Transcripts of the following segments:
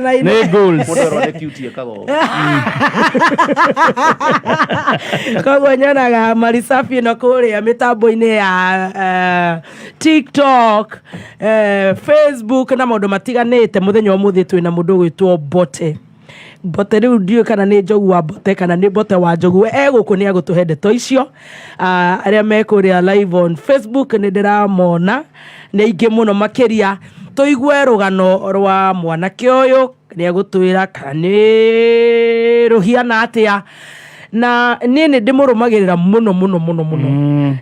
Nĩ goals. Mũndũ erwo nĩ cute ekaga ũũ. Koguo nyonaga marisafi ĩno kũrĩa mĩtambo-inĩ ya TikTok, Facebook na maũndũ matiganĩte. Mũthenya wa ũmũthĩ twĩna mũndũ ũgwĩtwo Mbote. Mbote rĩu ndiũĩ kana nĩ Njogu wa Mbote kana nĩ Mbote wa Njogu. We e gũkũ nĩ agũtũhe ndeto icio. Ah, arĩa me kũrĩa live on Facebook nĩ ndĩramona nĩ aingĩ mũno makĩria. Tũigue rũgano rwa mwanake ũyũ, nĩ egũtwĩra kana nĩ rũhiana atĩa. Na niĩ nĩ ndĩmũrũmagĩrĩra mũno mũno mũno mũno.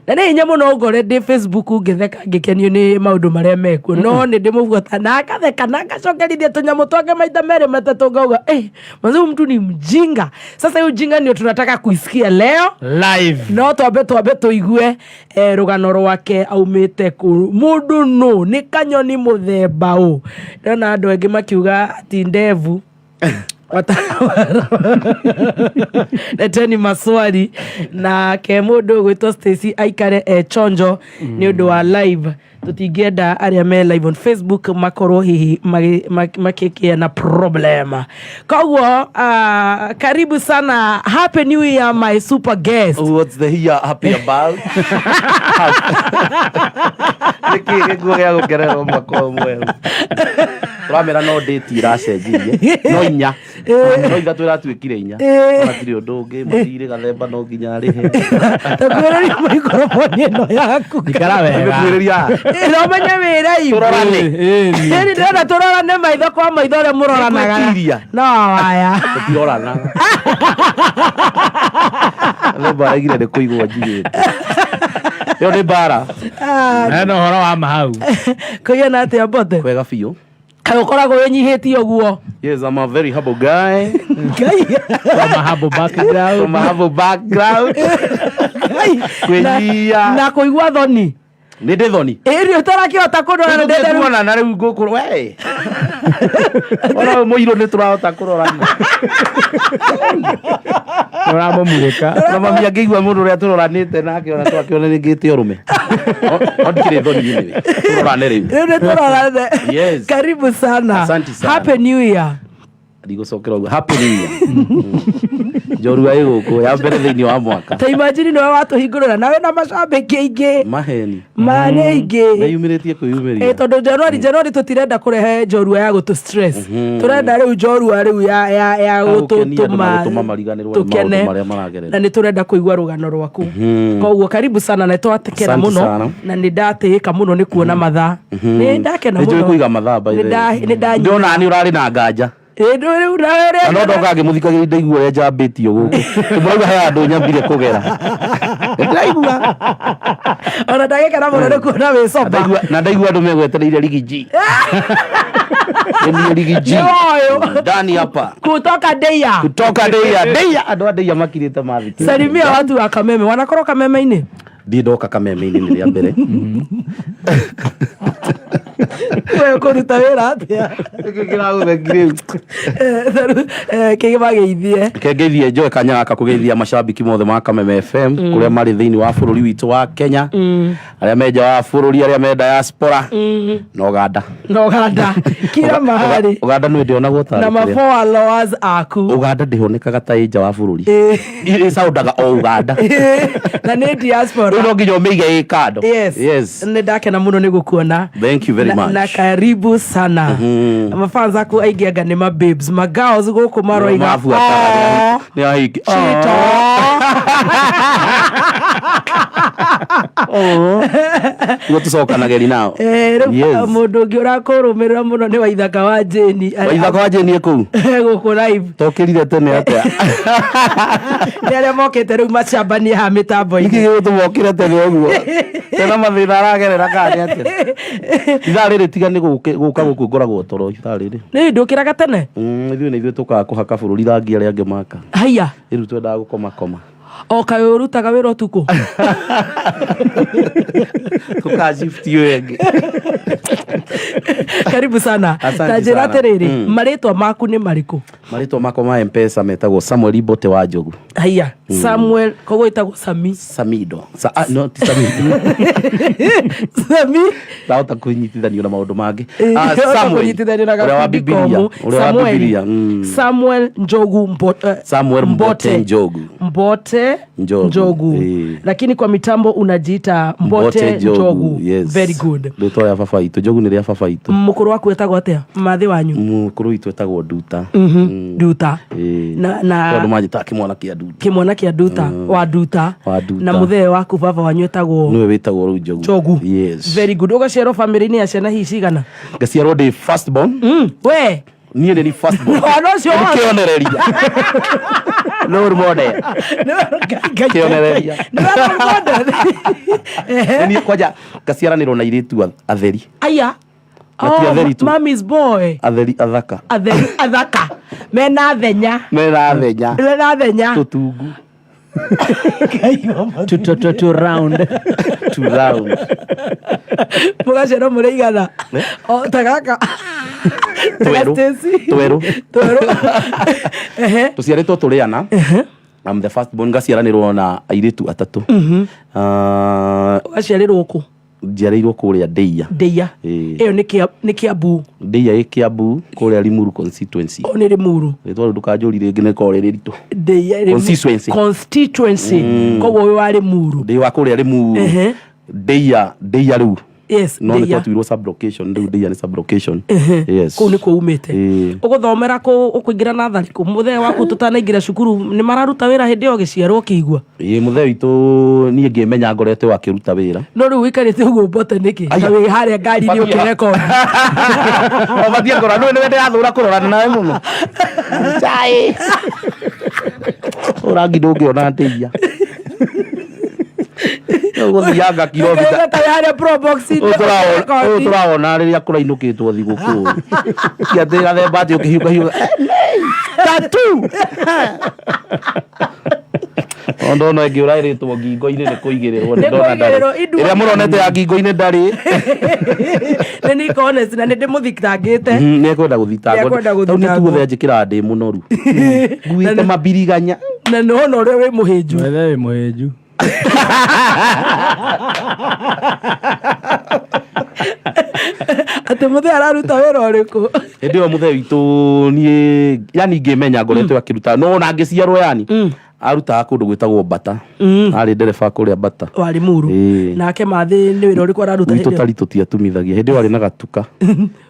Na nĩ hinya mũno ngore ndĩ Facebook ngĩtheka ngĩkenio nĩ maũndũ marĩa mekuo, no nĩ ndĩmũbuata na ngatheka na ngacokerithia tũnyamũ twake maita merĩ matatũ, ngauga, "Eh, manze huyu mtu ni mjinga." Sasa hiyo ujinga ndio tunataka kuisikia leo live. No twambe tũigue rũgano rwake, aumĩte kũ, mũndũ nũ, nĩ kanyoni mũthemba ũ. Ndona andũ angĩ makiuga ati ndevu. Leteni maswali na ke mũndũ ũgwĩtwo Stacy aikare e chonjo nĩ ũndũ wa live. Tũtingĩenda arĩa me live on Facebook makorwo hihi makĩgĩa na problem. Koguo karibu sana, happy new year, my super guest. What's the here happy about? Nĩkĩ gĩkuo gĩa gũkererwo mwaka ũyũ mwerũ? Tũramera no date iracenjirie, no inya, no ithatũ ĩratuĩkire inya. Hatirĩ ũndũ ũngĩ, mũthirĩ gathemba no nginya arĩhe. Takuĩrĩria maikrofoni ĩno yaku. Ikara wega. Nĩgũkuhĩrĩria. No menye wĩra ibu. Tũrorane. Ĩni ndĩrenda tũrorane maitho kwa maitho ũrĩa mũroranaga. Nĩgwĩtiria. No waya. Tũtirorana. Gathemba araigire nĩ kũigwo njigĩte. Ĩyo nĩ mbara. Hena ũhoro wa mahau. Kũigana atĩa, Mbote? Kwega biũ. Kaĩ ũkoragwo wĩnyihĩtie ũguo? Yes, I'm a very humble guy. Ngai. From a humble background. From a humble background. Ngai. Kwĩnyihia. Na kũigua thoni. Nĩ ndĩ thoni. Ĩri ũtarakĩhota kũndora na ndende rĩu. Tuona na rĩu ngũkũrũ we. Ona ũyũ mũirũ nĩ tũrahota kũrorana. Ũramũmurĩka. Na mami angĩigua mũndũ ũrĩa tũroranĩte nake ona twakĩona nĩ ngĩte ũrũme. O ndikĩrĩ thoni anyway. Tũrorane rĩu. Rĩu nĩ tũrorane. Yes. Karibu sana. Asante sana. Happy New Year. Ndigũcokera ũguo. Happy New Year. Njorua ĩ gũkũ ya mbere thĩinĩ wa mwaka. Ta imagine nĩwe watũhingũrĩra nawe na macambĩki aingĩ. Maheni. Ma nĩ aingĩ. Meyumĩrĩtie kwĩyumĩria. Eh, tondũ January tũtirenda kũrehe njorua ya gũtũ stress. Tũrenda rĩu njorua rĩu ya gũkenia andũ na gũtũtũma gũtũma mariganĩrwo nĩ tũkene. maũndũ marĩa maragerera. Na nĩ tũrenda kũigua rũgano rwaku. Koguo karibu sana na nĩtwatekera Asante mũno sana. na nĩ ndatĩĩka mũno nĩ kuona mathaa. Nĩ ndakena Nĩ njũĩ mũno. kũiga mathaa by the way. Nĩ ndanyi. Ndĩrona nĩ ũrarĩ na nganja. Rĩu nawe Na no ndoka ngĩmũthikagĩrĩria ndaigua ũrĩa njambĩtio gũkũ. Mũrauga he handũ nyambire kũgera. Ndĩraigua. Ona ndagĩkena mũno nĩ kuona wĩ sober. Na ndaigua andũ megwetereire Riggy G. Nĩ niĩ Riggy G. Nĩ ũyũ. Ndani hapa. Kutoka Deia. Kutoka Deia. Deia andũ a Deia makirĩte mathikĩrĩria. Salimia watu wa Kameme. Wanakorwo Kameme-inĩ? Ndirĩ ndoka Kameme-inĩ, nĩ rĩa mbere. We ũkũruta wĩra atĩa? Nĩkĩ kĩragũtheki rĩu? Kĩmageithie. Reke ngeithie njoe kanya gaka kũgeithia macambiki mothe ma Kameme FM kũrĩa marĩ thĩinĩ wa bũrũri witũ wa Kenya, arĩa me nja wa bũrũri, arĩa me diaspora na Uganda. Na Uganda kila mahali. Uganda nĩ ndĩonagwo tarĩ na kũrĩa. ma-followers aku. Uganda ndĩhonekaga ta ĩ nja wa bũrũri, ĩcaundaga o Uganda. Na nĩ diaspora. Rĩu no nginya ũmĩige ĩ kando. Yes. Yes. Nĩ ndakena mũno nĩ gũkuona. Thank you very na, much. Na karibu sana. Mafans aku aingĩ anga nĩ ma babes, ma girls gũkũ maroiga Mabuataga. "Oh, Nĩ ahiki. Chito." Niguo tũcokanagĩri nao. Eh, rĩu Yes. mũndũ ũngĩ ũrakũrũmĩrĩra mũno nĩ Waithaka wa Jane. Waithaka wa Jane kũu. Gũkũ live. Tokĩrire tene atĩa? Nĩ arĩa mokĩte rĩu macambanie haha mĩtambo-inĩ. Nĩkĩ gĩgũtũma ũkĩre tene ũguo? Tena mathĩna aragerera kana nĩ atĩa? Ithaa rĩrĩ tiga nĩ gũka gũkũ ngoragwo toro ithaa rĩrĩ. Nĩ ndũkĩraga tene? Ithuĩ nĩ ithuĩ tũkaga kũhaka bũrũri rangi arĩa angĩ maka. Haiya. Rĩu twendaga gũkoma koma. O kaĩ ũrutaga wĩra ũtukũ? Tũka shift ĩyo ĩngĩ. Karibu sana. Asante Ta njĩra sana. atĩrĩrĩ, marĩtwa maku nĩ marĩkũ? Marĩtwa makwa ma Mpesa metagwo Samuel Mbote wa Njogu. Haiya, Samuel, koguo ĩtagwo Sami. Samido. Sa, ah, no, ti Samido. Sami. Ndahota kũnyitithanio na maũndũ mangĩ. Eh, Ah, ndahota Samuel, kũnyitithanio na ũrĩa wa gakundi Bibilia, komũ. ũrĩa wa Samuel. Bibilia, Samuel Njogu Samuel Mbote Njogu. Mbote Njogu. Njogu. Eh. Lakini kwa mitambo unajiita Mbote Njogu. Yes. Very good. Rĩtwa rĩa baba witũ, Njogu nĩ rĩa baba witũ. Mũkũrũ waku etagwo atĩa? Mathĩ wanyu? Mũkũrũ witũ etagwo Nduta. Nduta. Ĩĩ. Na Tondũ manjĩtaga kĩmwana kĩa Nduta. Kĩmwana kĩa Nduta, wa Nduta. Wa Nduta. Na mũthee waku baba wanyu etagwo Nĩwe wĩtagwo rĩu Njogu. Njogu. Yes. Very good. Ũgaciarwo famĩlĩ-inĩ ya ciana hihi cigana? Ngaciarwo ndĩ first born. We. Niĩ nĩ ni first born. Mwana ũcio Nĩ wothe. kĩonereria. Role model. Kĩonereria. Nĩwe role model. Ehe. Nĩ niĩ kwanja ngaciaranĩrwo na airĩtu atheri. Aya. Na ti atheri tu. Mommy's boy. Atheri athaka. Atheri athaka. Mena thenya. Mena thenya. Mena thenya. Tũtungu. Tu round. Two round. Mũgaciarwo mũrĩ igana. O, ta gaka. Twerũ. Stacy. Twerũ. Twerũ. Ehe. Tũciarĩtwo tũrĩ ana. I'm the first born, ngaciaranĩrwo na airĩtu atatũ. Ah, Ũgaciarĩrwo kũ? Njiarĩirwo kũrĩa Ndeia. Ndeia. Ĩĩ. Ĩyo nĩ Kĩambu. Ndeia ĩ Kĩambu kũrĩa Limuru constituency. O nĩ Limuru. Rĩtwa rĩu ndũkanjũrie rĩngĩ nĩ rĩkoragwo rĩ rĩritũ. Ndeia Limuru. Constituency. Constituency. Koguo wĩ wa Limuru. Ndĩ wa kũrĩa Limuru. Ehe. Ndeia, Ndeia rĩu. Yes, No nĩ Ndeia. twatuirwo sub location, rĩu Ndeia nĩ sub location. Yes. Kũu nĩkuo umĩte. Ĩĩ. Ũgũthomera kũ? Ũkũingĩra natharĩ kũ? Mũthee waku tũtanaingĩra cukuru nĩ mararuta wĩra hĩndĩ ĩyo ũgĩciarwo ũkĩigua? Ĩĩ, mũthee witũ niĩ ngĩmenya ngoretwo akĩruta wĩra. No rĩu ũikarĩte ũguo Mbote nĩkĩ? Aya. Na wĩ harĩa ngari-inĩ Batia. ũkĩrekondi. Ũbatiĩ kũrora, nĩwe nĩwe ndĩrathũra kũrorana nawe mũno. Chai. Ũrangi ndũngĩona ndĩia. Ũgũthianga kilomita. Ũikarĩte ta wĩ harĩa Probox-inĩ Ũyũ ũkĩrekondi. tũrawona rĩrĩa kũrainũkĩtwo thigũkũ. Ti atĩ gathemba atĩ ũkĩhiũka hiũka. Tatu. O ndona ĩngĩ ũraĩrĩtwo ngingo-inĩ nĩ kũigĩrĩrwo nĩ Nĩ ndona ndarĩ. kũigĩrĩrwo, indu- Ĩrĩa mũronete ya ngingo-inĩ ndarĩ. Nĩ niko honest na nĩ ndĩmũthitangĩte. Nĩ ekwenda gũthitangwo. Nĩ ekwenda Tondũ nĩ gũthitangwo. tuothe njĩkĩraga ndĩ mũnoru. Nguĩte mabiriganya. Na nĩ wona ũrĩa wĩ mũhĩnju. Mwethe wĩ mũhĩnju. Atĩ mũthee araruta wĩra ũrĩkũ? Hĩndĩ ĩyo mũthee witũ niĩ yani ngĩmenya ngoretwo akĩruta no ona ngĩciarwo yani arutaga kũndũ gwĩtagwo Bata. Arĩ ndereba kũrĩa Bata. Wa Limuru. Ĩĩ. Nake mathĩ nĩ wĩra ũrĩkũ araruta Gwitũ hĩndĩ ĩyo? tari tũtiatumithagia hĩndĩ ĩyo arĩ na gatuka.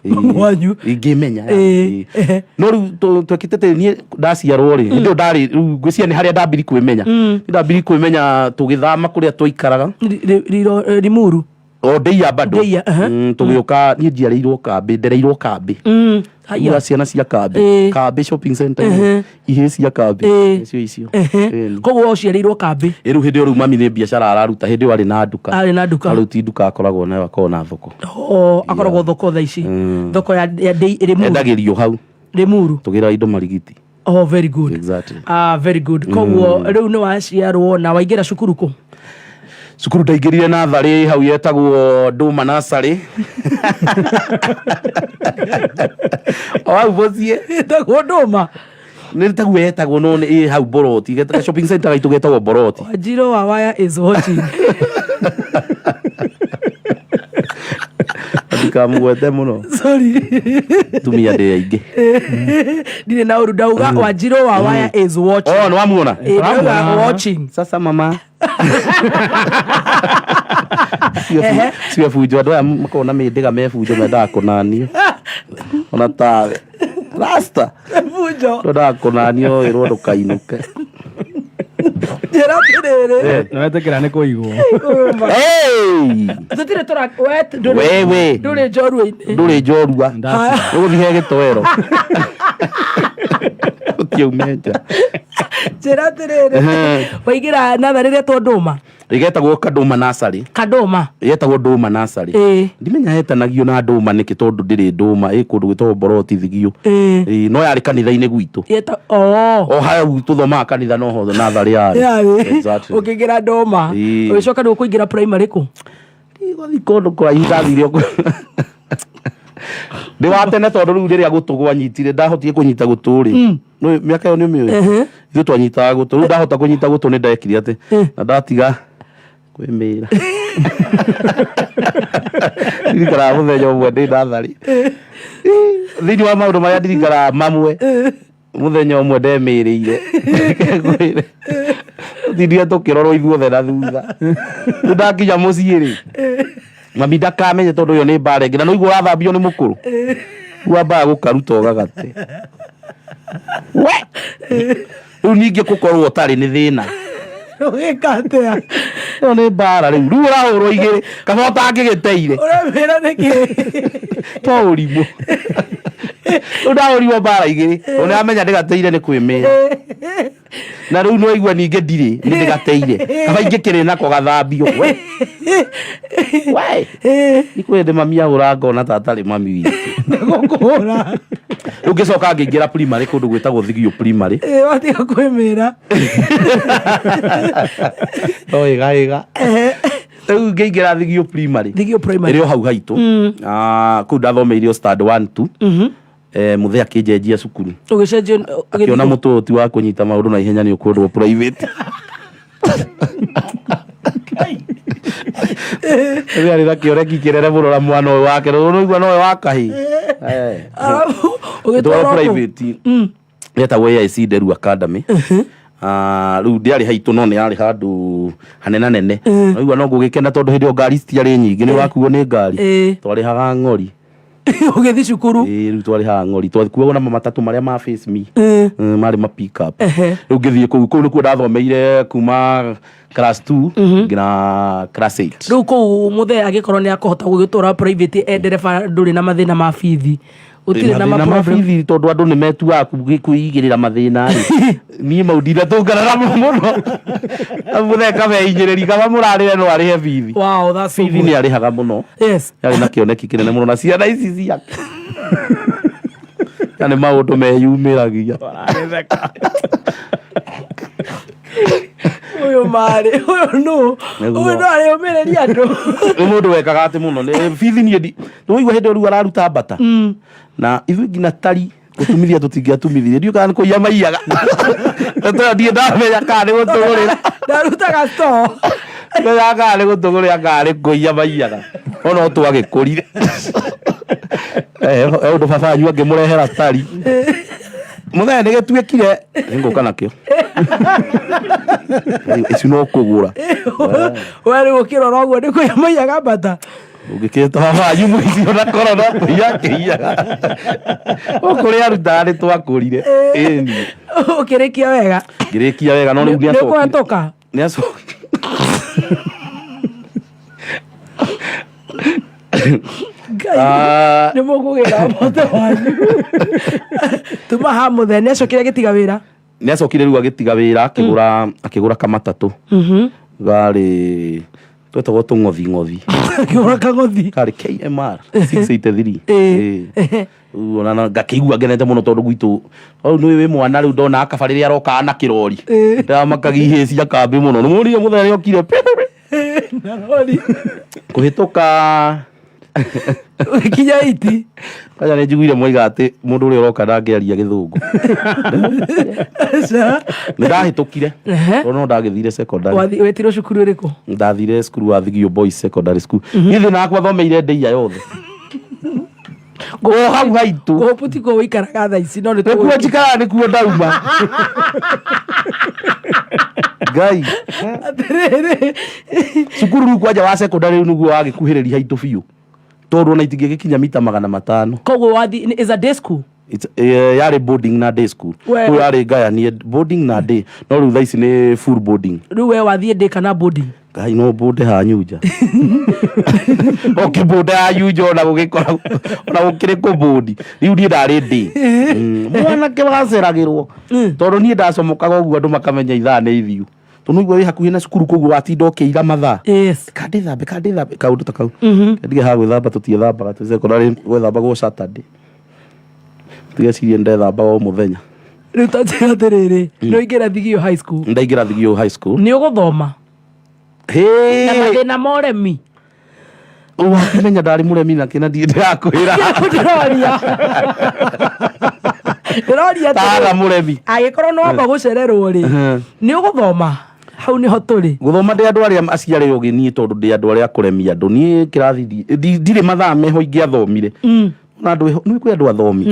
Ĩĩ. Wanyu. Ingĩmenya Ĩĩ. yani. No rĩu twekĩte atĩ niĩ ndaciarwo rĩ, hĩndĩ ĩyo ndarĩ rĩu ngwĩciria nĩ harĩa ndambiri kwĩmenya. Nĩ ndambiri kwĩmenya tũgĩthama kũrĩa twaikaraga. Limuru. O Ndeia bado. Ndeia, aha. Tũgĩũka niĩ njiarĩirwo kambĩ, ndereirwo kambĩ. Haya. Ura ciana cia kambĩ. Ĩĩ. Kambĩ shopping center. Ihĩĩ cia kambĩ. Ĩĩ. Nĩcio icio. Ehe. Ĩni. Koguo ũciarĩirwo kambĩ. Ĩ rĩu hĩndĩ ĩyo rĩu mami nĩ biacara araruta, hĩndĩ ĩyo arĩ na nduka. Arĩ na nduka. Rĩu ti nduka akoragwo nayo, akoragwo na thoko. O akoragwo thoko thaa ici. Thoko ya Ndei Limuru. Endagĩrio hau. Limuru. Tũgĩraga indo marigiti. Oh, very good. Exactly. Ah, very good. Koguo rĩu nĩ waciarwo na waingĩra cukuru kũ? Cukuru ndaingĩrire natharĩ hau yetagwo Ndũma Nursery. O hau mũciĩ. Ĩtagwo Ndũma. Nĩ taguo yetagwo no nĩ ĩ hau Boroti. Shopping center gaitũ getagwo Boroti. Wanjiru wa Waya is watching. Ndikamugwete mũno. Sorry. Tumia ndĩ aingĩ. Ndirĩ na ũru ndauga Wanjiru wa Waya is watching. Oh, nĩ wamuona? Ĩ, ndauga watching. Sasa mama. Cio bunjo andũ aya makoragwo na mĩndĩga me bunjo mendaga kũnanio. Ona tawe. Rasta. Bunjo. Twendaga kũnanio wĩrwo ndũkainũke. Njĩra atĩrĩrĩ. Nĩ wetĩkĩra nĩ kũigwo. Hey! Tũtirĩ tũra we Wewe. ndũrĩ njorua-inĩ. Ndũrĩ njorua. Ndaci. Ũgũthiĩ he gĩtoero. Ũtiaume nja. Njĩra atĩrĩrĩ. Waingĩra natharĩ rĩetwo Ndũma. Ĩgetagwo Kandũma Nursery. Kandũma. Yetagwo Ndũma Nursery. Ĩĩ. Ndimenya yetanagio na Ndũma nĩkĩ tondũ ndĩrĩ Ndũma, ĩ kũndũ gwĩtagwo Boroti Thigio. Ĩĩ. Ĩĩ, no yarĩ kanitha-inĩ gwitũ. Yeta oh. O hau tũthomaga kanitha noho natharĩ yarĩ. Yarĩ. Exactly. Ũkĩingĩra Ndũma. Ĩĩ. Ũgĩcoka rĩu ũkũingĩra primary kũ? Ndigũthiĩ kũndũ kũraihu ndathire o Ndĩ wa tene tondũ rĩu rĩrĩa gũtũ gwanyitire ndahotire kũnyita gũtũ rĩ. Nĩ mĩaka ĩyo nĩ ũmĩũĩ. Ithuĩ twanyitaga gũtũ. Rĩu ndahota kũnyita gũtũ nĩ ndekire atĩ na ndatiga kwĩmĩra. Ndirikanaga mũthenya ũmwe ndĩ natharĩ. Thĩinĩ wa maũndũ marĩa ndirikanaga mamwe mũthenya ũmwe ndemĩrĩire. Ngwĩre, tũtindire tũkĩrorwo ithuothe na thutha. Rĩu ndakinya mũciĩ rĩ mami ndakamenye tondũ ĩyo nĩ mbara ĩngĩ na nĩũigua ũrathambio nĩ mũkũrũ rĩu wambaga gũkaruta ũgagate we rĩu ningĩ gũkorwo ũtarĩ nĩ thĩna. Ũgĩka atĩa? Ĩyo nĩ mbara rĩu rĩu ũrahũrwo igĩrĩ kaba ũtangĩgĩteire. Ũramwĩra nĩkĩ? To ũrimũ. Rĩu ndahũrirwo mbara igĩrĩ tondũ nĩamenya ndĩgateire nĩ kwĩmĩra. Na rĩu nĩwaigua ningĩ ndirĩ nĩ ndĩgateire kaba ingĩkĩrĩ nako gathambio. We we nĩ kwĩ hĩndĩ mami ahũra ngona ta atarĩ mami witũ. Nĩgũkũhũra. Rĩu ngĩcoka ngĩingĩra primary kũndũ gwĩtagwo Thigio primary. Ĩ, watiga kwĩmĩra. No ĩga ĩga. Rĩu ngĩingĩra Thigio primary. Thigio primary. Ĩrĩ o hau haitũ. Ah, kũu ndathomeire o stand 1 2. Mũthee akĩnjenjia cukuru. Ũgĩcenjio Akĩona mũtwe ũyũ ti wa kũnyita maũndũ na ihenya nĩ ũkwendwo private. Rĩu arĩ na kĩoreki kĩnene mũno na mwana ũyũ wake rĩu ũraigua nowe wa kahĩ. Arabu Ndwara ũgĩtwarwo kũ? private yetagwo AIC Nderu Academy. Ah, rĩu ndĩarĩ haitũ no nĩ yarĩ handũ hanenanene. Ũraigua no ngũgĩkena tondũ hĩndĩ ĩyo ngari citiarĩ nyingĩ nĩ ũrakuo nĩ ngari. Twarĩhaga ng'ori. Ũgĩthiĩ cukuru. Ĩĩ, rĩu twarĩhaga ng'ori twakuagwo na matatũ marĩa ma face me. Marĩ ma pick up. Rĩu ngĩthiĩ kũu kũu nĩkuo ndathomeire kuma class 2 nginya class 8. Rĩu kũu mũthee angĩkorwo nĩ akũhota gũgĩtwara private e ndereba ndũrĩ na mathĩna ma bithi. Gũtirĩ na Mathĩna ma ma problem. bithi tondũ andũ nĩ metuaga kwĩigĩrĩra mathĩna rĩ. Niĩ mau ndinatũngana namo mũno. Mũthee kameinyĩrĩri kaba mũrarĩre no arĩhe bithi. Wow, that's so Bithi good. nĩ arĩhaga mũno. Yes. Yarĩ na kĩoneki kĩnene mũno na ciana ici ciake. Na nĩ maũndũ meyumĩragia. Ũyũ marĩ, ũyũ nũ? Nĩguo. Ũyũ no arĩũmĩrĩria andũ. Nĩ mũndũ wekaga atĩ mũno. Nĩ bithi niĩ ndi. Nĩwaigua hĩndĩ ĩyo rĩu araruta mbata. Na ithuĩ nginya tari gũtumithia tũtingĩatumithirie. Ndiũĩ kana nĩ kũiya maiyaga. Tondũ ndiĩ ndamenya kana nĩ gũtũgũrĩra. Ndarutaga store. Ndamenya kana nĩ gũtũgũrĩra kana nĩ kũiya maiyaga. No no twagĩkũrire. He ũndũ baba wanyu angĩmũrehera tari. Mũthenya nĩ gĩtuĩkire nĩngũka nakĩo. Ici no kũgũra. We rĩu ũkĩrora ũguo nĩ kũiya maiyaga mbata. Ũngĩkĩta baba wanyu mũici ona korwo no kũiya akĩiyaga. Kũrĩa arutaga nĩ twakũrire. Ĩni. Ũkĩrĩkia wega. Ngĩrĩkia wega no rĩu Nĩ nĩacokire. ũkũhetũka. Nĩacokire. Ngai. Ah, Nĩ mũkũgĩra mbote wanyu. Tuma ha mũthee nĩ acokire agĩtiga wĩra. Nĩacokire rĩu agĩtiga wĩra akĩgũra akĩgũra kamatatũ. Garĩ twetagwo tũng'othi ng'othi. Akĩgũra kang'othi. Karĩ KMR 683. Ĩĩ. Rĩu ona na- ngakĩigua ngenete mũno tondũ gwitũ rĩu nĩ wĩ mwana rĩu ndona kaba rĩrĩa aroka na kĩrori ndĩramakagia ihĩĩ cia kambĩ mũno nĩ mũrire mũthenya nĩ okire Na rori. Kũhĩtũka. Ũgĩkinya iti. Kwanja nĩ njiguire mwaiga atĩ mũndũ ũrĩa ũroka ndangĩaria gĩthũngũ. Aca. Nĩ ndahĩtũkire tondũ no ndagĩthire secondary. Wetirwo cukuru ĩrĩkũ? Ndathire cukuru wa Thigio Boys Secondary School. Niĩ thĩna wakwa thomeire ndĩia yothe o hau haitũ. Kũhũpu tikuo ũikaraga thaa ici no nĩ Nĩkuo njikaraga nĩkuo ndauma. Ngai. Atĩrĩrĩ. Cukuru rĩu kwanja wa secondary rĩu nĩguo wagĩkuhĩrĩria haitũ biũ tondũ ona itingĩgĩkinya mita 500. Koguo wathi is a day school? Yarĩ boarding na day school. We- Kũu yarĩ ngayanie boarding na day no rĩu thaa ici nĩ full boarding. Rĩu we wathiĩ day kana boarding? Ngai no mbunde hanyunja ũkĩmbunda hanyunja ona gũgĩkora ona gũkĩrĩ kũmbũndi rĩu niĩ ndarĩ ndĩ mwanake waceragĩrwo tondũ niĩ ndacomokaga ũguo andũ makamenya ithaa nĩ ithiu tondũ nĩguo wĩ hakuhĩ na cukuru koguo watinda ũkĩira mathaa. Yes. Kandĩthambe kandĩthambe kaũndũ ta kau ndige ha gwĩthamba tũtiethambaga twĩ secondary gwethambagwo Saturday tigecirie ndethambaga o mũthenya. Rĩu ta njĩra atĩrĩrĩ, nĩ ũingĩra Thigio High School. Ndaingĩra Thigio High School. Nĩ ũgũthoma. Hĩ! Na mathĩna ma ũremi. Wakĩmenya ndarĩ mũremi na kĩna ndirĩ ndĩrakwĩra. Ndĩroria, ndĩroria Tara atĩrĩrĩ, mũremi. Angĩkorwo nĩ wamba gũcererwo rĩ, nĩ ũgũthoma? Hau nĩho tũrĩ. Gũthoma, ndĩ andũ arĩa aciarĩ ũgĩ niĩ, tondũ ndĩ andũ arĩa kũremia andũ. Niĩ kĩrathi ndirĩ mathaa meho ingĩathomire. Na andũ nĩ kwĩ andũ athomi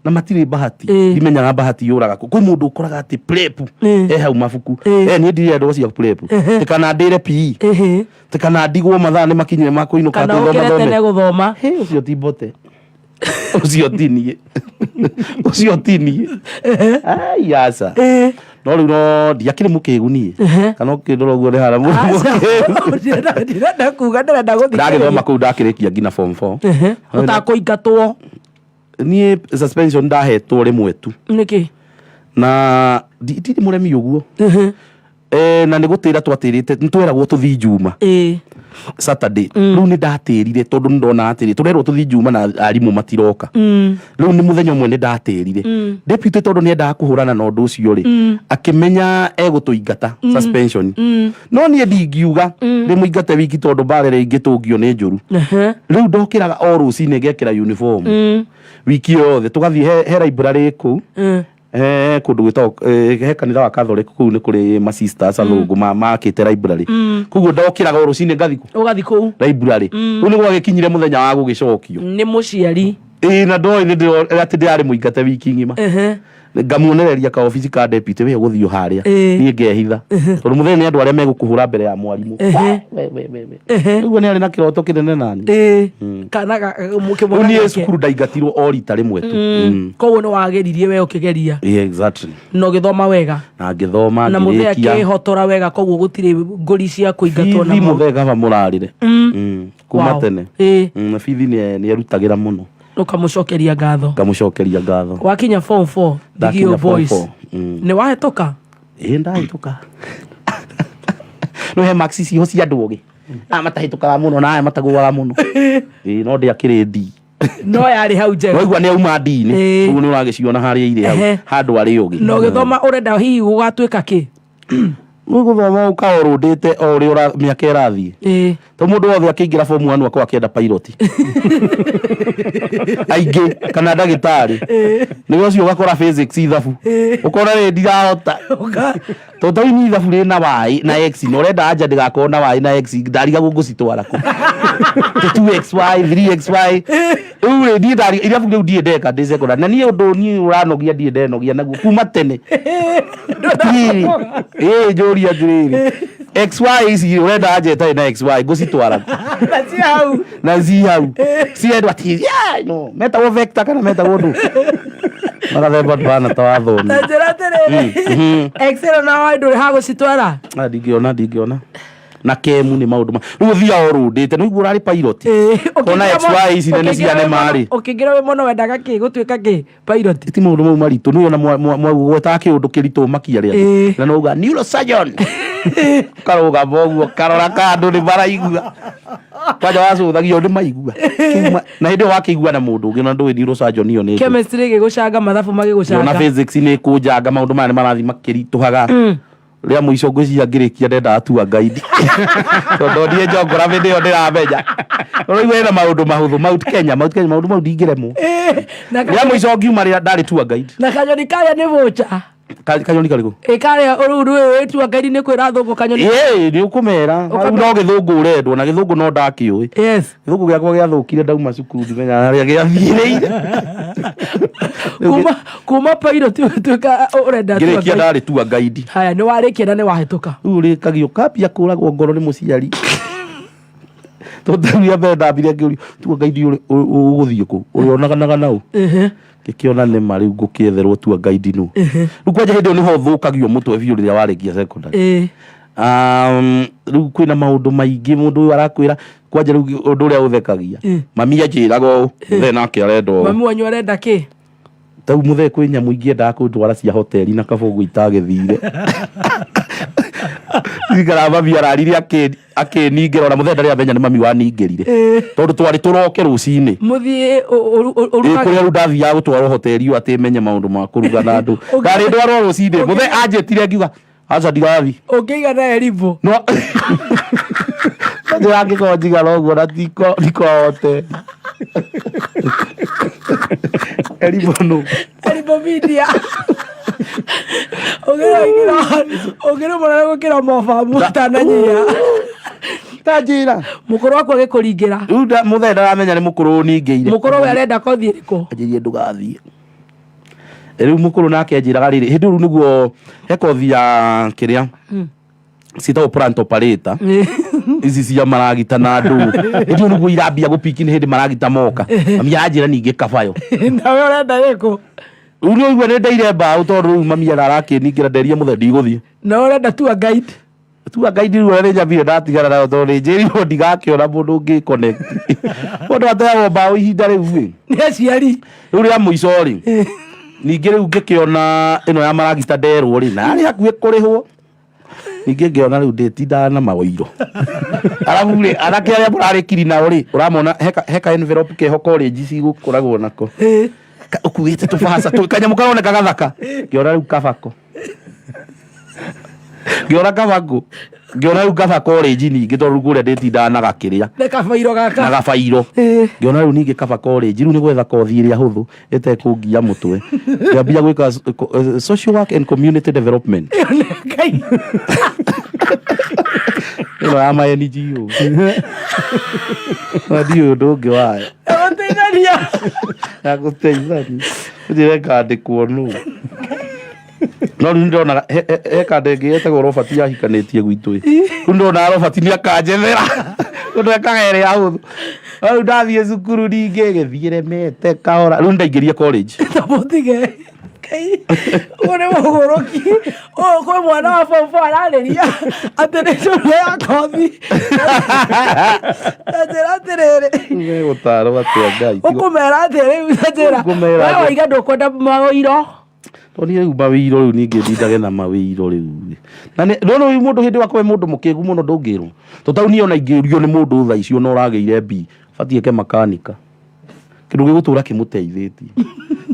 na matirĩ bahati. Ndimenyaga bahati yũraga kũ. Kwĩ mũndũ ũkoraga atĩ prep e hau mabuku. Eh, niĩ ndirĩ andũ acio a prep. Kana ndĩre PE, kana ndigwo mathaa nĩ makinyire ma kũinũka. Kana atĩ ũkĩre thome. Tene gũthoma. Hĩ, ũcio ti mbote, ũcio ti niĩ, ũcio ti niĩ. Ai, aca. No rĩu no ndiakĩrĩ mũkĩgu niĩ. Kana ũkĩndora ũguo nĩ hara mũndũ mũkĩgu. Ndirenda kuga, ndĩrenda Ndagĩthoma gũthikĩrĩria. kũu, ndakĩrĩkia nginya form 4. Ũtakũingatwo? Niĩ suspension ndahetwo rĩmwe tu. Nĩkĩ? Na ndirĩ mũremi ũguo. Na nĩ gũtĩra twatĩrĩte, nĩ tweragwo tũthi Njuma, Saturday. Rĩu nĩ ndatĩrire tondũ nĩ ndona atĩrĩ, tũrerwo tũthi Njuma na arimũ matiroka. Rĩu nĩ mũthenya ũmwe nĩ ndatĩrire deputy, tondũ nĩ endaga kũhũrana na ũndũ ũcio rĩ, akĩmenya egũtũingata suspension. No niĩ ndingiuga ndĩmũingate wiki, tondũ mbara ĩrĩa ingĩtũngio nĩ njũru. Rĩu ndokĩraga o rũcinĩ, ngekĩra uniform wiki yothe, tũgathiĩ he library kũu. Kũndũ gwĩtagwo he kanitha wa Catholic kũu, nĩ kũrĩ ma sisters athũngũ makĩte library. Koguo ndokĩraga o rũcinĩ ngathi kũ? Ũgathi kũu. Library. Rĩu nĩ gwagĩkinyire mũthenya wa gũgĩcokio. Nĩ mũciari. Ĩĩ, na ndoĩ nĩ atĩ ndĩrarĩ mũingate wiki ng'ima. Ngamuonereria ka obici ka deputy, we ũgũthiĩ o harĩa. Niĩ ngehitha, tondũ mũthenya nĩ andũ arĩa megũkũhũra mbere ya mwarimũ. We, we, we, we. Rĩu nĩ arĩ na kĩroto kĩnene nani. Kana Rĩu kĩmwana niĩ gĩake. Cukuru ndaingatirwo o rita rĩmwe tu. Koguo nĩ wageririe we, ũkĩgeria. Yeah, exactly. Na ũgĩthoma wega. Na ngĩthoma. Na mũthee Ngĩrĩkia. akĩhotora wega, koguo gũtirĩ ngũri cia kũingatwo na bithi maũndũ. Mũthee kaba mũrarĩre kuma tene. Na bithi nĩ erutagĩra mũno. Ũkamũcokeria ngatho. Ngamũcokeria ngatho. Wakinya form 4. Ndakinya Thigio form Boys. 4. Nĩ wahĩtũka? Ĩ, ndahĩtũka. No he marks ciho cia andũ ogĩ aya matahĩtũkaga mũno na aya matagũaga mũno. Ĩ, no ndĩakĩrĩ D. No yarĩ hau njega. Waigua nĩ auma D-inĩ. Ũguo nĩ ũragĩciona harĩa irĩ hau handũ arĩ ũgĩ. Na ũgĩthoma ũrenda hihi gũgatuĩka kĩ? Rĩu gũthoma ũkaorũndĩte o ũrĩa mĩaka ĩrathiĩ. To mũndũ wothe akĩingĩra form 1 akorwo akĩenda pilot, aingĩ kana ndagĩtarĩ. Nĩwe ũcio ũgakora physics, ithabu, ũkona rĩ ndirahota, tondũ ta rĩu niĩ ithabu rĩna y na x, na ũrenda anja ndĩgakorwo na y na x, ndarigagwo ngũcitwara kũ. 2xy, 3xy, rĩu rĩ niĩ ndari irabu rĩu ndirĩ ndeka ndĩ secondary. Na niĩ ũndũ niĩ ũranogia, ndirĩ ndenogia naguo kuma tene. Atĩrĩrĩ, ĩ njũria atĩrĩrĩ, xy ici ũrenda anja ĩtarĩ na xy, ngũcitwara kũ? Na ci hau. Na ci hau ciendwo ati yeah, no metagwo vector kana metagwo ndũ magathemba ndwana ta wathomi. Na njĩra atĩrĩrĩ, x ĩno na y ndũrĩ ha gũcitwara. Ah, ndingĩona, ndingĩona na kemu nĩ maũndũ ma rĩu ũthiaga ũrũndĩte nĩ ũguo ũrarĩ pilot. Kona XY ici nene cia nema rĩ. Ũkĩingĩra wĩ mwana wendaga kĩ, gũtuĩka kĩ? Pilot? Ti maũndũ mau maritũ nĩ ona mwagwetaga kĩũndũ kĩritũ makia rĩa na nauga neurosurgeon, karũgama ũguo karora kandũ nĩ maraigua kwanja wacũthagio nĩ maigua. Na hĩndĩ ĩyo wakĩigua na mũndũ ũngĩ na ndũĩ neurosurgeon ĩyo nĩ ndũ. Chemistry ĩgĩgũcanga, mathabu Ona magĩgũcanga. Physics nĩ kũnjanga, maũndũ maya nĩ marathiĩ makĩritũhaga. Rĩa mũico ngwĩciria ngĩrĩkia ndendaga tour guide, tondũ niĩ geography nĩyo ndĩramenya. Ũraigua ĩna maũndũ mahũthũ, Mount Kenya, Mount Kenya, maũndũ mau ndingĩremwo. Na Rĩa mũico ngiuma rĩa ndarĩ tour guide. Na kanyoni karĩa nĩ voucher. Kanyoni karĩkũ? Ĩ, karĩa rĩu rĩ tour guide nĩ kwĩra thũngũ kanyoni. Ĩĩ, nĩ ũkũmera. Rĩu no gĩthũngũ ũrendwo, na gĩthũngũ no ndakĩũĩ. Gĩthũngũ gĩakwa gĩathũkire ndauma cukuru, ndimenyaga harĩa gĩathiĩrĩire. Kuma pilot ũgĩtuĩka ũrenda tour Ngĩrĩkia guide. ndarĩ tour guide. Haya, nĩ warĩkia na nĩ wahĩtũka. Rĩu ũrĩkagio ũkambia kũragwo ngoro nĩ mũciari, tondũ rĩu mbere ndambire ngĩũrio tour guide ũgũthiĩ kũ ũrĩonaganaga nau. Ngĩkĩona nĩma rĩu ngũkĩetherwo tour guide nũ. Rĩu kwanja hĩndĩ ĩyo nĩho ũthũkagio mũtwe biũ rĩrĩa warĩkia secondary. Rĩu kwĩna maũndũ maingĩ mũndũ ũyũ arakwĩra. Kwanja rĩu ũndũ ũrĩa ũthekagia, mami anjĩraga ũũ, mũthee nake arenda ũũ. Mami wanyu arenda kĩ? Tau mũthee kwĩ nyamũ ingĩendaga kũndwara cia hoteli na kabũgũ itagĩthire. Ririkana mami ararire akĩningĩra, ona mũthee ndarĩ amenya nĩ mami waningĩrire, tondũ twarĩ tũroke rũcinĩ. Mũthiĩ Ĩ, ũrugage. Kũrĩa rĩu ndathiaga gũtwarwo hoteli ĩyo atĩ menye maũndũ ma kũruga na andũ. Ndarĩ ndwarwo rũcinĩ, mũthee anjĩtire, ngiuga aca, ndirathiĩ. Ũngĩigana erimũ. No Njĩra angĩkorwo njigana ũguo na ndikohote. Erimbo nũ? Erimbo media. Ũngĩrĩ mũnene gũkĩra mobamu ũtananyia. Ta njĩra. Mũkũrũ waku agĩkũringĩra. Rĩu mũthee ndaramenya nĩ mũkũrũ ningĩire. Mũkũrũ we arenda kothi ĩrĩkũ? Anjĩrie ndũgathiĩ. Rĩu mũkũrũ nake anjĩraga rĩrĩ, hĩndĩ ĩyo rĩu nĩguo he kothi ya kĩrĩa ciĩtagwo plant operator ici cia maragita na andũ. Hĩndĩ ĩyo nĩguo irambia gũpiki nĩ hĩndĩ maragita moka. Mami aranjĩra ningĩ kabayo. Nawe ũrenda ĩrĩkũ? Rĩu nĩ ũigua nĩ ndeire mbaũ tondũ rĩu mami arakĩningĩra nderie mũthee ndigũthiĩ. Nawe ũrenda tour guide? Tua guide rĩu nĩ nyambire ndatigana nayo tondũ nĩ njĩrirwo ndigakĩona mũndũ ũngĩ connect. Mũndũ ateagwo mbaũ ihinda rĩu ĩ. Nĩ aciari. Rĩu rĩa mũico rĩ, ningĩ rĩu ngĩkĩona ĩno ya maragita nderwo rĩ, na yarĩ hakuhĩ kũrĩhwo. Ningĩ ngĩona rĩu ndĩtindaga na maũiro. Arabu rĩ, anake arĩa mũrarĩkiri nao rĩ, ũramona heka envelope keho college cigũkoragwo nako. Ũkuĩte tũbaca, kanyamũ karoneka gathaka. Ngĩona rĩu kabako. Ngĩona kabako. Ngĩona rĩu kaba college ningĩ tondũ rĩu kũrĩa ndĩtindaga na gakĩrĩa. Na kabairo gaka. Na gabairo. Ngĩona rĩu ningĩ kaba college, rĩu nĩ gwetha kothi ĩrĩa hũthũ ĩtekũngia mũtwe. Ngĩambia gwĩka social work and community development. Ngai. Ĩno ya ma NGO. Na ndiũĩ ũndũ ũngĩ wayo. Gũteithania. Ya gũteithania. Njĩre ngandĩkwo nũ. No rĩu nĩndĩrona he kanda ĩngĩ yetagwo Robert yahikanĩtie gwitũ ĩ. Rĩu nĩndĩrona Robert nĩakanjethera. Ũndũ ekaga ĩrĩa hũthũ. No rĩu ndathiĩ cukuru ningĩ ĩgĩthiĩ ĩremete kahora. Rĩu nĩndaingĩrire college. Ta mũtige. Ngai, ũyũ nĩ mũgũrũki. Ũyũ kwĩ mwana wa form four ararĩria atĩ nĩ cũrũ ya kothi. Ta njĩra atĩrĩrĩ. Megũtarwo atĩa Ngai? Ũkũmera atĩa rĩu ta njĩra. Ngũmera We atĩa? waiga ndũkwenda maũiro. Tondũ niĩ rĩu mawĩiro rĩu ningĩ ndindage na mawĩiro rĩu. Na nĩ no rĩu mũndũ hĩndĩ wakorwo mũndũ mũkĩgu mũno ndũngĩrwo. Tondũ ta rĩu niĩ ona ingĩũrio nĩ mũndũ thaa ici ona ũragĩire B, batiĩ eke makanika. Kĩndũ gĩgũtũra kĩmũteithĩtie.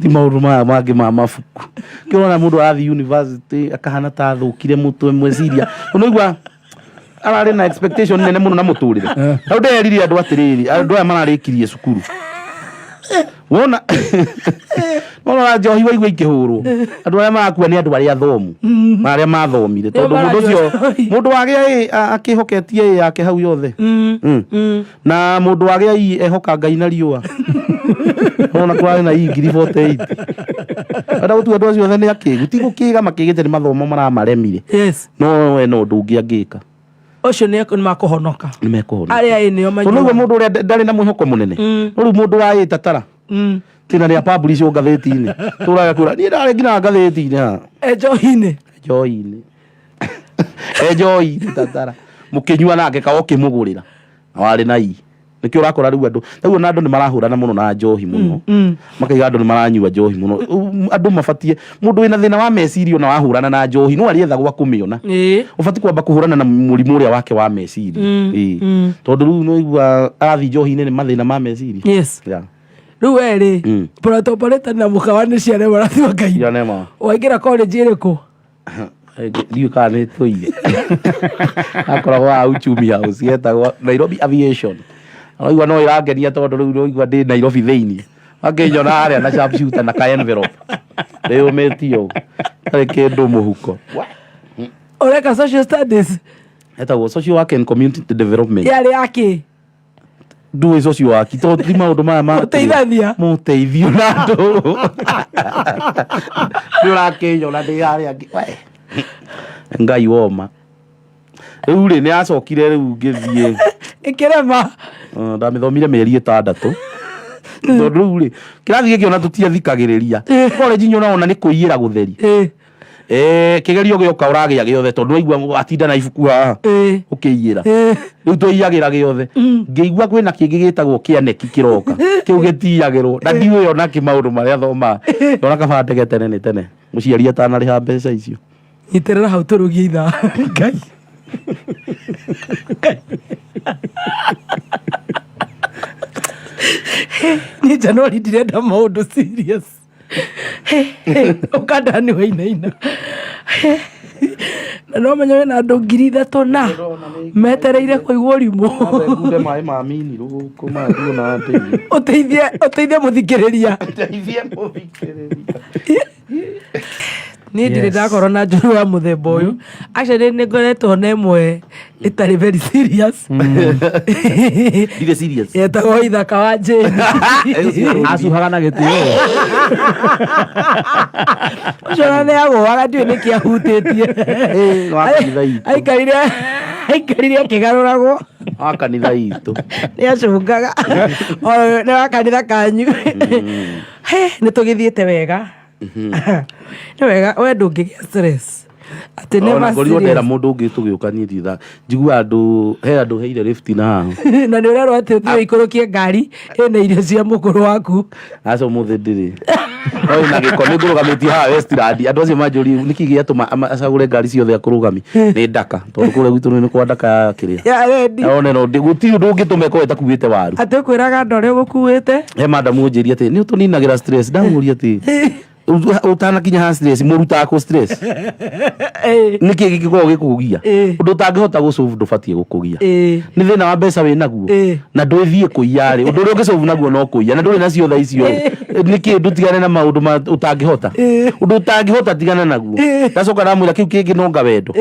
Ti maũndũ maya mangĩ ma mabuku. Kĩrona mũndũ arathiĩ university akahana ta athũkire mũtwe mweciria. Ũnaigua ararĩ na expectation nene mũno na mũtũrĩre. Hau ndĩrerire andũ atĩrĩrĩ, andũ aya mararĩkirie cukuru. Wona wona njohi waigua ikĩhũrwo. Andũ arĩa marakua nĩ andũ arĩa athomu. Na arĩa mathomire. Tondũ mũndũ ũcio mũndũ wagĩa ĩ akĩhoketie ĩ yake hau yothe. Na mũndũ wagĩa i ehoka Ngai na riũa. Wona kũrarĩ na i ngiri 48. Enda gũtua andũ acio othe nĩ akĩgu. Ti gũkĩga makĩgĩte nĩ mathomo maramaremire. Yes. No we no ũndũ ũngĩ angĩka. Ũcio nĩ makũhonoka. Nĩ mekũhonoka. Arĩa ĩ nĩo Tondũ ũguo mũndũ ũrĩa ndarĩ na mwĩhoko mũnene. No rĩu mũndũ wa ĩ tatara. Tina nĩ apublishwo ngathĩti-inĩ. Tũraga kũra. Niĩ ndarĩ nginya ngathĩti-inĩ haha. Njohi-inĩ. Njohi-inĩ. Njohi-inĩ tatara. Mũkĩnyua nake kawa ũkĩmũgũrĩra. Na warĩ na i. Nĩkĩo ũrakora rĩu andũ. Rĩu ona andũ nĩ marahũrana mũno na njohi mũno. Makaiga andũ nĩ maranyua njohi mũno. Andũ mabatiĩ mũndũ wĩna thĩna wa meciria ona wahũrana na njohi no arĩetha gwa kũmĩona. Ũbatiĩ kwamba kũhũrana na mũrimũ ũrĩa wake wa meciria. Tondũ rĩu no igua arathiĩ njohi-inĩ nĩ mathĩna ma meciria. Yes. Yeah. Rĩu we rĩ, Protopoleta na mũkawa nĩ ciana marathiĩ Ngai. Ciana ma. Waingĩra college ĩrĩkũ? Ndiũĩ kana nĩ tũire. Akoragwo haha Uchumi House yetagwo Nairobi Aviation. Ũraigua no ĩrangenia tondũ rĩu ũraigua ndĩ Nairobi thĩinĩ. Makĩnyona harĩa na sharpshooter na ka envelope. Ndĩyũmĩtie ũguo. Ndarĩ kĩndũ mũhuko. Ũreka social studies? Etagwo social work and community development. Yarĩ ya kĩ? Ndũĩ social work tondũ ti maũndũ maya ma Gũteithania. Mũteithio na andũ. Nĩ ũrakĩnyona ndĩ harĩa we. Ngai woma. Rĩu rĩ, nĩ acokire rĩu ngĩthiĩ. Ĩkĩrema. Ndamĩthomire mĩeri ĩtandatũ. Tondũ rĩu rĩ, kĩrathi gĩkĩ ona tũtiathikagĩrĩria. College nyonaga ona nĩ kũiyĩra gũtheri. Kĩgerio gĩoka ũragĩa gĩothe tondũ waigua atinda na ibuku haha. Ũkĩiyĩra. Rĩu tũiyagĩra gĩothe. Ngĩigua kwĩna kĩngĩ gĩtagwo kĩaneki kĩroka. Kĩu gĩtiyagĩrwo. Na ndiũĩ ona kĩ maũndũ marĩa thomaga. Ndona kaba ndege tene nĩ tene. Mũciari atanarĩha mbeca icio. Nyitĩrĩra hau tũrũgie ithaa. Ngai. Ngai. Niĩ January ndirenda maũndũ serious. Ũkandani wainaina. Na no menye wĩna andũ 3000 na metereire kũigua ũrimũ. Ngunde maĩ ma minirũ gũkũ maya na ndeithie. Ũteithie, ũteithie mũthikĩrĩria. Ndeithie mũthikĩrĩria. Niĩ ndirĩ Yes. ndakorwo na njũru ya mũthemba ũyũ. Actually nĩ ngoretwo na ĩmwe ĩtarĩ very serious. Ndirĩ serious. Yetagwo ithaka wa Jane. Acuhaga na gĩtĩo. Ũcio ona nĩ agũaga, ndiũĩ nĩkĩ ahutĩtie. Ĩ, wa kanitha itũ. Aikarire akĩgarũragwo. Wa kanitha itũ. Nĩ acũngaga. O, nĩ wa kanitha kanyu. He, nĩ tũgĩthiĩte wega. Nĩ wega we ndũngĩgĩa stress. Atĩ Ona never ngorirwo ndera serious. mũndũ ũngĩ tũgĩũka niĩ nditha njiguaga andũ he andũ heire lift na haha. Na nĩ ũrerwo atĩ ũthiĩ ũikũrũkie ngari ĩna irio cia mũkũrũ waku. Aca ũmũthĩ ndĩrĩ no ĩna gĩko nĩ ngũrũgamĩtie haha Westland. Andũ acio manjũrie nĩkĩ gĩatũma acagũre ngari ciothe akũrũgami nĩ ndaka, tondũ kũrĩa gwitũ nĩ kwa ndaka ya kĩrĩa Ya rendi. one no gũtirĩ ũndũ ũngĩtũma ĩkorwo ĩtakuĩte waru. Atĩ ũkwĩraga andũ arĩa ũgũkuĩte. He madamu ũnjĩrie atĩ nĩ ũtũninagĩra stress, ndamũria atĩ ũtanakinya ha stress mũrutaga kũ stress? Nĩkĩ gĩgĩkoragwo gĩkũgia? Ũndũ ũtangĩhota gũsolve ndũbatiĩ gũkũgia. Nĩ thĩna wa mbeca wĩ naguo na ndwĩthiĩ kũiya rĩ, ũndũ ũrĩa ũngĩsolve naguo no kũiya na ndũrĩ nacio thaa icio rĩ, nĩkĩ ndũtigane na maũndũ ma ũtangĩhota? Ũndũ ũtangĩhota tigana naguo. Ndacoka ndamwĩra kĩu kĩngĩ nonga wendo.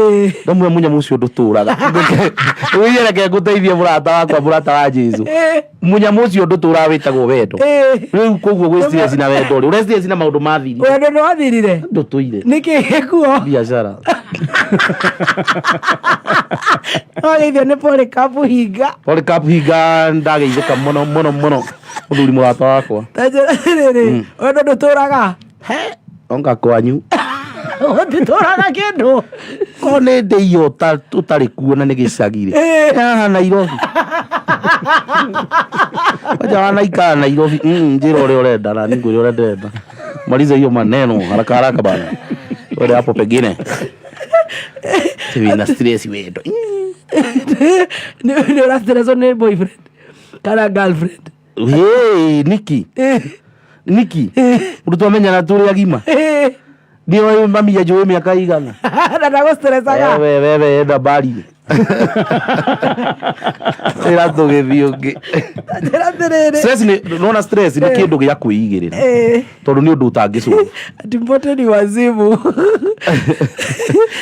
Ndamwĩra mũnyamũ ũcio ndũtũraga. Wĩiye, reke ngũteithie mũrata wakwa, mũrata wa Jesu. Mũnyamũ ũcio ndũtũraga wĩtagwo wendo. Rĩu koguo gwĩ stress na wendo rĩ, ũre stress na maũndũ ma thiri. Wendo nĩ wathirire. Ndũtũire. Nĩkĩ gĩkuo? Biacara. Wageithio nĩ Polycarp Hinga. Polycarp Hinga, ndageithĩka mũno mũno mũno, mũthuri mũrata wakwa. Ta njĩra rĩrĩ, wendo ndũtũraga. He onga kwanyu. Gũtitũraga kĩndũ. Ko nĩ ndĩio ũtarĩ kuo na nĩ gĩcagi rĩ, haha Nairobi waja wanaikara Nairobi, njĩra ũrĩa ũrenda na ningũrĩa ũrĩa ndĩrenda. Maliza hiyo maneno haraka haraka bana, twende hapo pengine. Wĩna stress wendo. Nĩ ũrastreswo nĩ boyfriend kana girlfriend? Hey, niki niki ũndũ twamenyana tũrĩ agima. Ndio mami ya njũĩ mĩaka igana. Na ndagũstresaga. Wewe wewe enda mbari ĩra tũgĩthiĩ ũngĩ. Njĩra atĩrĩrĩ. Stress nĩ nona stress nĩ kĩndũ gĩa kwĩigĩrĩra tondũ nĩ ũndũ ũtangĩcũa. Ati mbote ni wazimu.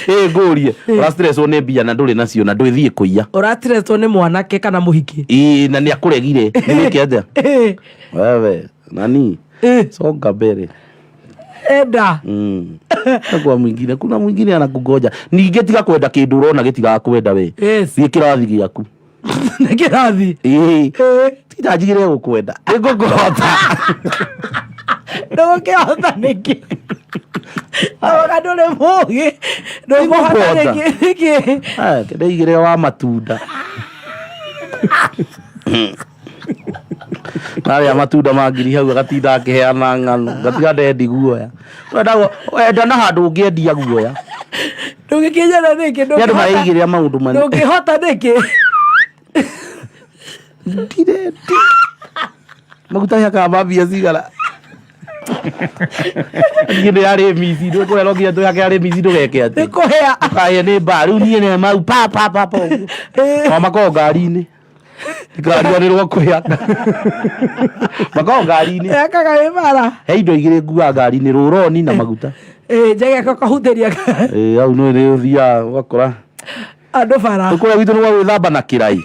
Ĩ ngũrie, ũrastreswo nĩ mbia na ndũrĩ nacio na ndwĩthiĩ kũiya. Ũratreswo nĩ mwanake kana mũhiki? Ĩ, na nĩ akũregire, nĩ wĩke atĩa? Wewe nani, songa mbere. Enda. Kwa mwingine, kuna mwingine anakungoja. Ningĩ tiga kwenda kĩndũ ũrona gĩtigakwenda we. Thiĩ kĩrathi gĩaku. Nĩ kĩrathi? Ĩĩ, tiga njigĩre gũkwenda nĩngũkũhota. Ndũgũkĩhota nĩkĩ? Oga ndũrĩ mũgĩ. Ndũkũhota Nĩngũkũhota. nĩkĩ? Nĩkĩ? Aya, ndeigĩrĩre wa matunda narĩa matunda ma ngiri hau agatinda akĩheana ng'ano ngatiga ndendi guoya. Wenda na handũ ũngĩendia guoya. Ndũngĩkinyana nĩkĩ? Nĩ andũ mareigĩrĩra maũndũ manene. Ndũngĩhota nĩkĩ? Ndirendi maguta hakaga ma mbia cigana? Niĩ nĩ arĩ mici ndũkũrĩa, no nginya twĩhake arĩ mici ndũgeke atĩ Nĩ kũhĩa. Ndũkahĩe nĩ mbaa. Rĩu niĩ nĩ mau pa pa pa pa ũguo. O makoragwo ngari-inĩ, ndikariganĩrwo kwĩhaka makoragwo ngari-inĩ. Yakaga wĩ bara. He indo igĩrĩ nguaga ngari-inĩ, rũroni na maguta. Njege kahutĩria. Ĩ, hau nĩ nĩ ũthiaga ũgakora andũ bara. Kũrĩa gwitũ nĩ gwa gwĩthamba na kĩrai.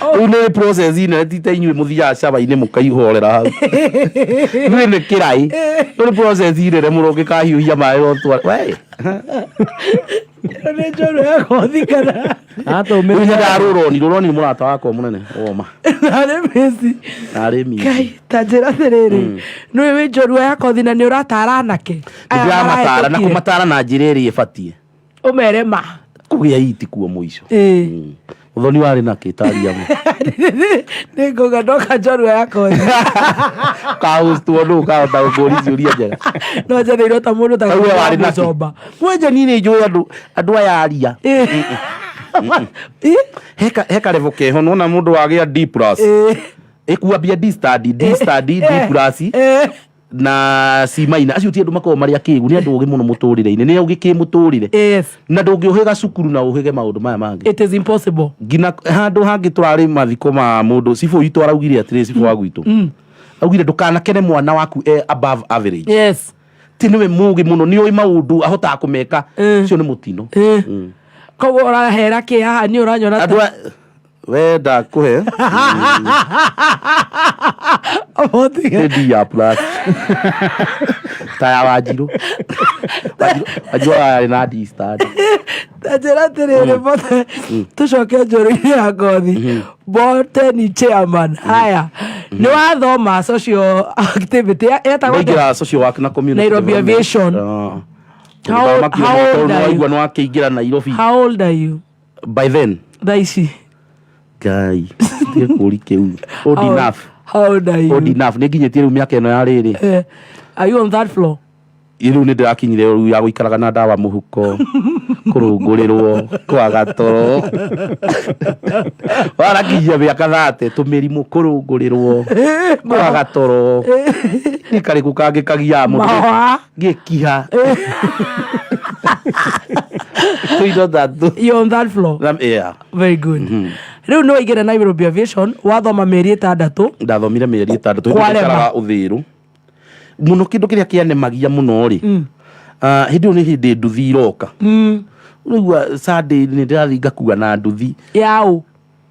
Rĩu nĩ process nene, ti ta inyuĩ mũthiaga cabainĩ mũkaihorera hau. Ithuĩ nĩ kĩrai. Rĩu nĩ process nene mũno ũngĩkahiũhia maĩ ũtware we. Ĩno nĩ njorua ya kothi kana? Rĩu nyendaga rũroni. Rũroni nĩ mũrata wakwa mũnene woma. Narĩ mĩci. Narĩ mici. Ngai, ta njĩra atĩrĩrĩ, nĩũĩ wĩ njorua ya kothi na nĩ ũratara anake aya Ndĩramatara na marahĩtũkire? kũmatara na njĩra ĩrĩa ĩbatiĩ. Ũmere ma. Kũgĩa iti kuo mũico. Mũthoni warĩ na kĩtaria mũ. Nĩ ngauga ndoka njorua ya kothi. Kahũstwo nũ ũkahota gũkũria ciũria njega. No njetheirwo ta mũndũ ta Tauge warĩ na kĩ? mũcomba. Kwenja niĩ nĩ njũĩ andũ aya aria. He karevo keho nona mũndũ wagĩa D plus. Ĩkuambia D study, D study, D plus. Na C minor. Acio ti andũ makoragwo marĩ akĩgu, nĩ andũ ogĩ mũno mũtũrĩre-inĩ, nĩ ogĩ kĩ mũtũrĩre. Na ndũngĩũhĩga cukuru na ũhĩge maũndũ maya mangĩ. It is impossible. Nginya handũ hangĩ tũrarĩ mathiko ma mũndũ, cibũ witũ araugire atĩrĩ, cibũ wa gwitũ augire, "Ndũkanakene mwana waku e above average." Ti nĩwe mũgĩ mũno, nĩ ũĩ maũndũ ahotaga kũmeka. Ũcio nĩ mũtino. Koguo ũrahera kĩ haha? Nĩ ũranyona andũ we ndakũhe Ũtige. Nĩ D ya plus ta ya Wanjirũ. Wanjirũ ararĩ na D stand. Ta njĩra atĩrĩrĩ, Bote, tũcoke njũrũ-inĩ ya ngothi. Bote ni chairman. Haya, nĩ wathoma social activity etagwo atĩa? Ndaingĩra social work na community Nairobi development. Aviation. Ah. How old are you? Waigua nĩ wakĩingĩra Nairobi. How old are you By then? Thaa ici. Ngai, tige kũri kĩu. Old enough. How old are you? Old enough, nĩ nginyĩtie rĩu mĩaka ĩno ya rĩrĩ. Are you on that floor? Rĩu nĩ ndĩrakinyire rĩu ya gũikaraga na ndawa mũhuko, kũrũngũrĩrwo, kwaga toro, warakinyia mĩaka 30, tũmĩrimũ, kũrũngũrĩrwo, kwaga toro, nĩ karĩkũ kangĩ kagiaga mũndũ? Mahũa. Gĩkiha tũindo tatu. You're on that floor. Yeah. Very good. Rĩu nĩ waingĩra Nairobi Aviation, wathoma mĩeri 6. Ndathomire mĩeri 6. Kwarema. Ndaikaraga ũthĩrũ mũno. Kĩndũ kĩrĩa kĩanemagia mũno rĩ, hĩndĩ ĩyo nĩ hĩndĩ nduthi iroka. Ũraigua Sunday nĩ ndĩrathiĩ ngakua na nduthi. Yaũ?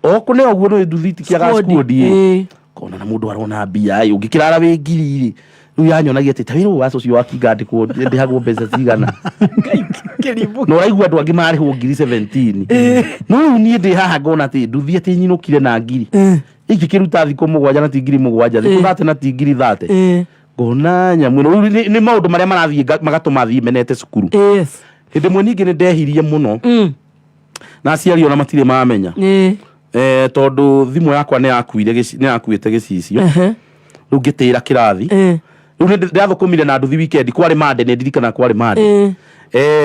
O kũne ũguo nĩ nduthi itikiaga. Squad. Squad ĩ kona na mũndũ arona mbia ĩ ũngĩkĩrara wĩ ngiri rĩ, rĩu yanyonagia atĩ ta wĩra ũyũ wa social work ngandĩkwo ndĩhagwo mbeca cigana, na ũraigua andũ angĩ marĩhwo ngiri 17, no rĩu niĩ ndĩ haha ngona atĩ nduthi atĩ nyinũkire na ngiri ingĩkĩruta thikũ 7 na ti ngiri 7, thikũ 30 na ti ngiri 30. Ngona nyamũ ĩno rĩu nĩ maũndũ marĩa marathiĩ magatũma thiĩ menete cukuru. Hĩndĩ ĩmwe ningĩ nĩ ndehirie mũno na aciari ona matirĩ mamenya. Tondũ thimũ yakwa nĩ yakuire nĩ yakuĩte gĩcicio. Rĩu ngĩtĩra kĩrathi. Rĩu nĩ ndĩrathũkũmire na nduthi weekend, kwarĩ Monday, nĩ ndirikana kwarĩ Monday.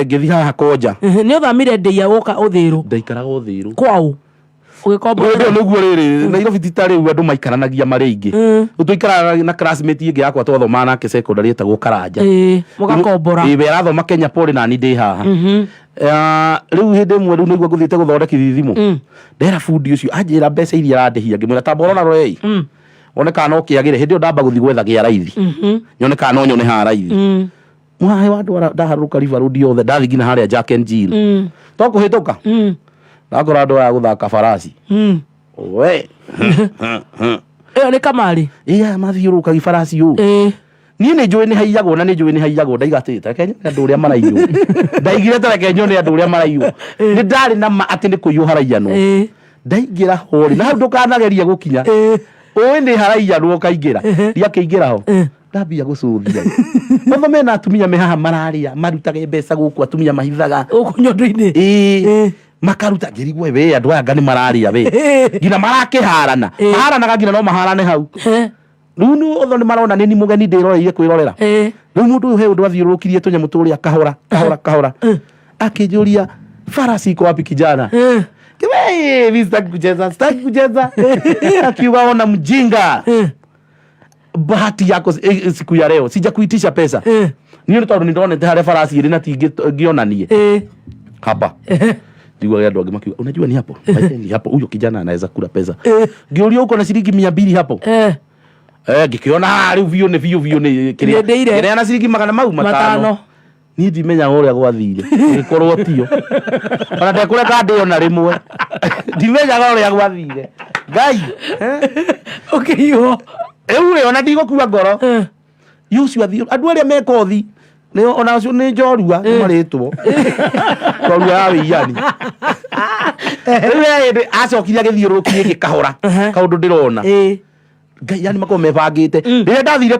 Ngĩthiĩ haha Konja. Nĩ ũthamire ndĩia gũka ũthĩrũ? Ndaikaraga ũthĩrũ. Kwaũ ũgĩkomba? Ũndũ nĩguo rĩrĩ, Nairobi ti ta rĩu andũ maikaranagia marĩ aingĩ. Rĩu tũikaraga na classmate ĩngĩ yakwa twathomaga nake secondary etagwo Karanja. Mũgakombora. Ĩĩ, we arathoma Kenya Poly na ni ndĩ haha. Rĩu hĩndĩ ĩmwe rĩu nĩguo ngũthiĩte gũthondekithia thimũ, ndera bundi ũcio anjĩra mbeca iria arandĩhia, ngĩmwĩra tamba ũrona rorei one kana no kĩagĩre. Hĩndĩ ĩyo ndamba gũthiĩ gwetha gĩa raithi, nyone kana no nyone haha raithi. Mwahe wa ndwara, ndaharũrũka River Road yothe, ndathiĩ nginya harĩa Jack and Jill to kũhĩtũka, ndakora andũ aya gũthaka farasi we. Ĩyo nĩ kamarĩ. Iya, mathiũrũrũkagia farasi ũũ. Niĩ nĩ njũĩ nĩ haiyagwo na nĩ njũĩ nĩ haiyagwo. Ndaiga atĩ tareke nyone andũ ũrĩa maraiywo. Ndaigire tareke nyone andũ ũrĩa maraiywo. Nĩ ndarĩ na ma atĩ nĩ kũiywo haraiyanwo. Ndaingĩra hori na hau ndũkanagerie gũkinya. Ũĩ nĩ haraiyanwo, ũkaingĩra, ndiakĩingĩra ho. Ndambia gũcũthia otho mena atumia me haha mararĩa marutage mbeca gũkũ, atumia mahithaga gũkũ nyondo-inĩ. Ĩĩ, makaruta. Ngĩrigwo, we andũ aya anga nĩ mararĩa we nginya marakĩharana, maharanaga nginya no maharane hau. Rĩu nĩ otho nĩ marona nĩ ni mũgeni ndĩroreire kwĩrorera. Rĩu mũndũ ũyũ he ũndũ athiũrũrũkirie tũnyamũ tũrĩa kahora kahora kahora, akĩnjũria, "Farasi iko wapi, kijana?" Kiwe, mimi sitaki kucheza, sitaki kucheza. Akiuga, "Ona mjinga, bahati yako siku ya leo sijakuitisha pesa." Niĩ nĩ tondũ nĩndonete harĩa farasi ĩrĩ na ti ngĩonanie hapa. Ndigua andũ angĩ makiuga, "Unajua ni hapo. By ni hapo huyo kijana anaweza kula pesa." Ngĩũria, "Uko na shilingi 200 hapo?" Ngĩkĩona haha rĩu biũ nĩ biũ biũ nĩ kĩrĩa. Nĩndĩire. Ngĩneana ciringi magana mau 500. 5. Niĩ ndimenyaga ũrĩa gwathire, gĩkorwo tio ona ndekũreka ndĩo na rĩmwe, ndimenyaga ũrĩa gwathire, Ngai. Ũkĩiywo. Rĩu rĩ, ona ndigũkua ngoro. Ũcio athiĩ andũ arĩa me kothi nĩ ona acio nĩ njorua nĩ marĩtwo njorua ya wĩiyani. Rĩu he hĩndĩ acokire agĩthiũrũrũkia ĩngĩ kahora kaũndũ ndĩrona. Ngai, yani makorwo mebangĩte. Rĩrĩa ndathire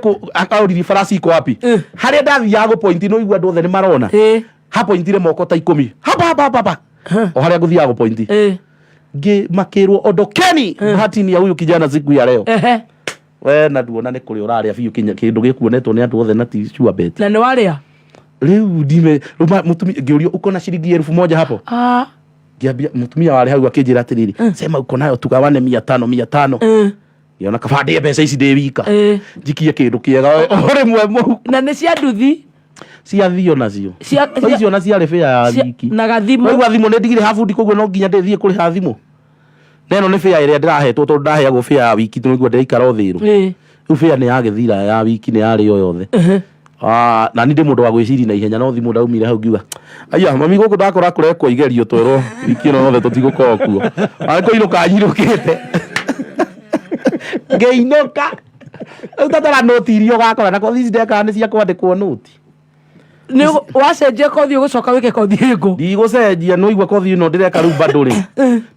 aũririe farasi iko wapi, harĩa ndathiaga gũ point no igua andũ othe nĩ marona. Hapointire moko ta 10 hapa hapa hapa hapa, o harĩa ngũthiaga gũ point. Ngĩ makĩrwo, "Ondokeni, bahati ni ya huyu kijana siku ya leo." We na nduona nĩ kũrĩa ũrarĩa biũ kinya kĩndũ gĩkuonetwo nĩ andũ othe na ti sure bet. Na nĩ warĩa? Rĩu ndime rĩu mũtumia ngĩũrio, "Uko na shilingi 1000 hapo?" Ah. Ngĩambia mũtumia warĩ hau akĩnjĩra atĩrĩrĩ, "Sema uko nayo tugawane 500 500." Ngĩona kaba ndĩe mbeca ici ndĩ wika. Njikie kĩndũ kĩega o rĩmwe mũhuko. Na nĩ cia nduthi. Ciathio nacio. Icio na ciarĩ bĩa ya wiki. Na gathimũ. Waigua thimũ nĩ ndigire habundi koguo no nginya ndĩthiĩ kũrĩha thimũ. Na ĩno nĩ bĩa ĩrĩa ndĩrahetwo tondũ ndaheagwo bĩa ya wiki tondũ ndĩraikara ũthĩrũ. Rĩu bĩa nĩ yagĩthira ya wiki nĩ yarĩo yothe. Ah, na niĩ ndĩ mũndũ wa gwĩciria na ihenya no thimũ ndaumire hau ngiuga aya mami gũkũ ndakora kũrekwo igerio twerwo wiki ĩno yothe tũtigũkorwo kuo. Arĩ kũinũka nyinũkĩte. Ngĩinũka. Rĩu tatara nũti iria ũgakora na kothi ici ndekaga nĩ cia kwandĩkwo nũti. Nĩ wacenjia kothi ũgũcoka wĩke kothi ĩngũ. Ndigũcenjia nĩ waigua kothi ĩno ndĩreka rĩu bado rĩ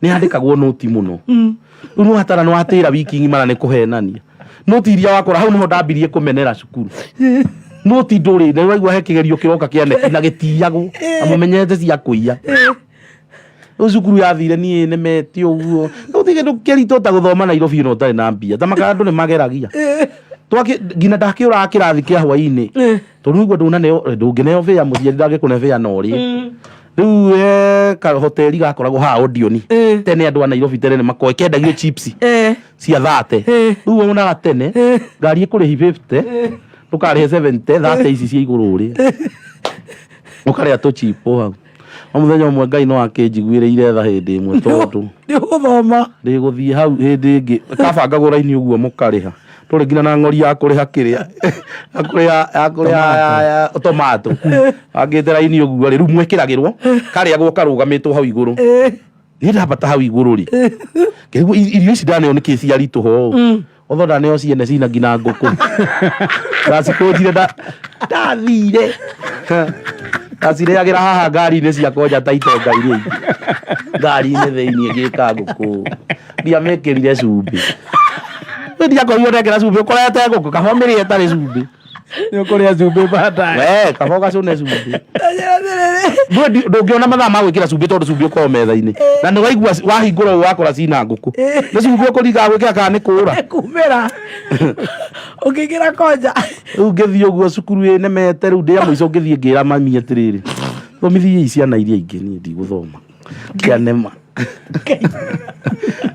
nĩ yandĩkagwo nũti mũno. Rĩu nĩ watara nĩ watĩra wiki ng'ima na nĩ kũhenania. Nũti iria wakora hau nĩho ndambirie kũmenera cukuru. Nũti ndũrĩ na waigua he kĩgerio kĩroka kĩa neki na gĩtiyagwo na mũmenyete cia kũiya. Rĩu cukuru yathire niĩ nemete ũguo. Rĩu ti kĩndũ kĩritũ ta gũthoma Nairobi ĩno ũtarĩ na mbia. Ta makara andũ nĩ mageragia. Twakĩ nginya ndakĩũraga kĩrathi kĩa hwainĩ. Tondũ nĩguo ndũnaneo ndũngĩneo bĩa mũciari ndangĩkũne bĩa na ũrĩe. Rĩu he kahoteri gakoragwo haha Odeon. Tene andũ a Nairobi tene nĩ makoĩ kendagio chips cia 30. Rĩu wonaga tene ngari ĩkũrĩhi 50 ndũkarĩhe 70 30 ici cia igũrũ ũrĩe. Ũkarĩa tũchipo hau. No mũthenya ũmwe Ngai no akĩnjiguĩrĩire tha hĩndĩ ĩmwe tondũ Nĩ ũgũthoma. ndĩgũthiĩ hau hĩndĩ ĩngĩ kabangagwo raini ũguo mũkarĩha tũrĩ nginya na ng'ori ya kũrĩha kĩrĩa ya kũrĩha ya kũrĩha ya tomato bangĩte raini ũguo rĩ rĩu mwĩkĩragĩrwo karĩagwo karũgamĩtwo hau igũrũ niĩ ndambata hau igũrũ rĩ ngĩigua irio ici ndaneo nĩkĩ ciaritũha ũũ Otho ndaneo ciene cina nginya ngũkũ. Ndacikũnjire ndathire. Ndacirĩagĩra haha ngari-inĩ cia konja ta itonga iria ingĩ. Ngari-inĩ thĩinĩ ngĩka ngũkũ. Ndiamĩkĩrire cumbĩ. Ndiakorirwo ndekĩra cumbĩ ũkorete ngũkũ kaba ũmĩrĩe ĩtarĩ cumbĩ. Nĩ ũkũrĩa cumbĩ baadaye. We kaba ũgacũne cumbĩ. Ndũngĩona mathaa ma gwĩkĩra cumbĩ tondũ cumbĩ ũkoragwo metha-inĩ. Na nĩ waigua wahingũra ũũ wakora cina ngũkũ. Nĩ cumbĩ ũkũringaga gwĩkĩra kana nĩ kũũra. Kumĩra. Ũkĩingĩra konja. Rĩu ngĩthiĩ ũguo cukuru ĩnemete rĩu ndĩ ya mũico ngĩthiĩ ngĩra mami atĩrĩrĩ thomithiei ciana iria ingĩ niĩ ndigũthoma. Kĩanema.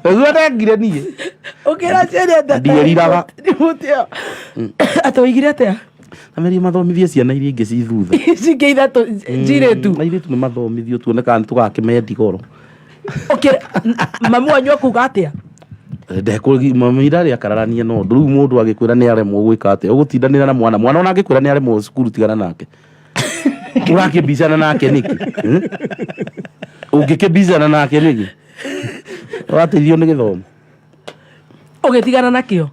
Nĩguo ndekire niĩ. Ũkĩra ciana atĩa? Ndieriraga. Atĩ woigire atĩa? Amerie mathomithie ciana iria ingĩ ci thutha. Ici ingĩ ithatũ njirĩtu. Airĩtu nĩ mathomithio tuone kana nĩ tũgakĩmendi goro. Ũkĩra mami wanyu akuga atĩa? Mami ndarĩ akararania na ũndũ rĩu mũndũ agĩkwĩra nĩ aremwo gwĩka atĩa ũgũtindanĩra na mwana mwana ona angĩkwĩra nĩ aremwo cukuru tigana nake ũrakĩmbicana nake nĩkĩ? Ũngĩkĩmbicana nake nĩkĩ? Ũrateithio nĩ gĩthomo. Ũgĩtigana nakĩo?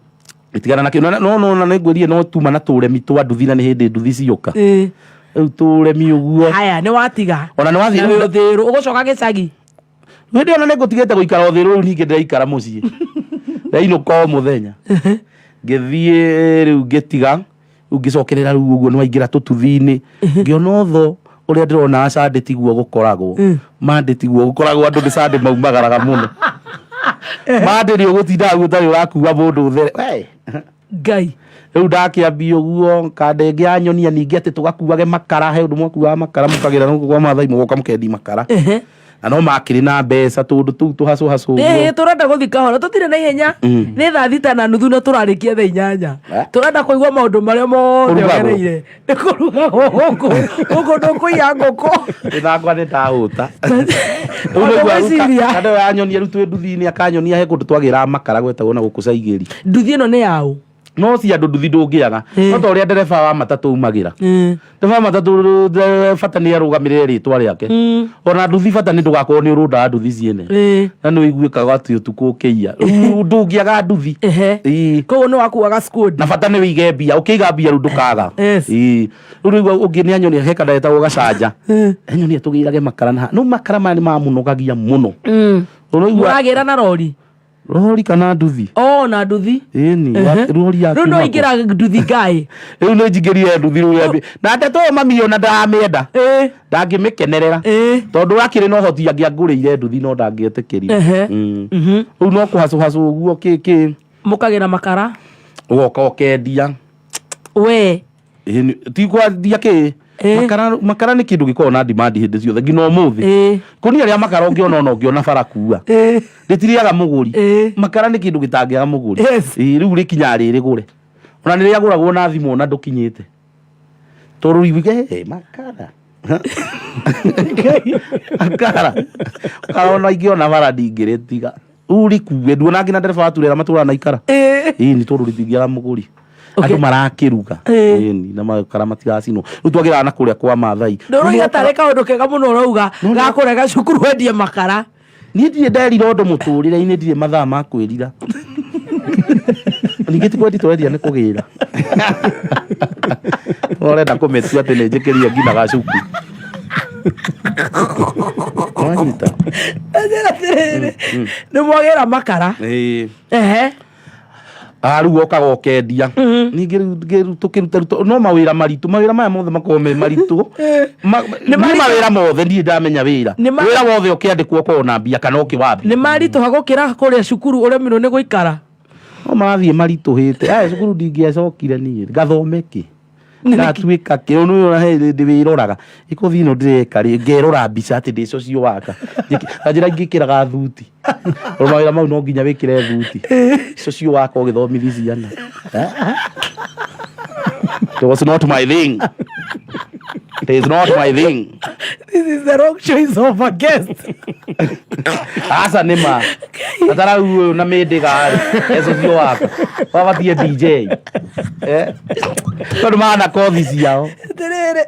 Gĩtigana nakĩo. No no na nĩngwĩrire no tuma na tũremi twa nduthi na nĩ hĩndĩ nduthi cioka. Rĩu tũremi ũguo. Haya, nĩ watiga. Ona nĩ wathiĩ. Na wĩ ũthĩrũ, ũgũcoka gĩcagi? Hĩndĩ ĩyo na nĩngũtigĩte gũikara ũthĩrũ rĩu ningĩ ndĩraikara mũciĩ. Ndainũka o mũthenya. Ngĩthiĩ rĩu ngĩtiga. Rĩu ngĩcokerera rĩu ũguo nĩwaingĩra tũtuthi-inĩ ngĩona ũtho ũrĩa ndĩrona candĩ tiguo gũkoragwo mandĩ tiguo gũkoragwo andũ nĩ candĩ maumagaraga mũno mandĩ nĩ ũgũtinda hau ũtarĩ ũrakua mũndũ ũthere We. Ngai. Rĩu ndakĩambia ũguo kanda ĩngĩ yanyonia ningĩ atĩ tũgakuage makara he ũndũ mwakuaga makara mũkagĩra na gũkũ kwa Maathai mũgoka mũkendia makara na no makĩrĩ na mbeca tũndũ tũu tũhacũhacũ ũguo. Ĩĩ, tũrenda gũthiĩ kahora tũtirĩ na ihenya nĩ thaa 6:30 na tũrarĩkia thaa 8. Tũrenda kũigua maũndũ marĩa mothe Kũrugagwo. ũgereire. Nĩ kũrugagwo gũkũ gũkũ ndũkũiya ngũkũ. Ĩthakwa nĩ ndahũta. Ũndũ gwĩciria. Kando yanyonia rĩu twĩ nduthi-inĩ akanyonia he kũndũ twagĩraga makara gwetagwo na gũkũ Caigĩri. Nduthi ĩno nĩ yaũ? No ci andũ nduthi ndũngĩaga. No ta ũrĩa ndereba wa matatũ umagĩra. Ndereba wa matatũ bata nĩ arũgamĩrĩre rĩtwa rĩake. Ona nduthi bata nĩ ndũgakorwo nĩ ũrũndaga nduthi ciene. Na nĩ ũiguĩkaga atĩ ũtukũ ũkĩiya. Rĩu ndũngĩaga nduthi. Koguo nĩ wakuaga squad. Na bata nĩ ũige mbia. Ũkĩiga mbia rĩu ndũkaga. Rĩu rĩu ũngĩ nĩ anyonia he kanda getagwo gacanja. Anyonia tũgĩrage makara na no makara maya nĩ mamũnogagia mũno. Ũraigua Mũragĩra na rori? Rori kana nduthi? Oh, na nduthi. Ĩni, rori ya Rĩu no ingĩra nduthi ngai. Rĩu nĩ njingĩrire nduthi rĩu yambi. Na ndeto ĩyo mami ona ndaramĩenda. Ndangĩmĩkenerera. Tondũ akĩrĩ na ũhoti angĩangũrĩire nduthi no ndangĩetĩkĩrire. Rĩu no kũhacũhacũ ũguo kĩ kĩ. Mũkagĩra makara. Ũgoka ũkendia. We. Ĩni, ti kwendia kĩ? Makara, makara nĩ kĩndũ gĩkoragwo na demand hĩndĩ ciothe nginya ũmũthĩ. Kũnia rĩa makara ũngĩona ona ũngĩona bara kua, rĩtirĩaga mũgũri. Makara nĩ kĩndũ gĩtangĩaga mũgũri. Ĩĩ, rĩu rĩkinyaga rĩrĩgũre, ona nĩ rĩagũragwo na thimũ ona ndũkinyĩte, tondũ rĩu makara makara makara ona ingĩona bara ndingĩrĩtiga. Rĩu rĩkue, nduona nginya ndereba wa turera matũraga na ikara. Ĩĩ, nĩ tondũ rĩtingĩaga mũgũri. Andũ marakĩruga. Ĩni, na makara matigacinwo. Rĩu twagĩraga na kũrĩa kwa Mathai. Ndũrauga tarĩ kaũndũ kega mũno, ũrauga gakũrega cukuru wendie makara. Niĩ ndirĩ nderira ũndũ mũtũrĩre-inĩ, ndirĩ mathaa ma kwĩrira. Ningĩ ti kwendi tũrendia, nĩ kũgĩra. Ũrenda kũmĩtua atĩ nĩ njĩkĩrie nginya gacuku, wanyita. Njĩra atĩrĩrĩ, nĩ mwagĩra makara. Ĩĩ. Ehe. Ah, rĩu okaga ũkendia. Ningĩ rĩu tũkĩruta ruta no mawĩra maritũ, mawĩra maya mothe makoragwo me maritũ. Nĩ Niĩ maritũ. mawĩra mothe ndirĩ ndamenya wĩra. Nĩ Wĩra wothe ũkĩandĩkwo ũkoragwo na mbia kana ũkĩwambia. Nĩ maritũha gũkĩra kũrĩa cukuru ũremirwo nĩ gũikara. No marathiĩ maritũhĩte. Aya cukuru ndingĩacokire niĩ ngathome kĩ ndatuĩka kĩ ũyũ he hĩndĩ wĩroraga ĩkũthi ĩno ndĩreka rĩ, ngerora mbica atĩ ndĩ social worker. Na njĩra ingĩkĩraga thuti, tondũ mawĩra mau no nginya wĩkĩre thuti, social worker ũgĩthomithi ciana. Eh? It was not my thing. It is not my thing. This is the wrong choice of a guest. Aca, nĩ ma atarau ũyũ na mĩndĩga rĩ, e social worker wabatie DJ. Eh? Tondũ mahana kothi ciao. Atĩrĩrĩ,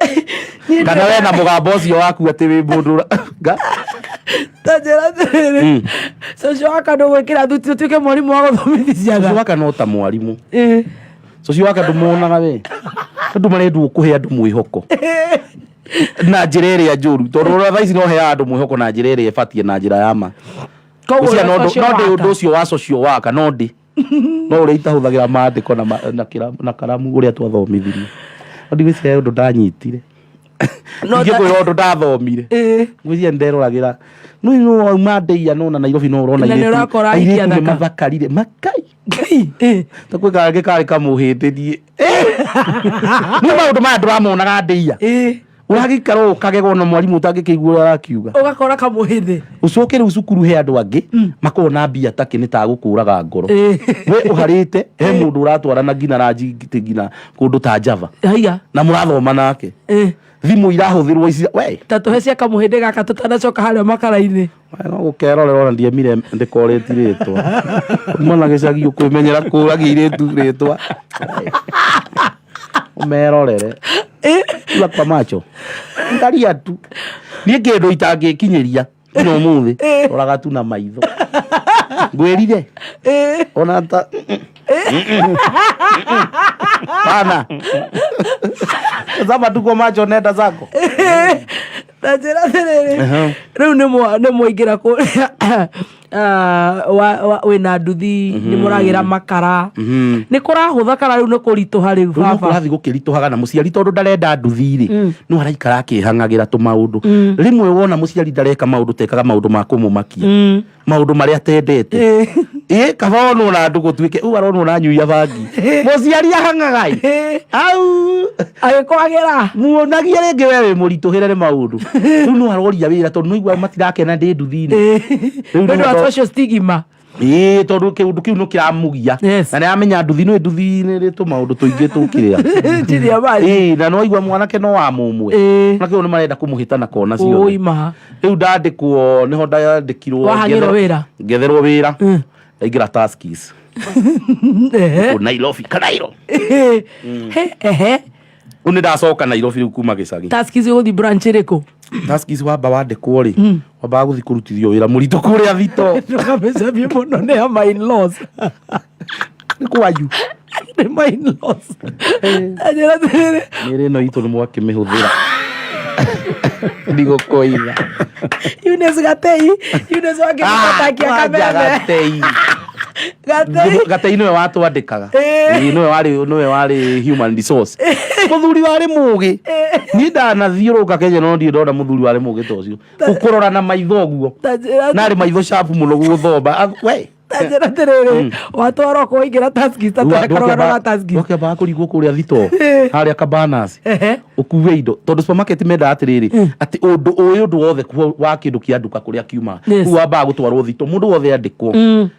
niĩ Kana we na mũgambo ũcio waku atĩ wĩ mũndũ ta njĩra atĩrĩrĩ, social worker ndũgwĩkĩra thuti ũtuĩke mwarimũ wa gũthomithia Social ciana? worker no ta mwarimũ. Social worker ndũmonaga we, andũ marendwo kũhe andũ mwĩhoko na njĩra ĩrĩa njũru, tondũ ũrĩa thaa ici no heaga andũ mwĩhoko na njĩra ĩrĩa ĩbatiĩ na njĩra ya ma. Koguo Ngwĩciria no social no ndĩ worker. ũndũ ũcio wa social worker no ndĩ no ũrĩa itahũthagĩra maandĩko na karamu ũrĩa twathomithirio, no ndigwĩciria ũndũ ndanyitire. No Ingĩkwĩra ũndũ ndathomire, ngwĩciria nderoragĩra no no wauma ndeia no na Nairobi no ũrona Na nĩ airĩtu ũrakora ahikia airĩtu nĩ athaka. mathakarire makai. Ngai. Ta kwĩ kangĩ karĩ kamũhĩndĩ niĩ nĩ maũndũ maya ndũramonaga ndeia. Ũragĩikara ũkagegwo na mwarimũ ũtangĩkĩigua ũrĩa arakiuga. Ũgakora kamũhĩndĩ. Ũcoke rĩu cukuru he andũ angĩ makoragwo na mbia takĩ nĩ tagũkũraga ngoro. We ũharĩte he mũndũ ũratwarana nginya ranji nginya kũndũ ta Java Haiya. na mũrathoma nake, thimũ irahũthĩrwo ici we. Ta tũhe cia kamũhĩndĩ gaka tũtanacoka harĩa makara-inĩ. We no gũkerorera ona ndiemire ndĩkorĩti rĩtwa kuma na gĩcagi ũkwĩmenyera kũragia irĩtu rĩtwa ũmerorere kula kwa macho, angalia tu. Niĩ kĩndũ itangĩkinyĩria nginya ũmũthĩ, roraga tu na maitho. Ngwĩrire ona ta bana tazama tu kwa macho, nenda zako. Na njĩra atĩrĩrĩ, rĩu nĩ mwaingĩra kũrĩa wĩna nduthi, nĩ mũragĩra makara, nĩ kũrahũtha kana rĩu nĩ kũritũha rĩu? Rĩu no Baba. kũrathiĩ gũkĩritũhaga, na mũciari tondũ ndarenda nduthi rĩ, no araikara akĩhang'agĩra tũmaũndũ. Rĩmwe wona mũciari ndareka maũndũ tekaga maũndũ ma kũmũmakia, maũndũ marĩa atendete. Ĩ kaba onwo na andũ gũtuĩke ũũ aronwo na nyuia bangi, mũciari ahang'aga ĩ au. Agĩkwagĩra. Muonagie rĩngĩ we wĩ mũritũhĩre nĩ maũndũ. Rĩu no aroria wĩra tondũ no igua matirakena ndĩ nduthi-inĩ. Rĩu nĩ ũndũ wa nĩho social stigma. Ĩĩ, tondũ kĩũndũ kĩu no kĩramũgia. Na nĩ amenya nduthi no nduthi nĩ rĩ tũmaũndũ tũingĩ tũkĩrĩa. Chini ya maji. Ĩĩ, na no igua mwanake no wa mũmwe. Mwanake ũyũ nĩ marenda kũmũhĩta na kona ciothe. Ũi ma. Rĩu ndandĩkwo, nĩho ndandĩkirwo. Wahang'ĩrwo wĩra? Ngetherwo wĩra, ndaingĩra Tuskys kũ Nairobi Kanairo. He, ehe. Rĩu nĩ ndacoka Nairobi rĩu kuma gĩcagi. Tuskys ũgũthiĩ branch ĩrĩkũ? Tuskys wamba wandĩkwo rĩ, wambaga gũthiĩ kũrutithio wĩra mũritũ kũrĩa thito. Ndũkamĩcemie mũno, nĩ ya my in-laws. Nĩ kwanyu. Nĩ my in-laws. Njĩra atĩrĩrĩ, Mĩĩrĩ ĩno itũ nĩ mwakĩmĩhũthĩra, ndigũkũiga. Eunice Gatei, Eunice wakĩmũtakia Kwanja kameme. Gatei. Gatei. Gatei nĩwe watwandĩkaga. Ĩĩ. Ĩĩ, nĩwe warĩ human resource, mũthuri warĩ mũgĩ. Niĩ ndanathiũrũrũka Kenya no ndirĩ ndona mũthuri warĩ mũgĩ ta ũcio, gũkũrora na maitho ũguo. Ta njĩra Na arĩ maitho sharp mũno gũgũthoma. We. Tanjĩra atĩrĩrĩ, watwarwo kũ waingĩra Tuskys, ta tũhe karũgano ga Tuskys. Wakĩambaga kũrigwo kũrĩa thitoo harĩa Cabanas, ũkue indo, tondũ supermarket mendaga atĩrĩrĩ, atĩ ũndũ ũyũ, ũndũ wothe wa kĩndũ kĩa nduka kũrĩa kiuma, rĩu wambaga gũtwarwo thito, mũndũ wothe andĩkwo,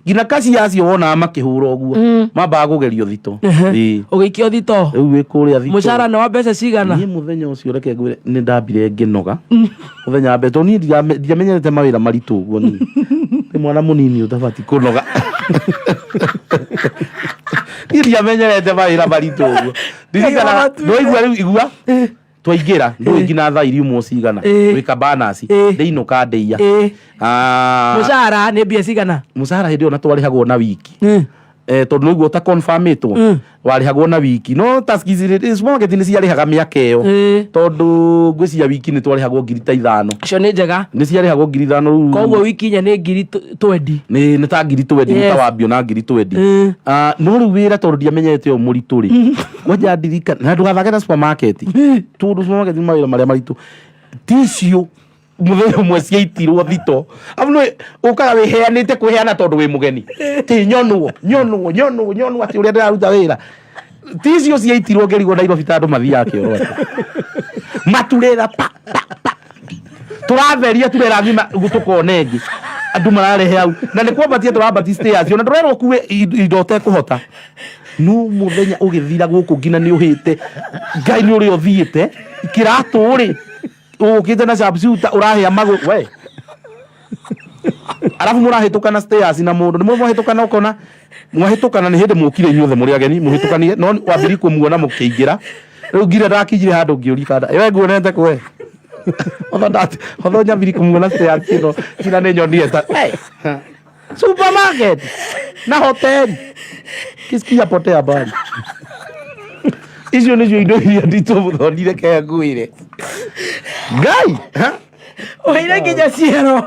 nginya kacia acio wonaga makĩhũra ũguo mambaga kũgerio thito. Ĩĩ. Ũgĩikio thito. Rĩu wĩ kũrĩa thito. Mũcara nĩ wa mbeca cigana? Niĩ mũthenya ũcio, reke ngwĩre, nĩ ndambire ngĩnoga mũthenya wa mbere, tondũ niĩ ndiamenyerete mawĩra maritũ ũguo. Niĩ nĩ mwana mũnini ũtabati kũnoga. Niĩ ndiamenyerete mawĩra maritũ ũguo. Ndirikanaga Ngai. ndwaigua rĩu igua twaingĩra, ndũĩ nginya thaa iriumwo cigana, wĩ Cabanas, ndĩinũka ndĩia. Ah, Mũcara nĩ mbia cigana? Mũcara hĩndĩ ĩyo na twarĩhagwo na wiki, tondũ nĩguo ta confirmĩtwo, warĩhagwo na wiki, no Tuskys supermarket nĩ ciarĩhaga mĩaka ĩyo, tondũ ngwĩciria wiki nĩ twarĩhagwo 5,000. Icio nĩ njega. Nĩ ciarĩhagwo 5,000 rĩu. Koguo wiki inya nĩ ngiri 20. Nĩ ta 20,000. Nĩ ta wambio na 20,000. Ah, no rĩu wĩra, tondũ ndiamenyete ũyũ mũritũ rĩ, kwanja ndirikana na ndũgathake na supermarket, tondũ supermarket nĩ mawĩra marĩa maritũ. Tissue mũthenya ũmwe ciaitirwo thito, amu nĩ ũkaga wĩheanĩte kwĩheana tondũ wĩ mũgeni, ti nyonwo nyonwo nyonwo nyonwo atĩ ũrĩa ndĩraruta wĩra. Tissue ciaitirwo, ngĩrigwo Nairobi ta andũ mathiaga kĩoro atĩa, maturĩra pa pa pa, tũratheria turera ng'ima tũkona ĩngĩ andũ mararehe hau, na nĩ kwambatia tũrambatia stairs, ona ndũrerwo ũkue indo ũtekũhota. No mũthenya ũgĩthira gũkũ nginya nĩ ũhĩte Ngai nĩ ũrĩa ũthiĩte kĩratũ rĩ, ũkĩte na sharpshooter ũrahĩa magũrũ we, arabu mũrahĩtũkana stairs na mũndũ nĩ mwahĩtũkana, ũkona mwahĩtũkana nĩ hĩndĩ mũkire inyuothe mũrĩ ageni mũhĩtũkanie, no wambiri kũmuona mũkĩingĩra. Rĩu nginya ndakinyire handũ ngĩũria banda we nguonete kwe hotho nyambiri kũmuona stairs ĩno, nginya nĩ nyonire ta we supermarket na hoteli kisikia potea mbali. Icio nĩcio indo iria nditũ mũthonire ke ngwĩre Ngai ha? Ũheire nginya ciero.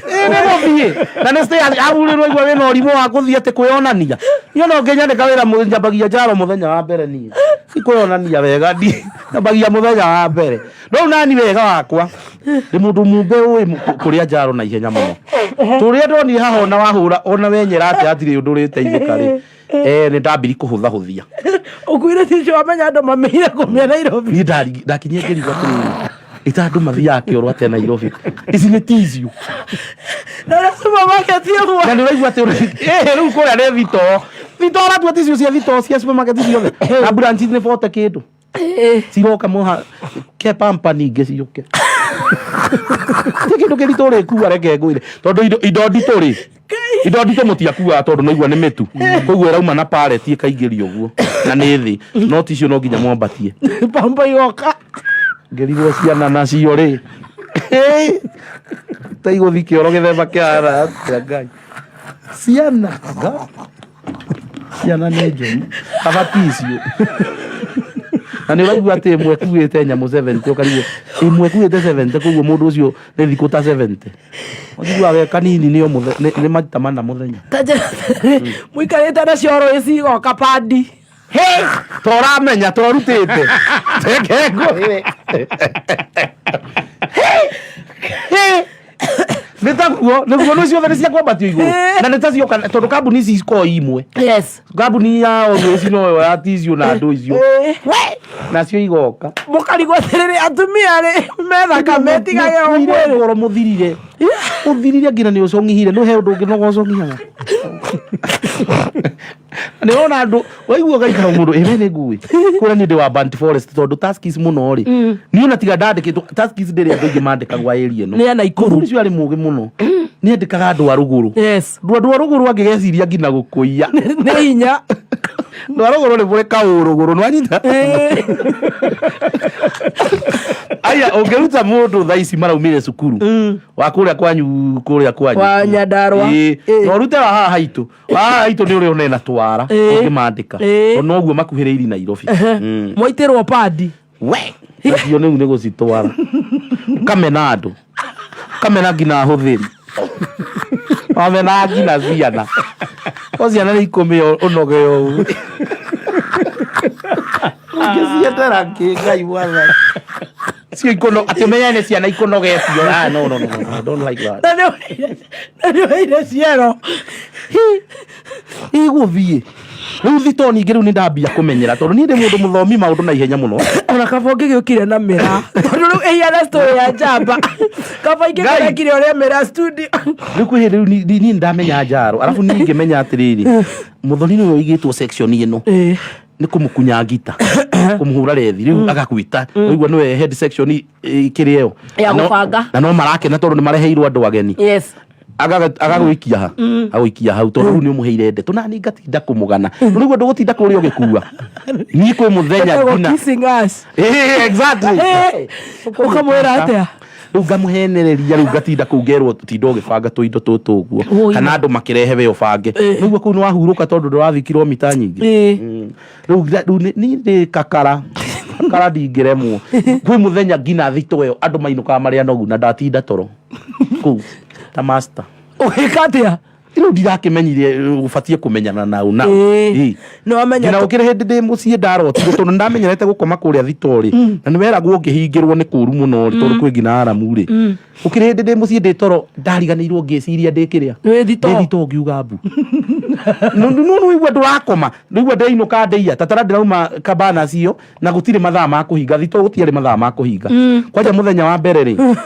Ĩ, nĩ gũthiĩ na nĩ stairs hau rĩ, ũraigua wĩna ũrimũ wa gũthiĩ atĩ kwĩonania. Niĩ ona ũngĩnyandĩka wĩra nyambagia njaro mũthenya wa mbere. Niĩ ti kwĩonania wega, ndi nyambagia mũthenya wa mbere. Rĩu nani wega wakwa ndĩ mũndũ mumbe ũĩ kũrĩa njaro na ihenya mũno. Tũrĩa ndonire haha, ona wahũra ona wenyera atĩa, hatirĩ ũndũ ũrĩteithĩka rĩ, nĩ ndambiri kũhũthahũthia. Ũkuire tissue, wamenya andũ mamĩire kũmĩa Nairobi. Niĩ ndakinyia ngĩrigwo atĩrĩrĩ, ĩta andũ mathiaga kĩoro atĩa Nairobi, ici nĩ tissue. Na ũrĩa supermarket ĩmwe. Na nĩ ũraigua atĩ rĩu kũrĩa nĩ thitoo thitoo, ũratua tissue cia thitoo cia supermarket ciothe na branch nĩ 40 kĩndũ ciroka moha ke pampa ningĩ ciũke, ti kĩndũ kĩritũ ũrĩkua. Reke ngwĩre, tondũ indo nditũ rĩ, indo nditũ mũtiakuaga, tondũ naigua nĩ mĩtu, koguo ĩrauma na pallet ĩkaingĩrio ũguo na nĩ thĩ, no ticio no nginya mwambatie. Pamba igoka. Ngĩrigwo ciana nacio rĩ ta igũthi kĩoro gĩthemba kĩhana atĩa. Ngai, ciana nga ciana nĩ njũru, kaba ticio. Na nĩ ũraigua atĩ ĩmwe ĩkuĩte nyamũ 70, ũkarigwo ĩmwe ĩkuĩte 70, koguo mũndũ ũcio nĩ thikũ ta 70 ũtiguaga ge kanini nĩ o nĩ maita mana mũthenya. Ta njĩra atĩrĩrĩ, mũikarĩte na cioro ĩcigoka pandi. Hey, toramenya torutĩte, reke ngwĩre nĩ taguo nĩguo nĩ ciothe nĩ cia kwambatio igũrũ na nĩ ta cioka, tondũ kambuni ici ikoragwo imwe. Kambuni ya Always noyo ya tissue na andũ icio nacio igoka. Mũkarigwo atĩrĩrĩ, atumia rĩ methaka metigage o Mũkuire mwĩrĩ. ngoro, mũthirire ũthirire nginya nĩ ũcong'ihire, nĩ he ũndũ ũngĩ noga ũcong'ihaga nĩ wona andũ waigua gaikara mũndũ ĩwe nĩ ngui kũrĩa. Niĩ ndĩ wa Burnt Forest, tondũ Tuskys mũno rĩ, niĩ ona tiga ndandĩkĩtwo Tuskys, ndĩrĩ andũ aingĩ mandĩkagwo area ĩno. Nĩ ya Naikuru. Mũthuri ũcio arĩ mũgĩ mũno, nĩ andĩkaga andũ a rũgũrũ. Andũ a rũgũrũ angĩgeciria nginya gũkũiya. Nĩ hinya. Andũ a rũgũrũ nĩ mũrĩ kaũrũgũrũ nĩwanyita aya, ũngĩruta mũndũ thaa ici maraumire cukuru wa kũrĩa kwanyu, kũrĩa kwanyu. Wa Nyandarua. Ĩĩ. Na ũrute wa haha haitũ, wa haha haitũ nĩ ũrĩa ũnena twara ũngĩmandĩka, tondũ noguo makuhĩrĩirie Nairobi. Mwaitĩrwo pandi. We nacio rĩu nĩ gũcitwara, ũkamena andũ, ũkamena nginya ahũthĩri, wamena nginya ciana, o ciana nĩ ikũmĩ ũnoge ũũ ũngĩciendera kĩ. Ngai mwathani. Cio ikono atĩ ũmenye nĩ ciana ikonogetio. Ah, no, no, no, no, I don't like that. Na nĩ ũheire ciero. Igũthiĩ rĩu thito ningĩ rĩu nĩ ndambia kũmenyera tondũ niĩ ndĩ mũndũ mũthomi maũndũ na ihenya mũno. Ona kaba ũngĩgĩũkire na mĩra, tondũ rĩu ĩhiana story ya njamba. Kaba ingĩkorekire ũrĩa mĩra studio. Rĩu kwĩ hĩndĩ rĩu niĩ ndamenya njaro, arabu niĩ ngĩmenya atĩrĩrĩ, mũthoni nĩwe ũigĩtwo section ĩno nĩ kũmũkunya ngita, kũmũhũra rethi, rĩu agakwĩta ũigua nĩwe head section kĩrĩa ĩyo. Ya gũbanga. Na no marakena tondũ nĩ mareheirwo andũ ageni. Agagũikia ha, agũikia hau tondũ rĩu nĩ ũmũheire ndeto, na niĩ ngatinda kũmũgana rĩu ndũgũtinda kũrĩa ũgĩkua niĩ kwĩ mũthenya Ĩtagwo nginya kissing ass. Exactly. Ũkamwĩra atĩa? Rĩu ngamũhenereria, rĩu ngatinda kũu ngerwo tinda ũgĩbanga tũindo tũtũ ũguo, Ũi. kana andũ makĩrehe we ũbange. Rĩu kũu nĩ wahurũka tondũ ndũrathiĩ kilomita nyingĩ. Rĩu niĩ ndĩ kakara kakara, ndingĩremwo. Kwĩ mũthenya nginya thito ĩyo andũ mainũkaga marĩ anogu na ndatinda toro kũu ta master. Ũgĩka atĩa? Rĩu ndirakĩmenyire ũbatiĩ kũmenyana nau na Nĩ wamenya. Nginya gũkĩrĩ hĩndĩ ndĩ mũciĩ ndarotire, tondũ nĩndamenyerete gũkoma kũrĩa thitorĩ, na nĩ weragwo ũngĩhingĩrwo nĩ kũru mũno rĩ, tondũ kwĩ nginya aramu rĩ. Gũkĩrĩ hĩndĩ ndĩ mũciĩ ndĩ toro ndariganĩirwo ngĩciria ndĩ kĩrĩa Wĩ thitoo. Ndĩ thitoo, ngiuga mbu. No no nĩwaigua ndũrakoma, nĩwaigua ndeinũka ndĩia tatara ndĩrauma kabana cio, na gũtirĩ mathaa ma kũhinga thitoo, gũtiarĩ mathaa ma kũhinga. Kwanja mũthenya wa mbere rĩ,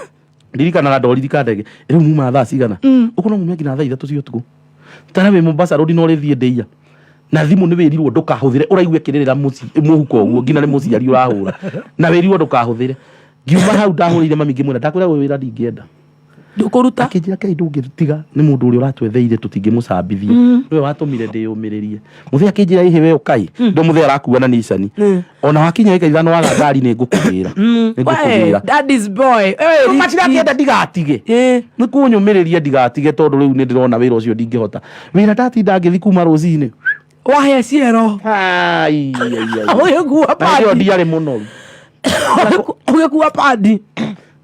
ndirikanaga ndoririka ndege rĩu muma thaa cigana ũguo, no mume nginya thaa 3 cia ũtukũ, tara wĩ Mombasa Road, no rĩthiĩ ndĩia na thimũ nĩ wĩrirwo ndũkahũthĩre, ũraigua ĩkĩrĩrĩra mũhuko ũguo, nginya nĩ mũciari ũrahũra na wĩrirwo ndũkahũthĩre. Ngiuma hau ndahũrĩire mami ngĩmwĩra ndakwĩra ũyũ wĩra ndingĩenda. Ndũkũruta. Akĩnjĩra kai ndũngĩtiga, nĩ mũndũ ũrĩa ũratwetheire, tũtingĩmũcambithia, nĩwe watũmire ndĩyũmĩrĩrie. Mũthee akĩnjĩra ĩhĩ we ũkai ndo mũthee arakua na nicani, ona wakinya ĩka 5 waga ngari nĩ ngũkũgĩra, nĩ ngũkũgĩra. We, daddy's boy. Eh, Matirakĩenda ndigatige. Nĩ kũnyũmĩrĩria ndigatige, tondũ rĩu nĩ ndĩrona wĩra ũcio ndingĩhota, wĩra ndatinda ngĩthi kuma rũcinĩ. Wahe ciero. Ai, ai, ai. Ũgĩkua Na hĩndĩ ĩyo padi. ndiarĩ mũnoru. Ũgĩkua padi.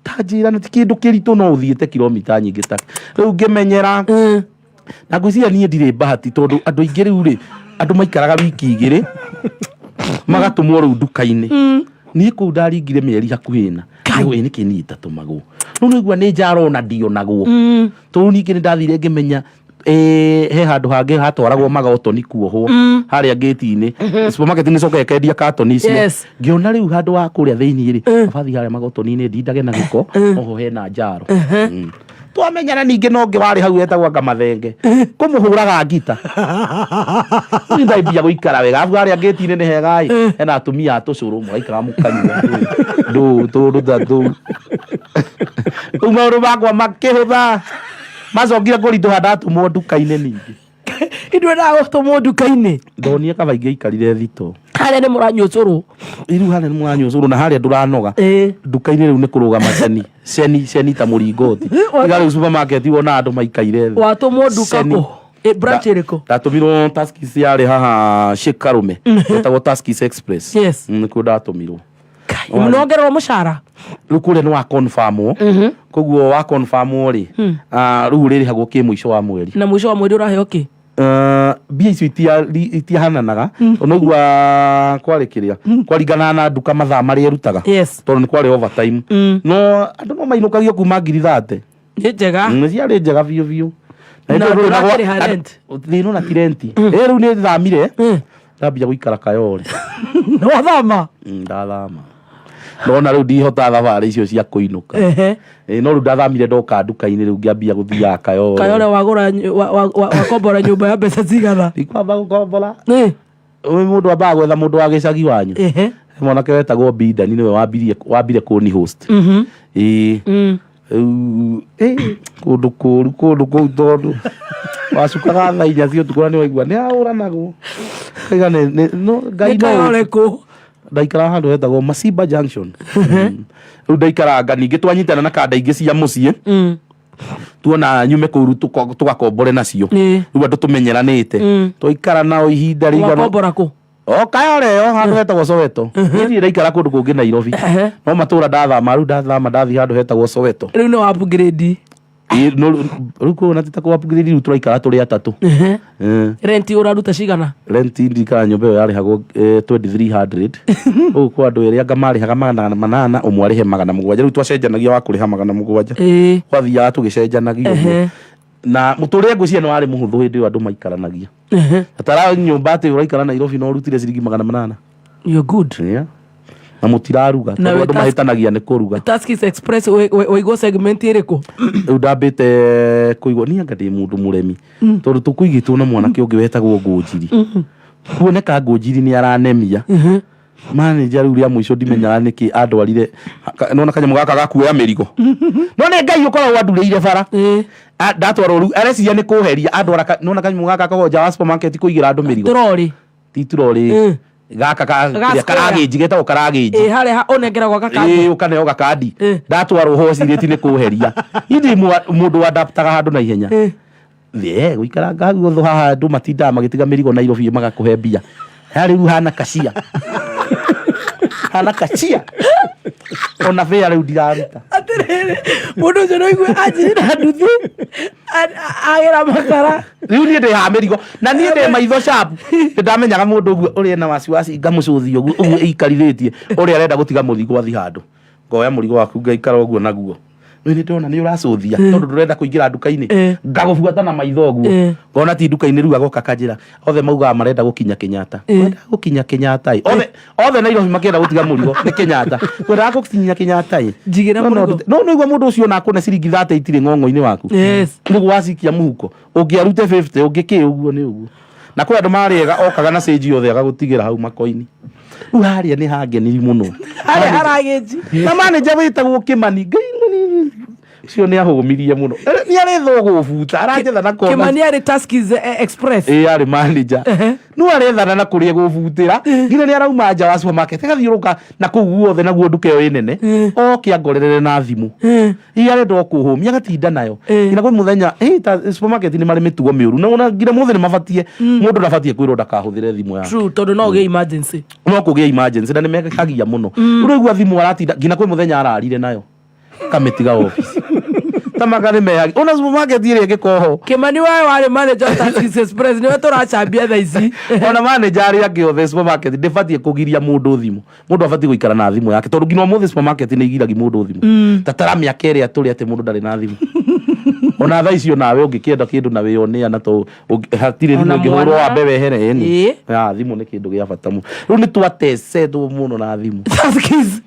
Ta njĩra nĩ ti kĩndũ kĩritũ, no ũthiĩte kilomita nyingĩ ta rĩu ngĩmenyera. Na ngwĩciria niĩ ndirĩ bahati, tondũ andũ aingĩ rĩu rĩ, andũ maikaraga wiki 2 magatũmwo rĩu nduka-inĩ. Niĩ kũu ndaringire mĩeri hakuhĩ 4. Nĩ nĩkĩ niĩ itatũmagwo? Rĩu nĩigua nĩ njaro na ndionagwo, tondũ ningĩ nĩ ndathire ngĩmenya he handũ hangĩ hatwaragwo magotoni kuohwo harĩa ngĩti-inĩ supermarket, nĩ coka ĩkendia katoni icio. Ngĩona rĩu handũ wa kũrĩa thĩinĩ rĩ, abathi harĩa magotoni-inĩ ndindage na gĩko, oho hena njaro. Twamenyana ningĩ no ũngĩ warĩ hau etagwo anga mathenge, kũmũhũraga ngita. Niĩ ndambia gũikara wega, arabu harĩa ngĩti-inĩ nĩ hega ĩ, hena atumia a tũcũrũ, mũraikara mũkanyua ndũ tũndũ ta tũu. Rĩu maũndũ makwa makĩhũtha, macokire kũritũha ndatũmwo nduka-inĩ ningĩ. Ithuĩ ndagũtũmwo nduka-inĩ. Ndonire kaba ingĩaikarire thito. Harĩa nĩ mũranyua ũcũrũ. Rĩu harĩa nĩ mũranyua ũcũrũ na harĩa ndũranoga. Nduka-inĩ rĩu nĩ kũrũgama ceni ceni ceni ta mũringoti. Tiga rĩu supermarket wona andũ maikaire thĩ. Watũmwo nduka Ceni. kũ? Branch ĩrĩkũ? Ndatũmirwo Tuskys, yarĩ haha Sheikh Karume, etagwo Tuskys Express. Nĩkuo ndatũmirwo. Nongererwo mũcara. Rĩu kũrĩa nĩ wa confirmwo, koguo wa confirmwo rĩ, rĩu ũrĩrĩhagwo kĩ mũico wa mweri. Na mũico wa mweri ũraheo kĩ? Mbia icio itihananaga, onaigua kwarĩ kĩrĩa kwaringanaga na nduka mathaa marĩa ĩrutaga, tondũ nĩ kwarĩ overtime, no andũ no mainũkagio kuma 30,000. Nĩ njega. Nĩ ciarĩ njega biũ biũ. Na ndũrakĩrĩha rent? Thĩna ona ti rent. Rĩu nĩ thamire, ndambia gũikara Kayole. Wathama? Ndathama, ndona rĩu ndihota thabarĩ icio cia kũinũka. No rĩu ndathamire ndoka nduka-inĩ, rĩu ngĩambia gũthiaga Kayole. Kayole wagũra wakombora nyũmba ya mbeca cigana? Ndikwamba gũkombora. Ũyũ mũndũ ambaga gwetha mũndũ wa gĩcagi wanyu. Mwanake wetagwo Bidani nĩwe wambire kũni host. Ĩĩ. Rĩu kũndũ kũru kũndũ kũu, tondũ wacukaga thaa 4 cia ũtukũ na nĩ waigua nĩ ahũranagwo. Kaiga no Ngai Nĩ no Kayole kũ? Ndaikara handũ hetagwo Masimba Junction. Rĩu ndaikaranga ningĩ twanyitana na kanda ingĩ cia mũciĩ, tuona nyume kũu rĩu tũgakombore nacio. Rĩu andũ tũmenyeranĩte, twaikara nao ihinda rĩigana. Wakombora kũ? O Kayole ĩyo, handũ hetagwo Soweto. Niĩ ndirĩ ndaikara kũndũ kũngĩ Nairobi, no matũra ndathama, rĩu ndathama ndathiĩ handũ hetagwo Soweto. Rĩu nĩ wa upgrade. Ĩ, no rĩu kuona ti ta kũ upgrade rĩu tũraikara tũrĩ atatũ. Eh. Rent ũraruta cigana? Rent ndikara nyũmba ĩyo yarĩhagwo 2300. Ũguo kwa andũ erĩ anga marĩhaga 800, ũmwe arĩhe 700. Rĩu twacenjanagia wa kũrĩha 700. Twathiaga tũgĩcenjanagia ũguo. Na mũtũrĩre ngwĩciria nĩ warĩ mũhũthũ hĩndĩ ĩyo andũ maikaranagia. Tara nyũmba atĩ ũraikara Nairobi no ũrutire ciringi 800. You're good. Yeah. Na mũtiraruga Na tondũ wĩ andũ mahĩtanagia nĩ kũruga. Tuskys Express waigwo segment ĩrĩkũ? Rĩu ndambĩte kũigua niĩ anga ndĩ mũndũ mũremi tondũ tũkũigĩtwo na mwanake ũngĩ wetagwo Ngũnjiri. Kuoneka Ngũnjiri nĩ aranemia. Manager rĩu rĩa mũico ndimenyaga nĩkĩ andwarire nona kanyamũ gaka ga kuoya mĩrigo. No nĩ Ngai ũkoragwo andurĩire bara. Ndatwarwo rĩu areciria nĩ kũheria andwara nona kanyamũ gaka koragwo nja wa supermarket kũigĩra andũ mĩrigo. Trori. Ti trori. Gaka ka Ga kĩrĩa square. karagĩnji getagwo karagĩnji. Ĩ harĩa ũnengeragwo gakandi. Ĩĩ ũkaneo gakandi. Ndatwarwo ho cirĩti nĩ kũheria. Indi mũndũ adaptaga handũ na ihenya. Ĩĩ gũikaranga hau ũthũ haha andũ matindaga magĩtiga mĩrigo Nairobi magakũhe mbia. Harĩa rĩu hana kacia. Hana kacia. Ona bĩa rĩu ndiraruta. Atĩrĩrĩ, mũndũ ũcio no igue anjĩrĩra nduthi agĩra makara. Rĩu niĩ ndĩ haha mĩrigo na niĩ ndĩ maitho sharp. Nĩ ndamenyaga mũndũ ũguo ũrĩa ena wasiwasi ngamũcũthia ũguo ũguo ĩikarithĩtie ũrĩa arenda gũtiga mũrigo athiĩ handũ. Ngoya mũrigo waku ngaikara ũguo naguo. Rĩu nĩ ndona nĩ ũracũthia tondũ ndũrenda kũingĩra nduka-inĩ. Ngagũbuata na maitho ũguo. Ngona ti nduka-inĩ rĩu agoka akanjĩra othe maugaga marenda gũkinya Kenyatta. Kwendaga gũkinya Kenyatta ĩ. Othe othe Nairobi makĩenda gũtiga mũrigo nĩ Kenyatta. Kwendaga gũkinya Kenyatta ĩ. Njigĩra No, no, mũrigo. no nĩguo mũndũ ũcio ona akũne ciringi 30 itirĩ ng'ong'o-inĩ waku. Yes. Nĩguo wacikia mũhuko. Ũngĩarute 50 ũngĩkĩ ũguo nĩ ũguo. Na kwĩ andũ marĩega okaga na cĩnji yothe agagũtigĩra hau makoini. Rĩu harĩa nĩ hangenirie mũno. Harĩa haragĩnji. Na manager wĩtagwo Kĩmani. Ngai mũnini. Ũcio nĩ ahũmirie mũno. Nĩ arethwo gũbuta aranjetha na kona. Kĩmani arĩ Tuskys Express. Ĩĩ arĩ manager. No arethana na kũrĩa gũbutĩra. Nginya nĩ arauma nja wa supermarket agathiũrũka na kũu guothe naguo nduka ĩyo ĩ nene. Oke angorerere na thimũ. Ĩ arenda o kũhũmia agatinda nayo. Nginya kwĩ mũthenya ĩ ta supermarket nĩ marĩ mĩtugo mĩũru. Na ona nginya mũthĩ nĩ mabatie mũndũ ndabatie kwĩrwo ndakahũthĩre thimũ yake. True, tondũ no ũgĩe emergency. No kũgĩa emergency na nĩ mekagia mũno. Rĩu ũraigua thimũ aratinda nginya kwĩ mũthenya ararire nayo. Kamĩtiga office. Ta maka nĩ mehagi. Ona supermarket ĩrĩa ĩngĩkorwo ho. Kĩmani we warĩ manager wa Tuskys Express nĩwe tũracambia thaa ici. Ona manager arĩa angĩ othe supermarket ndĩbatiĩ kũgiria mũndũ thimũ. Mũndũ abatiĩ gũikara na thimũ yake tondũ nginya ũmũthĩ supermarket nĩ igiragia mũndũ thimũ. Ta tara mĩaka ĩrĩa tũrĩ atĩ mũndũ ndarĩ na thimũ. Ona thaa icio nawe ũngĩkĩenda kĩndũ na wĩyonea na to hatirĩ Ona thimũ ũngĩhũrwo mwana. wambe wehere ĩni. Ĩĩ. Ya thimũ nĩ kĩndũ gĩa bata mũno. Rĩu nĩ twatecetwo mũno na thimũ. Tuskys.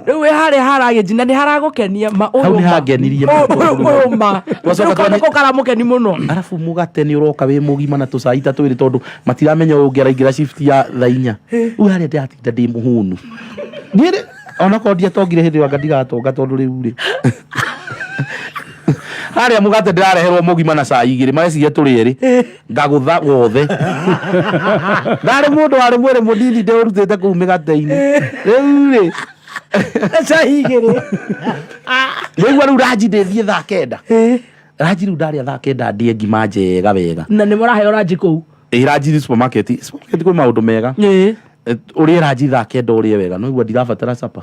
Rĩu wĩ harĩa haragĩnji na nĩ haragũkenia ma ũyũ Hau nĩ ma. hangenirie Ũyũ- mũno. ũyũ ũyũ ma. Twacoka Rĩu kaũndũ twanyi- kau karamũkeni mũno. Arabu mũgate nĩ ũroka wĩ mũgima na tũcai ta twĩrĩ tondũ matiramenya ũyũ ũngĩ araingĩra shift ya thaa inya. Rĩu harĩa ndĩratinda ndĩ mũhũnu. Niĩ rĩ, onakorwo ndiatongire hĩndĩ ĩyo anga ndigatonga tondũ rĩu rĩ. Harĩa mũgate ndĩrareherwo mũgima na cai igĩrĩ mareciria tũrĩ erĩ. Ngagũtha wothe. Ndarĩ mũndũ warĩ mwĩrĩ mũnini ndĩũrutĩte kũu mĩgate-inĩ. Rĩu rĩ. Cai igĩrĩ. Rĩu rĩu ranji ndĩthiĩ thaa kenda. Ranji rĩu ndarĩa thaa kenda ndĩe ngima njega wega. Na nĩ mũraheo ranji kũu. Ĩ ranji supermarket. Supermarket kwĩ maũndũ mega. Ũrĩe ranji thaa kenda ũrĩe wega. No igua ndirabatara capa.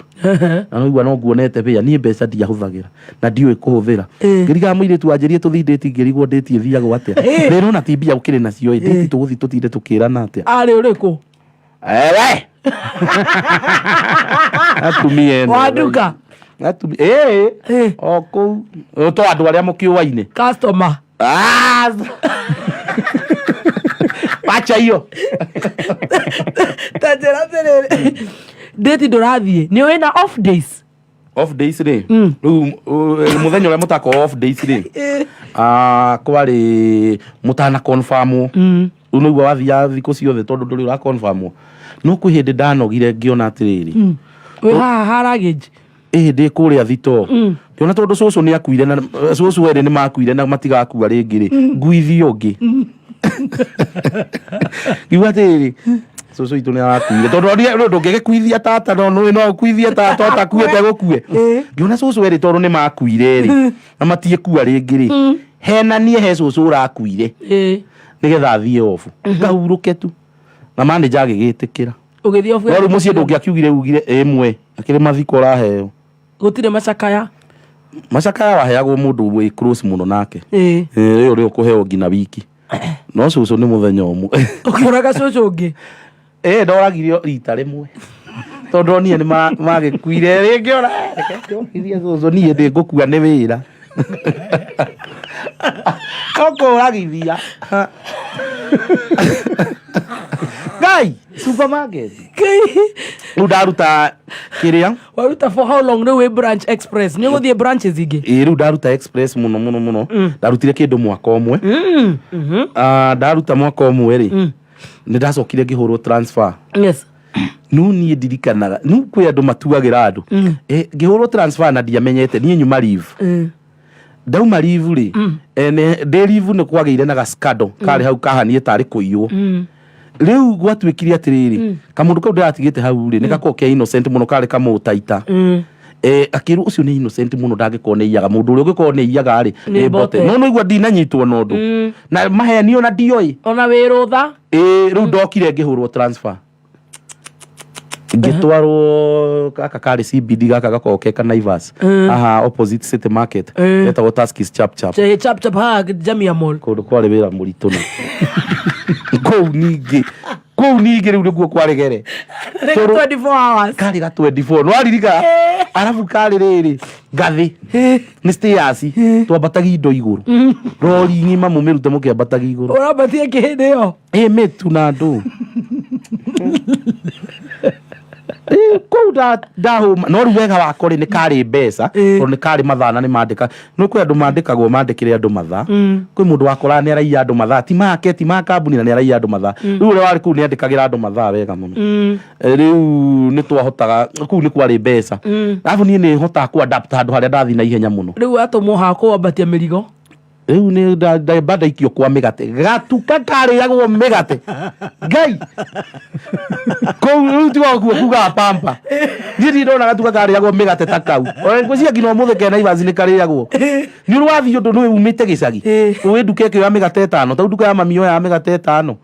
Na no igua no nguonete mbia. Niĩ mbeca ndiahũthagĩra. Na ndiũĩ kũhũthĩra. Ngĩrigaga mũirĩtu wanjĩrie tũthiĩ ndĩti ngĩrigwo ndĩti ĩthiagwo atĩa. Rĩrĩ ona ti mbia ũkĩrĩ nacio ĩ. Ndĩti tũgũthiĩ tũtinde tũkĩrana atĩa. Arĩ ũrĩkũ? Ewe! Atumia eno. Wa nduka? Atumia. Ĩĩ. O kũu. To andũ arĩa mũkĩũaine. Customer. Ah! Wacha hiyo. Ta njĩra atĩrĩrĩ. Ndĩti ndũrathiĩ. Nĩ ũĩ na off days? Off days rĩ. Rĩu mũthenya ũrĩa mũtakorwo off days rĩ. Kwarĩ mũtana confirm. Rĩu nĩguo wathiaga thikũ ciothe tondũ ndũrĩ ũra confirm. No kwĩ hĩndĩ ndanogire ngĩona atĩrĩrĩ. Wĩ haha haragĩnji. Ĩĩ ndĩ kũrĩa thitoo. Ngĩona tondũ cũcũ nĩ akuire na cũcũ erĩ nĩ makuire na matigakua rĩngĩ rĩ. Nguithie ũngĩ. Ngiuga atĩrĩrĩ, cũcũ witũ nĩ arakuire. Tondũ onire ndũngĩgĩkuithia tata no nũĩ no ũkuithie tata ũtakuĩte gũkue. Ngĩona cũcũ erĩ tondũ nĩ makuire rĩ. Na matiĩkua rĩngĩ rĩ. Hena niĩ he cũcũ ũrakuire. Nĩgetha athiĩ off. Ngahurũke tu. Na manager agĩgĩtĩkĩra. Ũgĩthiĩ off. No rĩu mũciĩ ndũngĩakiugire ugire ĩmwe. Akĩrĩ mathiko ũraheo. Gũtirĩ macakaya. Macakaya waheagwo mũndũ wĩ close mũno nake. Ĩĩ. Rĩu rĩu kũheo nginya wiki, no cũcũ nĩ mũthenya ũmwe. Ũkĩũraga cũcũ ũngĩ? Ĩ, ndoragire rita rĩmwe tondũ onire nĩ magĩkuire rĩngĩ ona reke ndĩongithie cũcũ, niĩ ndĩngũkua nĩ wĩra ũkũragithia ngai supermarket. Rĩu ndaruta kĩrĩa. Waruta for how long? Rĩu wĩ branch express, nĩ ũgũthiĩ branches ingĩ? Ĩ, rĩu ndaruta express mũno mũno mũno. Ndarutire kĩndũ mwaka ũmwe. Ah, ndaruta mwaka ũmwe rĩ, nĩ ndacokire ngĩhũrwo transfer. No niĩ ndirikanaga nu kwĩ andũ matuagĩra andũ. Ngĩhũrwo transfer na ndiamenyete niĩ nyuma leave. Ndauma leave rĩ, ndĩ leave nĩ kwagĩire na gascandal karĩ hau kahanie tarĩ kũiywo. Rĩu gwatuĩkire atĩrĩrĩ, kamũndũ kau ndĩratigĩte hau rĩ, nĩ gakoragwo ke innocent mũno, karĩ kamũtaita. Akĩrwo ũcio nĩ innocent mũno, ndangĩkorwo nĩ iyaga. Mũndũ ũrĩa ũngĩkorwo nĩ iyaga rĩ, Nĩ nĩ Mbote. Mbote. No nĩigua ndinanyitwo na ũndũ na mahenio na ndioĩ. Ona wĩ rũtha. Ĩ, rĩu ndokire ngĩhũrwo transfer, ngĩtwarwo gaka karĩ CBD, gaka gakoragwo ke ka Naivas haha opposite City Market, getagwo Tuskys Chap Chap. Chap Chap haha Jamia Mall. Kũndũ kwarĩ wĩra mũritũ na kũu ningĩ, kũu ningĩ rĩu nĩkuo kwarĩ gere. 24 hours. Karĩ ga 24 nĩwaririka, arabu karĩ rĩrĩ ngathĩ nĩ stairs, twambatagia indo igũrũ, rori ng'ima mũmĩrute mũkĩambatagia igũrũ. Ũrambatie kĩhĩndĩ ĩyo? Ĩ, mĩtu na ndũ. Ĩ, kũu ndahũma, no rĩu wega wako rĩ, nĩ karĩ mbeca, tondũ nĩ karĩ mathaa na nĩ mandĩka. No kwĩ andũ mandĩkagwo mandĩkĩre andũ mathaa. Kwĩ mũndũ wakoraga nĩ araiya andũ mathaa, ti make, ti ma kambuni, na nĩ araiya andũ mathaa. Rĩu ũrĩa warĩ kũu nĩ andĩkagĩra andũ mathaa wega mũno. Rĩu nĩ twahotaga, kũu nĩ kwarĩ mbeca, arabu niĩ nĩ hotaga kũ adapt handũ harĩa ndathiĩ na ihenya mũno. Rĩu watũmwo haha kũambatia mĩrigo? Rĩu nĩ ndamba ndaikio kwa mĩgate, gatuka karĩagwo mĩgate ngai kũu. Rĩu tiga kuo kugaga pampa, niĩ ndirĩ ndona gatuka karĩagwo mĩgate ta kau. Ona ngwĩciria nginya ũmũthĩ ke Naivas nĩ karĩagwo. Nĩ ũrĩ wathiĩ ũndũ nĩ umĩte gĩcagi, ũĩ nduka ĩkĩoya mĩgate 5, tau nduka ya mami yoyaga mĩgate 5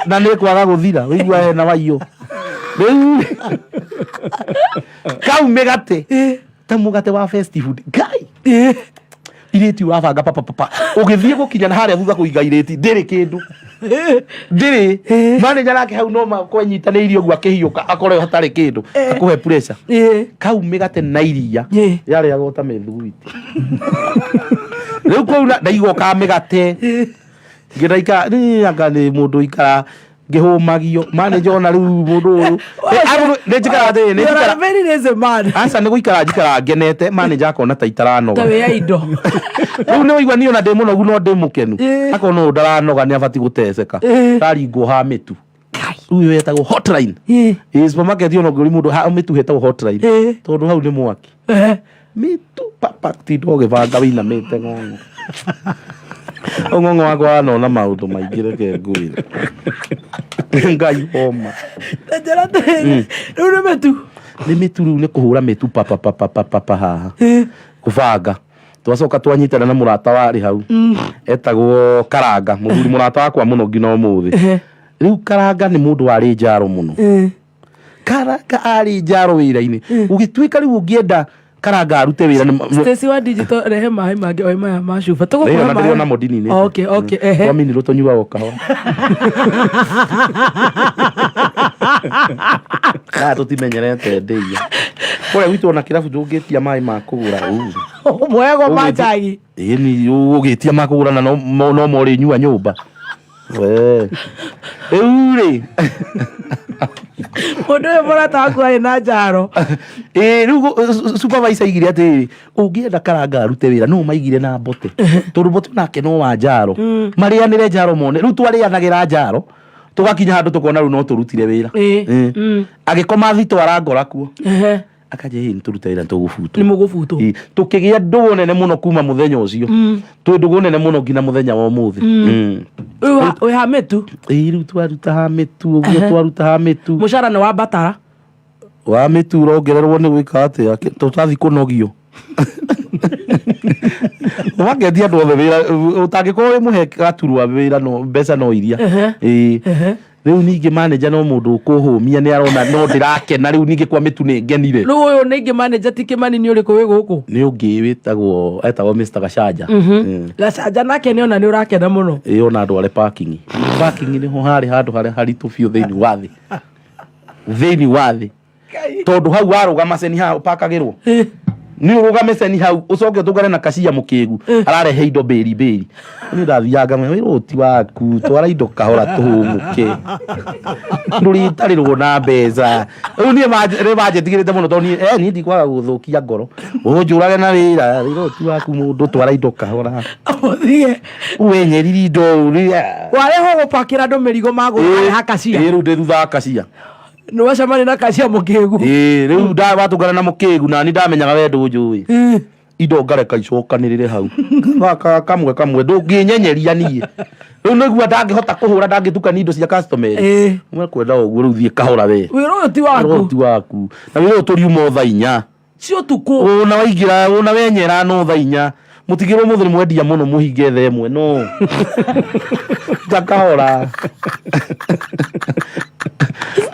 na nĩ kwaga gũthira, wĩigua hena waiyo. Rĩu kau mĩgate ta mũgate wa fast food ngai, irĩti ũrabanga papapapa, ũgĩthiĩ gũkinya na harĩa thutha kũiga irĩti ndĩrĩ kĩndũ, ndĩrĩ. Manager nake hau no makwenyitanĩirie ũguo, akĩhiũka akore hatarĩ kĩndũ, akũhe pressure. Kau mĩgate na iria yarĩagwo ta mĩthuguiti. Rĩu kũu ndaigua ka mĩgate ngĩraika nĩ anga nĩ mũndũ ikara ngĩhũmagio manager ona rĩu mũndũ ũyũ. Nĩ njikara atĩrĩ, nĩ You are njikara a very lazy man. Aca, nĩ gũikara njikara ngenete, manager akona ta itaranoga. Ta wĩ indo. Rĩu nĩ waigua niĩ ona ndĩ mũnogu no ndĩ mũkenu. Akona ũyũ ndaranoga, nĩ abati gũteceka. Ndaringwo ha mĩtu. Rĩu ĩyo yetagwo hotline. Ĩ, supermarket ona ũngĩũria mũndũ ha mĩtu hetagwo hotline, tondũ hau nĩ mwaki. Mĩtu papa, tinda ũgĩbanga wĩinamĩte ng'ong'o. Ũng'ong'o wakwa wanona maũndũ maingĩ, reke ngwĩre ngai homa. Ta njĩra atĩrĩrĩ, rĩu nĩ mĩtu? Nĩ mĩtu, rĩu nĩ kũhũra mĩtu papapapapapa haha kũbanga. Twacoka twanyitana na mũrata warĩ hau etagwo Karanga, mũthuri mũrata wakwa mũno nginya ũmũthĩ. Rĩu Karanga nĩ mũndũ warĩ njaro mũno. Karanga arĩ njaro wĩra-inĩ, ũgĩtuĩka rĩu ũngĩenda Karanga arute wĩra nĩ Stacy wa digital, rehe maĩ mangĩ oĩ maya ma cuba. Rĩo Tũgũkũhe na maĩ. ndĩrona mũndini. Okay, ehe. Twaminirwo tũnyuaga o kahora. Aya tũtimenyerete ndĩia kũrĩa gwitũ, ona kĩrabu ndũngĩtia maĩ ma kũgũra. Mwego manjagi. Ĩni, ũgĩtia ma kũgũra na no morĩnyua nyũmba. We. Rĩu rĩ, Mũndũ ũyũ mũrata waku arĩ na njaro. Ĩ, rĩu supervisor aigire atĩrĩrĩ, ũngĩenda Karanga arute wĩra no maigire na Mbote, tondũ Mbote nake no wa njaro, marĩanĩre njaro mone. Rĩu twarĩanagĩra njaro tũgakinya handũ tũkona rĩu no tũrutire wĩra. Agĩkoma thito arangora kuo. Akanja ĩ, nĩtũrute wĩra, nĩtũgũbutwo. Nĩ mũgũbutwo. Ĩ, tũkĩgĩa ndũgũ nene mũno kuma mũthenya ũcio. Twĩ ndũgũ nene mũno nginya mũthenya wa ũmũthĩ. Wĩ ha mĩtu? Ĩ, rĩu twaruta ha mĩtu ũguo, twaruta ha mĩtu. Mũcara nĩ wambatara? Wa mĩtu ũrongererwo nĩ gwĩka atĩa? Tũtathiĩ kũnogio waketia andũ othe wĩra, ũtangĩkorwo wĩ mũhe gaturwa wĩra no mbeca no iria. Ĩ. Rĩu ningĩ manager no mũndũ ũkũhũmia nĩ arona no ndĩrakena. Rĩu ningĩ kwa mĩtu nĩ ngenire. Rĩu ũyũ ningĩ manager ti Kĩmani nĩ ũrĩkũ wĩ gũkũ? Nĩ ũngĩ wĩtagwo, etagwo Mr Gacanja. Gacanja nake nĩ ona nĩ ũrakena mũno. Ĩ, ona ndware parking. Parking nĩho harĩ handũ harĩa haritũ biũ thĩinĩ wa thĩ, thĩinĩ wa thĩ, tondũ hau warũgama ceni haha ũpakagĩrwo nĩ ũrũgame ceni hau, ũcoke ũtũngane na kacia mũkĩgu ararehe indo mbĩri mbĩri. Niĩ ndathiaga ngamwĩra, wĩra ũyũ ti waku, twara indo kahora tũhũmũke, ndũrĩtarĩrwo na mbeca. Rĩu niĩ nĩ manjĩtigĩrĩte mũno tondũ niĩ niĩ ndikwaga gũthũkia ngoro ũnjũrage na wĩra. Wĩra ũyũ ti waku mũndũ, twara indo kahora. Ũthige. Wenyeriri indo ũũ. Warehwo gũpakĩra andũ mĩrigo magũra haha kacia. Ĩ, rĩu ndĩ thutha wa kacia. Nĩ wacemania na kacia mũkĩgu. Ĩ, rĩu watũngana na mũkĩgu na ni ndamenyaga we ndũnjũĩ, indo ngareka icokanĩrĩre hau. Gaka kamwe kamwe ndũngĩnyenyeria niĩ. Rĩu nĩguo ndangĩhota kũhũra, ndangĩtukania indo cia customer. Mwe kwenda ũguo, rĩu thiĩ kahora we. Wĩra ũyũ ti Wĩra ũyũ waku. Ti waku, na wĩra ũyũ tũriuma o thaa 4 ci ũtukũ. Ũna waingĩra, ũna wenyera no thaa 4 mũtigĩrwo mũthĩ nĩ mwendia mũno, mũhinge thaa 1, no takahora.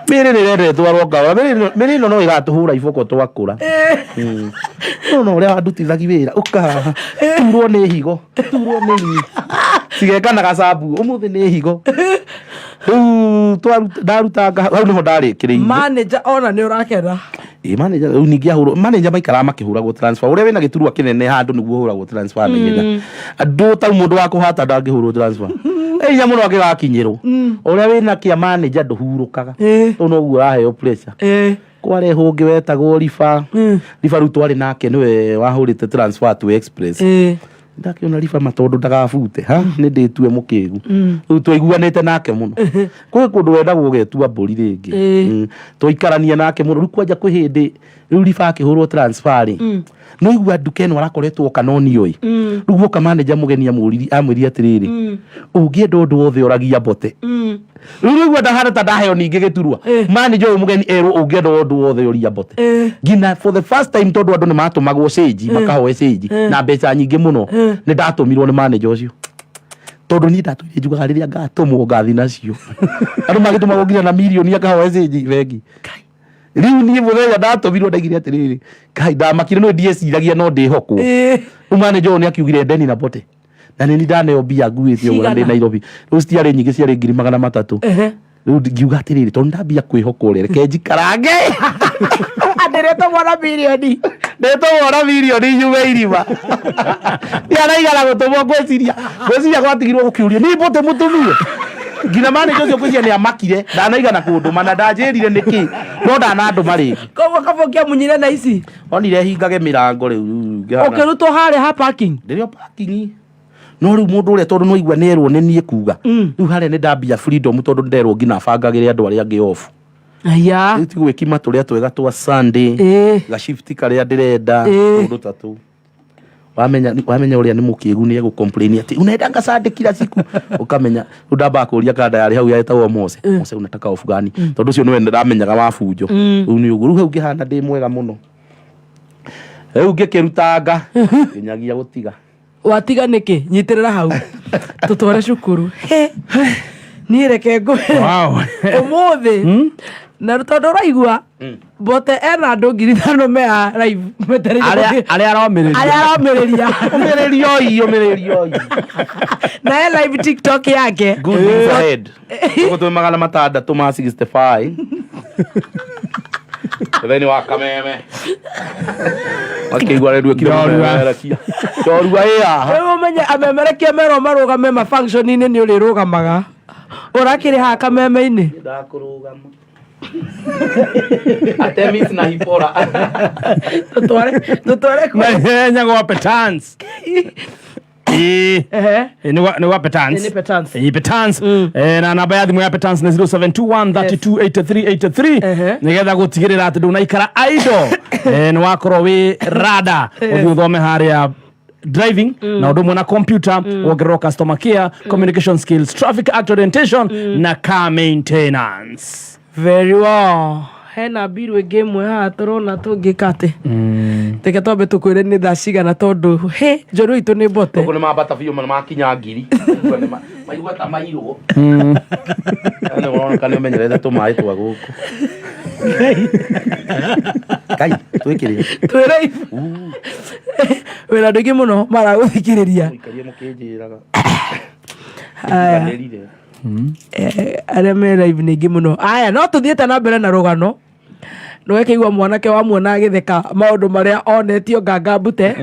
Mĩrĩ nĩ ĩrenda ĩtwarwo kahora. Mĩrĩ ĩno no ĩgatũhũra iboko twakũra. No ũrĩa wandutithagi wĩra ũka haha, turwo nĩ higo, turwo nĩ ni cigekanaga cabu ũmũthĩ nĩ higo. Rĩu ndarutanga hau nĩho ndarĩkĩrĩirie. Manager ona nĩ ũrakena. Ĩ, manager rĩu ningĩ ahũrwo, manager maikaraga makĩhũragwo transfer. Ũrĩa wĩna gĩturwa kĩnene handũ nĩguo ũhũragwo transfer na ihenya. Andũ tau mũndũ wa kũhata ndangĩhũrwo transfer ĩ hinya mũno angĩgakinyĩrwo. Ũrĩa wĩna kĩa manager ndũhurũkaga, tondũ noguo ũraheo pressure. Kwarehwo ũngĩ wetagwo Riba. Riba rĩu twarĩ nake nĩwe wahũrĩte transfer to Express. Ndakĩona Riba ma tondũ ndagabute ha nĩ ndĩtue mũkĩgu. Rĩu twaiguanĩte nake mũno. Kwĩ kũndũ wendagwo ũgetua mbũri rĩngĩ. Twaikarania nake mũno. Rĩu kwanja kwĩ hĩndĩ rĩu Riba akĩhũrwo transfer rĩ, no igua nduka ĩno arakoretwo oka no niũĩ. Rĩu guoka manager mũgeni amũririe, amwĩrire atĩrĩrĩ, ũngĩenda ũndũ wothe ũragia Mbote. Rĩu nĩguo ndahana ta ndaheo ningĩ gĩturwa. Manager ũyũ mũgeni erwo, ũngĩenda ũndũ wothe ũria Mbote. Nginya for the first time, tondũ andũ nĩ matũmagwo cĩnji, makahoe cĩnji na mbeca nyingĩ mũno, nĩ ndatũmirwo nĩ manager ũcio, tondũ niĩ ndatũire njugaga rĩrĩa ngatũmwo ngathi nacio. Andũ magĩtũmagwo nginya na mirioni akahoe cĩnji bengi. Rĩu niĩ mũthenya ndatũmirwo ndaigire atĩrĩrĩ, Ngai, ndamakire, no ndieciragia no ndĩhokwo. Rĩu manager ũyũ nĩ akiugire ndeni na Mbote, na nĩ ndaneo mbia nguĩte ũguo na ndĩ Cigana? Nairobi. Rĩu citiarĩ nyingĩ, ciarĩ 300,000. Rĩu ngiuga atĩrĩrĩ, tondũ ndambia kwĩhoka ũrĩa, reke njikarange. Andĩrĩtwo mwana mirioni. Ndĩtũmwo na mirioni nyume irima ndianaigana gũtũmwo. Ngwĩciria gwatigirwo gũkĩũrio nĩ Mbote mũtumia. Nginya manager ũcio ngwĩciria nĩ amakire, ndanaigana kũndũma na ndanjĩrire nĩkĩ, no ndanandũma rĩngĩ. Koguo kaba ũkĩamunyire na ici. Onire hingage mĩrango rĩu ngĩhana- Ũkĩrutwo harĩa ha parking. Ndĩrĩ o parking, no rĩu mũndũ ũrĩa, tondũ no igua nĩ erwo nĩ niĩ kuga, rĩu harĩa nĩ ndambia freedom, tondũ nderwo nginya bangagĩre andũ arĩa angĩ off. Aya. Rĩu ti gwĩkima tũrĩa twega twa Sunday, gashifti karĩa ndĩrenda, tũndũ ta tũu. Wamenya ũrĩa nĩ mũkĩgu nĩ egũ-complain atĩ unaendanga Sunday kila siku, ũkamenya rĩu ndambaga kũria kanda yarĩ hau yetagwo Mose, Mose, unataka off gani? Tondũ ũcio nĩwe ndamenyaga wa bunjo. Rĩu nĩ ũguo, rĩu hau ngĩhana ndĩ mwega mũno. Rĩu ngĩkĩrutanga nginyagia gũtiga. Watiga nĩkĩ? Nyitĩrĩra hau tũtware cukuru. He. Niĩ reke ngwĩre, ũmũthĩ na tondũ ũraigua Mbote ena andũ 5,000 mea live metereire. Arĩa aromĩrĩria. Arĩa aromĩrĩria. Ũmĩrĩrioi, ũmĩrĩrioi. Na e live TikTok yake. Good news ahead. Ũguo twĩ 665 thĩinĩ wa kameme makĩigua rĩnduĩkire Njorua. mũmemerekia njorua ĩ haha. Rĩu ũmenye amemerekia merwo marũgame ma function-inĩ nĩ ũrĩrũgamaga ũrakĩrĩ haha kameme-inĩ. Ndakũrũgama Atemis na Hipora. Tũtware Na ihenya gwa Petans. Ĩĩ. Ehe. Nĩ gwa Petans. Nĩ Petans. Ĩĩ, Petans. Na namba ya thimũ ya Petans nĩ 0721 32 83 83, nĩgetha gũtigĩrĩra atĩ ndũnaikara idle. Nĩ wakorwo wĩ rada ũthiĩ ũthome harĩa driving na ũndũ ũmwe na computer, wongererwo customer care, communication skills, traffic act orientation na car maintenance. Very well. Hena mbiru ĩngĩ ĩmwe haha tũrona tũngĩka atĩ. Reke twambe tũkwĩre nĩ thaa cigana tondũ he njorua itũ nĩ mbote. Gũkũ nĩ mambata biũ nĩ makinya ngiri. Maigua ta mairwo. Nĩ ũroneka nĩ ũmenyerete tũmaĩ twa gũkũ. Kai, twĩkĩrĩre. Twĩre wĩna andũ aingĩ mũno maragũthikĩrĩria. Mũikarie mũkĩnjĩraga. Aya. Ndiganĩrire. Arĩa me live nĩ aingĩ mũno. Aya, no tũthiĩte na mbere na rũgano. Nĩwekĩigua mwanake wamuona agĩtheka maũndũ marĩa onetio nganga mbute.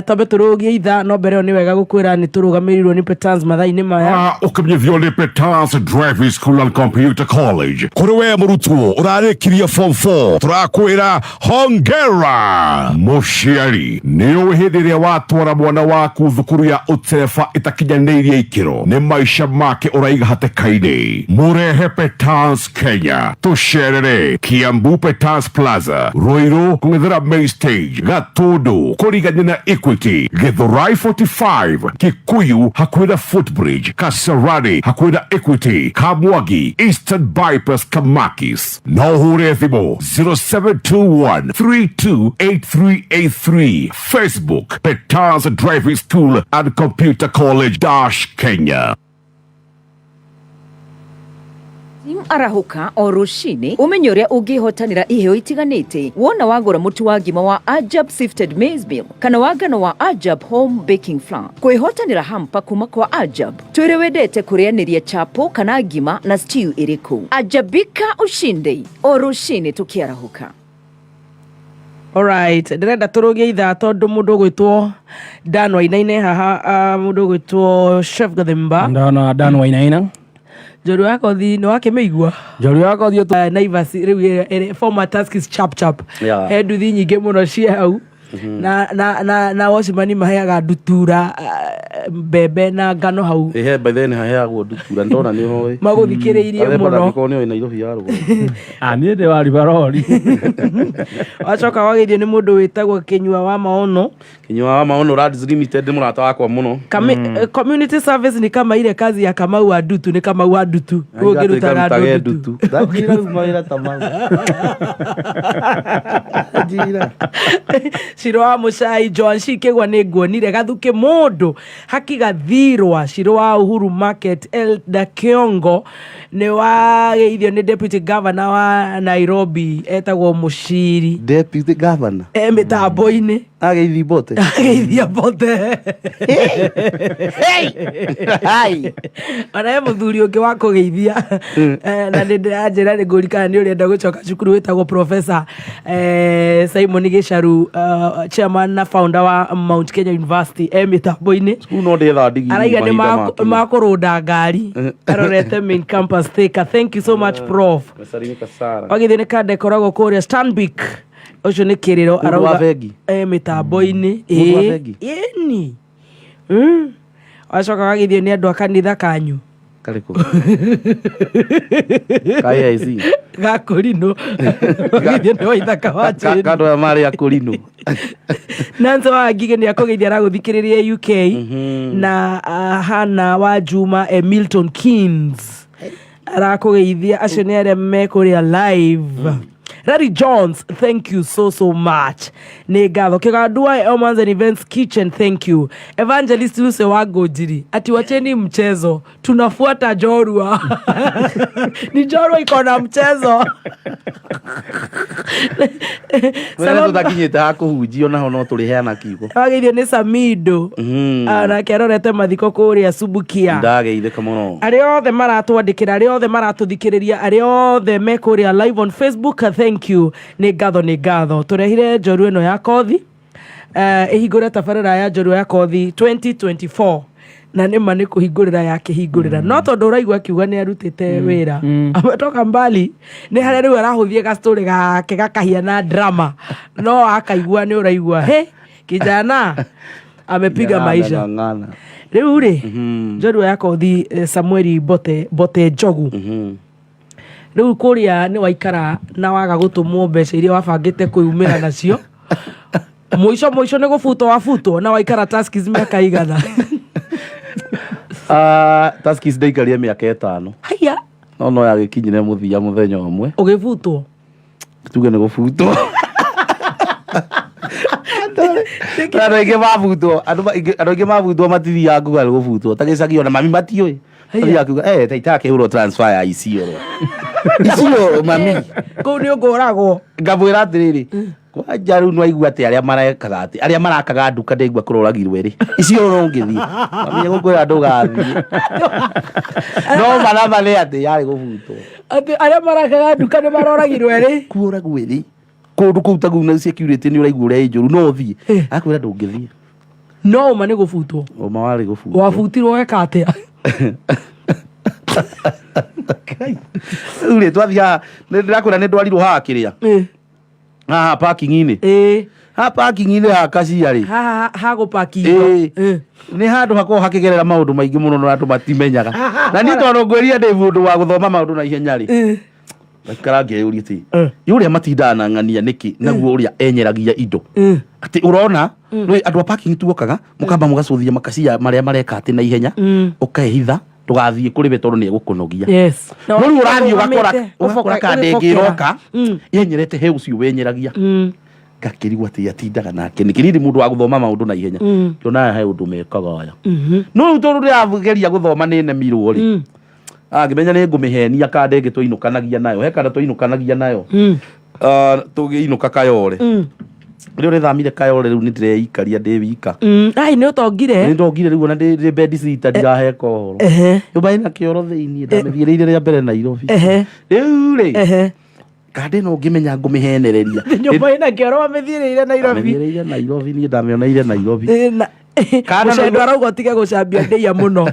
Twambe tũrũgie ithaa, no mbere ĩyo nĩ wega gũkwĩra nĩ tũrũgamĩrĩirwo nĩ Petans mathaa-inĩ maya. Ũkĩmenyithio nĩ Petans Driving School and Computer College. Kũrĩ we mũrutwo ũrarĩkirie form 4, tũrakwĩra hongera. Mũciari, nĩ ũĩ hĩndĩ ĩrĩa watwara mwana waku thukuru ya ũtereba ĩtakinyanĩirie ikĩro, nĩ maica make ũraiga hatĩka-inĩ. Mũrehe Petans Kenya, tũcerere Kiambu Petans Plaza, Ruiru kũng'ethera Main Stage, Gatundu kũrigania na Equity, Githurai 45, Kikuyu hakuhĩ na Footbridge, Kasarani hakuhĩ na Equity, Kamwangi, Eastern Bypass, Kamakis. No ũhũre thimũ 0721 328383, Facebook Petans Driving School and Computer College dash Kenya. Team arahũka o rũcinĩ ũmenye ũrĩa ũngĩhotanĩra iheo itiganĩte wona wagũra mũtu wa ngima wa Ajab Sifted Maize Meal kana wa ngano wa Ajab Home Baking Flour. Kwĩhotanĩra hamper kuma kwa Ajab, twĩre wendete kũrĩanĩria chapo kana ngima na stew ĩrĩkũ. Ajabika ushinde o rũcinĩ tũkĩarahũka. Alright, ndĩrenda tũrũgie ithaa tondũ mũndũ ũgwĩtwo Dan Wainaine haha, mũndũ ũgwĩtwo Chef Gathimba. Ndona Dan Wainaina. Njorua ya kothi nĩ wakĩmĩigua? Njorua ya kothi Naivas rĩu ĩrĩa former Tuskys Chap Chap. He nduthi nyingĩ mũno ciĩ hau. Na watchman maheaga ndutura, mbembe na ngano hau. Ĩhe, by the way, nĩ haheagwo ndutura, ndona nĩ ũĩ. Magũthikĩrĩirie Gathemba mũno. ndangĩkorwo nĩ ũĩ Nairobi ya rũgongo. Ah, niĩ ndĩ wa Rivaroli. Wacoka wageithio nĩ mũndũ wĩtagwo Kĩnyua wa Maono. Kĩnyua wa Maono Lads Limited nĩ mũrata wakwa mũno. Community service ni kama ile kazi ya Kamau wa Ndutu, nĩ Kamau wa Ndutu. Rĩu ũngĩrutaga andũ ndutu. Ndanjĩra rĩu mawĩra ta mau. Njĩra. Ciro wa Mũcai, Joan Shikĩgwa nĩ nguonire gathukĩ mũndũ hakigathirwa. Ciro wa Uhuru Market, Elda Kiongo nĩ wageithio nĩ Deputy Governor wa Nairobi etagwo Mũciri. Deputy Governor? E mĩtambo-inĩ. Ageithi mbote. Ageithia mbote. Ona he mũthuri ũngĩ wa kũgeithia. Na nĩ ndĩranjĩra nĩ ngũri kana nĩ ũrenda gũcoka cukuru wĩtagwo Professor Simon Gĩcaru, chairman na founder wa Mount Kenya University, e mĩtambo-inĩ. Cukuru no ndĩetha ndigiri Araiga nĩ mahinda makinya. makũrũnda ngari arorete main campus Thika. Thank you so much, Prof. Mecari nĩ Kasara. Wagithĩ nĩ kanda ĩkoragwo kũrĩa Stanbic. Ũcio nĩ kĩrĩro Mũndũ wa arauga bengi? e mĩtambo-inĩ. Mũndũ wa Ĩĩ, bengi? ĩni. Wacoka wagithio nĩ andũ a kanitha kanyu. Karĩkũ? Ka AIC? Ga Kũrinũ. Wagithio nĩ Waithaka wa Jane. Kandũ aya marĩ a Kũrinũ. Nancy wa Ngigĩ nĩ akũgeithia aragũthikĩrĩria UK. Na Hannah wa Juma, Milton Keynes arakũgeithia. Acio nĩ arĩa me kũrĩa live. Larry Jones, thank you so so much. Nĩ ngatho. Kĩgandua Omans and Events Kitchen, thank you. Evangelist Lucy wa Ngũnjiri, ati wacheni mchezo, tunafuata Njorua. Ni Njorua iko na mchezo. Wena tũtakinyĩte ha kũhunjia onaho no tũrĩheana kiugo. Wageithio nĩ Samido. Nake arorete mathiko kũrĩa Subukia. Ndageithĩka mũno. Arĩa othe maratwandĩkĩra, arĩa othe maratũthikĩrĩria, arĩa othe me kũrĩa live on Facebook, thank you. Nĩ ngatho, nĩ ngatho. Tũrehire njorua ĩno ya kothi. Ĩhingũre tabarĩra ya njorua ya kothi 2024. Na nĩ ma nĩ kũhingũrĩra ya kĩhingũrĩra. No tondũ ũraigua akiuga nĩ arutĩte wĩra. Ametoka mbali, nĩ harĩa rĩu arahũthia gastori gake gakahiana drama. No akaigua nĩ ũraigua, he, kijana amepiga maisha. Ng'ang'ana. Rĩu rĩ, njorua ya kothi, Samueli Mbote, Mbote Njogu. Rĩu kũrĩa nĩ waikara na waga gũtũmwo mbeca iria wabangĩte kwĩyumĩra nacio. Mũico mũico nĩ gũbutwo wabutwo na waikara Tuskys mĩaka igana. Tuskys ndaikarire mĩaka 5. Haiya. No no yagĩkinyire mũthia mũthenya ũmwe. Ũgĩbutwo? Tuge nĩ gũbutwo. Andũ aingĩ mabutwo, andũ aingĩ mabutwo matithiaga kuga nĩ gũbutwo. Ta gĩcagi ona mami matiũĩ. Mathiaga kuga, eh, ta itakĩhũrwo transfer ya Isiolo. Isiolo mami. Kũu nĩ ũngũragwo. Ngamwĩra atĩrĩrĩ, kwanja rĩu nĩwaigua atĩ arĩa marekaga atĩ arĩa marakaga nduka ndaigua kũroragirwo erĩ Isiolo ũngĩthiĩ. Mami egũkwĩra ndũgathiĩ. No marama nĩ atĩ yarĩ gũbutwo. Atĩ arĩa marakaga nduka nĩ maroragirwo erĩ. Kuoragwo erĩ. Kũndũ kũu taguo na security nĩ ũraigua ũrĩa ĩ njũru no ũthiĩ. Akwĩra ndũngĩthiĩ. No ũma nĩ gũbutwo. Ũma warĩ gũbutwo. Wabutirwo weka atĩa? Rĩu rĩ twathiaga ndĩrakwĩra nĩ ndwarirwo haha kĩrĩa. Haha parking-inĩ. Haha parking-inĩ haha kacia rĩ. Haha ha gũpaki indo. Nĩ handũ hakoragwo hakĩgerera maũndũ maingĩ mũno na andũ matimenyaga. Na niĩ tondũ ngwĩrire ndĩ mũndũ wa gũthoma maũndũ na ihenya rĩ. Ngaikara ngeyũria atĩ ĩ ũrĩa matindaga na ng'ania nĩkĩ naguo ũrĩa enyeragia indo. Atĩ ũrona nĩũĩ andũ a parking tuokaga mũkamba mũgacũthia makacia marĩa mareka atĩ na ihenya ũkehitha ndũgathiĩ kũrĩ we tondũ nĩ egũkũnogia. Yes. No rĩu ũrathiĩ ũgakora ũgakora kanda ĩngĩ ĩroka yenyerete he ũcio wenyeragia. Ngakĩrigwo atĩ atindaga nake nĩkĩ. Niĩ ndĩ mũndũ wa gũthoma maũndũ na ihenya. Ngĩona aya he ũndũ mekaga aya. No rĩu tondũ ndĩrageria gũthoma nĩ nemirwo rĩ, ngĩmenya nĩ ngũmĩhenia kanda ĩngĩ twainũkanagia nayo. He kanda twainũkanagia nayo. Tũgĩinũka Kayole. Rĩu nĩthamire Kayole rĩu nĩndĩreikaria ndĩ wika. Ai nĩ ũtongire. Nĩ ndongire rĩu ona ndĩ bed sitter ndiraheka ũhoro. Nyũmba ĩna kĩoro thĩiniĩ ndamĩthiĩrĩire rĩa mbere Nairobi. Rĩu rĩ, kanda ĩno ngĩmenya ngũmĩhenereria. Nyũmba ĩna kĩoro wamĩthiĩrĩire Nairobi. Ndamĩthiĩrĩire Nairobi niĩ ndamĩoneire Nairobi. Kana Mũcendo arauga ũtige gũcambia ndĩia mũno.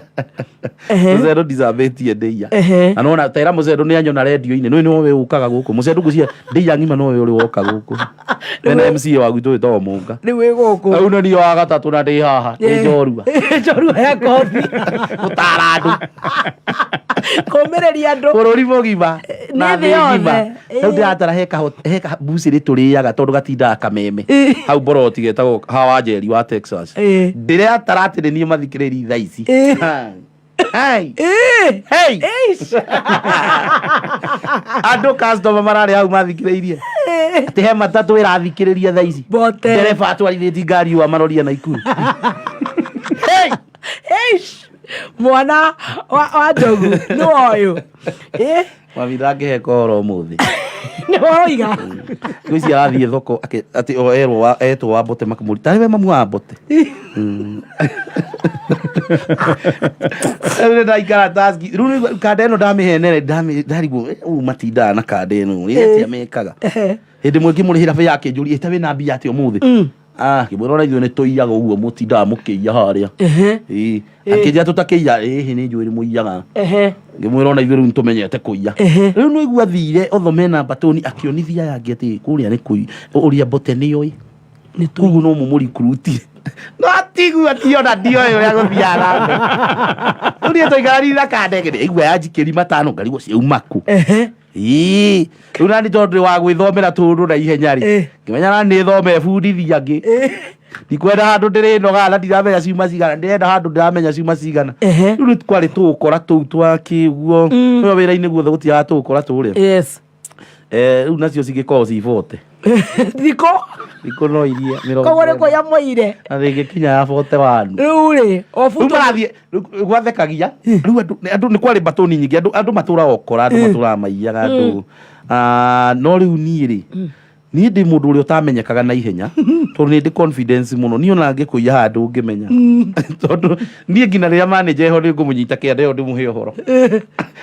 Mũcendo ndicambĩtie ndĩia. Na nona tera mũcendo nĩ anyona redio-inĩ nĩ nĩwe ũkaga gũkũ. Mũcendo ngwĩciria ndĩia ng'ima nowe ũrĩ woka gũkũ. Mena MCA wa gwitũ wĩtagwo Mũnga. Rĩu wĩ gũkũ. Rĩu nĩ niĩ wa gatatũ na ndĩ haha ndĩ njorua. Njorua ya kothi. Gũtara andũ. Kũmĩrĩria andũ. Bũrũri mũgima. Na Nĩ thĩ thĩ ng'ima. yothe. Rĩu ndĩratara he kabucĩrĩ tũrĩaga tondũ gatindaga kameme. Hau boroti getagwo hawa Njeri wa Texas. Ndĩratara atĩ nĩ niĩ mathikĩrĩri thaa ici. Hey. Hey. Andũ customer mararĩ hau mathikĩrĩirie. Atĩ he matatũ ĩrathikĩrĩria thaa ici. Bote. Ndereba atwarithĩtie ngari ũyũ amaroria Naikuru. Hey. Eish. Mwana wa njogu nĩ woyũ. Mami ndangĩheka ũhoro ũmũthĩ. Nĩ woiga. Ngwĩciria arathiĩ thoko atĩ o erwo wa etwo wa Mbote makamũri. Tarĩ we mamu wa Mbote. Rĩu nĩ ndaikara taski. Rĩu nĩ kanda ĩno ndamĩhenere ndarigwo ũũ matindaga na kanda ĩno. Ĩ atĩa mekaga. Hĩndĩ ĩmwe ngĩmũrĩhĩra bĩa akĩnjũria ĩta wĩna mbia atĩa ũmũthĩ. Ah, ngĩmwĩra ona ithuĩ nĩ tũiyaga ũguo mũtindaga mũkĩiya harĩa. Ĩĩ. Akĩnjĩra tũtakĩiya, ĩhĩ nĩ njũĩ nĩ mũiyaga. Ngĩmwĩra ona ithuĩ rĩu nĩ tũmenyete kũiya. Rĩu nĩ ũigua athire othome na mbatũni akĩonithia aya angĩ atĩ kũrĩa nĩ kũi ũrĩa Mbote nĩoĩ. Koguo no mũmũrikurutie. No atigua ti ona ndioĩ ũrĩa gũthiaga na mbere. Rĩu niĩ tũikaranirie na kandege ndĩraigua yanjikĩria matano ngarigwo ciauma kũ. Ĩĩ, rĩu nani tondũ ndĩ wa gwĩthomera tũndũ na ihenya rĩ, ngĩmenya na nĩ thome bundithia angĩ. Ndikwenda handũ ndĩrĩnogaga na ndiramenya ciuma cigana, ndĩrenda handũ ndĩramenya ciuma cigana. Rĩu nĩ kwarĩ tũũkora tũu twa kĩguo, mm. wĩra-inĩ guothe gũtiagaga tũũkora tũrĩa. Yes. Eh, rĩu nacio cigĩkorwo ci bote. Thikũ. Thikũ no iria mĩrongo. Koguo nĩ kũiya mwaire. Na rĩngĩkinya ya bote wanu. Rĩu rĩ, o Rĩu buto. marathiĩ rĩu gwathekagia rĩu andũ andũ nĩ kwarĩ mbatũni nyingĩ andũ andũ matũraga ũkora andũ matũraga maiyaga andũ Ah, no rĩu niĩ rĩ niĩ ndĩ mũndũ ũrĩa ũtamenyekaga na ihenya tondũ nĩ ndĩ confidence mũno niĩ ona ngĩkũiya handũ ũngĩmenya tondũ niĩ nginya rĩrĩa manager eho nĩ ngũmũnyita kĩande ĩyo ndĩmũhe ũhoro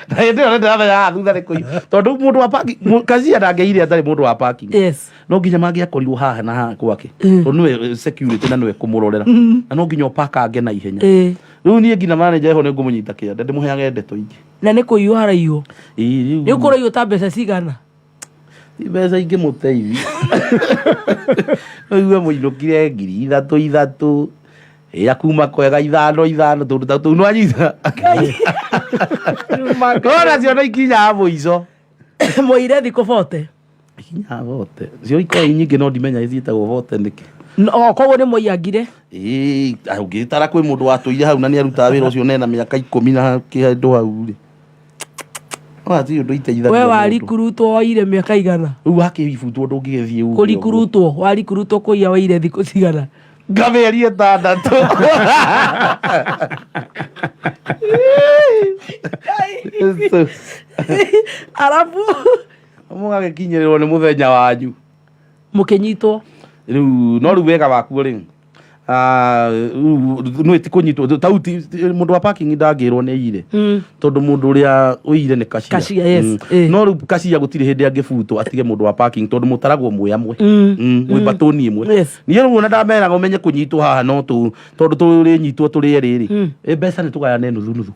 na hĩndĩ ĩyo nĩ ndĩramenya haha thutha nĩ kũiya tondũ mũndũ wa parking cashier ndangĩire atarĩ mũndũ wa parking Yes. no nginya mangĩakorirwo haha na haha gwake tondũ nĩwe security na nĩwe kũmũrorera na no nginya ũpakange na ihenya rĩu niĩ nginya manager eho nĩ ngũmũnyita kĩande ndĩmũheage ndeto ingĩ Na nĩ kũiywo haraiywo. Ĩĩ, rĩu Nĩ ũkũraiywo ta mbeca cigana? ti mbeca ingĩmũteithia ũigue mũinũkire ngiri ithatũ ithatũ ya kuma kwega ithano ithano tũndũ ta tũu nĩwanyita ona ciona ikinyaga mũico Mũire thikũ bote. Ikinyaga bote cio ikoragwo i nyingĩ no ndimenya ciĩtagwo bote nĩkĩ. O koguo nĩ mũiyangire? Ĩĩ ũngĩtara kwĩ mũndũ watũire hau na nĩ arutaga wĩra ũcio na ena mĩaka ikũmi na kĩndũ hau rĩ. Hatirĩ ũndũ iteithagia We mũndũ. warikurutwo waire mĩaka igana? Rĩu wakĩbutwo ndũngĩgĩthiĩ uge ũguo. Kũrikurutwo, warikurutwo kũiya waire thikũ cigana? Ngamĩeri 6. Arabu Mũgagĩkinyĩrĩrwo nĩ mũthenya wanyu. Mũkĩnyitwo. Rĩu no rĩu wega wakuo rĩ, rĩu nĩ ti kũnyitwo tau mũndũ wa parking ndangĩrwo nĩ aiyire, tondũ mũndũ ũrĩa ũiyire nĩ kacia. Kacia, yes, eh. No rĩu kacia gũtirĩ hĩndĩ angĩbutwo atige mũndũ wa parking, tondũ mũtaragwo mwĩ amwe, mwĩ mbatũni ĩmwe. Niĩ rĩu ona ndameraga ũmenye kũnyitwo haha no tũ tondũ tũrĩnyitwo tũrĩ erĩ rĩ, mbeca nĩ tũgayane nuthu nuthu.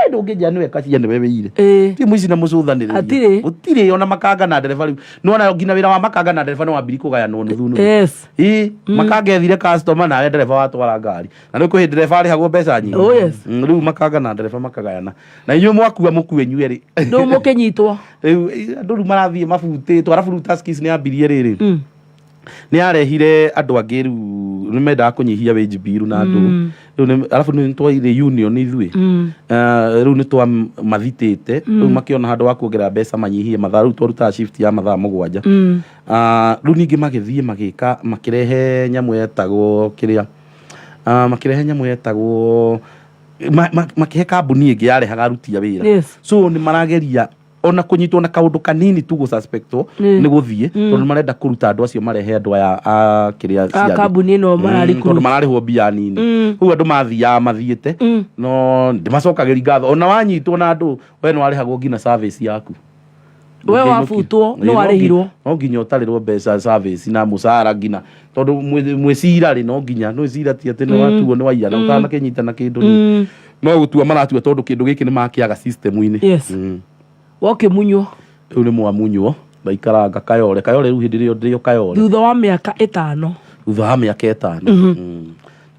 Ndũngĩnjĩra nĩwe kacia nĩwe wĩire. Ti mũici na mũcũthanĩrĩria. Hatirĩ. Gũtirĩ ona makanga na ndereba. Rĩu nĩwona nginya wĩra wa makanga na ndereba nĩ wambiri kũgayanwo nuthu nuthu. Ĩ makanga ethire customer, nawe ndereba watwara ngari, na rĩu kwĩ hĩndĩ ndereba arĩhagwo mbeca nyingĩ. Oh, yes. Rĩu makanga na ndereba makagayana na inyuĩ mwakua mũkue inyuĩ erĩ. Rĩu mũkĩnyitwo. Rĩu andũ rĩu marathiĩ mabutĩtwo, arabu rĩu Tuskys nĩ yambirie rĩrĩ, nĩ yarehire andũ angĩ, rĩu nĩ mendaga kũnyihia wage bill na andũ rĩu arabu nĩ twaire union ithuĩ. Rĩu nĩ twamathitĩte, rĩu makĩona handũ wa kuongerera mbeca manyihie mathaa. Rĩu twarutaga shift ya mathaa 7. Rĩu ningĩ magĩthiĩ magĩka makĩrehe nyamũ yetagwo kĩrĩa, makĩrehe nyamũ yetagwo makĩhe kambuni ĩngĩ yarehaga aruti a wĩra. So nĩ marageria ona kũnyitwo na kaũndũ kanini tu gũsuspectwo nĩ gũthiĩ, tondũ nĩ marenda kũruta andũ acio marehe andũ aya a kĩrĩa a cia thĩ. Kambuni ĩno mararikuru. Tondũ mararĩhwo mbia nini. Rĩu andũ mathiaga mathiĩte, no ndĩmacokagĩria ngatho. Ona wanyitwo na andũ, we nĩ warĩhagwo nginya service yaku. We Ũngĩinũkia. wabutwo nĩ Ĩĩ, warĩhirwo? No nginya ũtarĩrwo mbeca service na mũcara nginya, tondũ mwĩcira rĩ, no nginya nwĩcira ti atĩ nĩ watuo nĩ waiya na ũtanakĩnyita na kĩndũ rĩ, no gũtua maratua tondũ kĩndũ gĩkĩ nĩ makĩaga system-inĩ. Wokĩmunywo. Rĩu nĩ mwamunywo, ndaikaranga Kayore. Kayore rĩu hĩndĩ ĩrĩa ndĩo Kayore. Thutha wa mĩaka 5. Thutha wa mĩaka 5.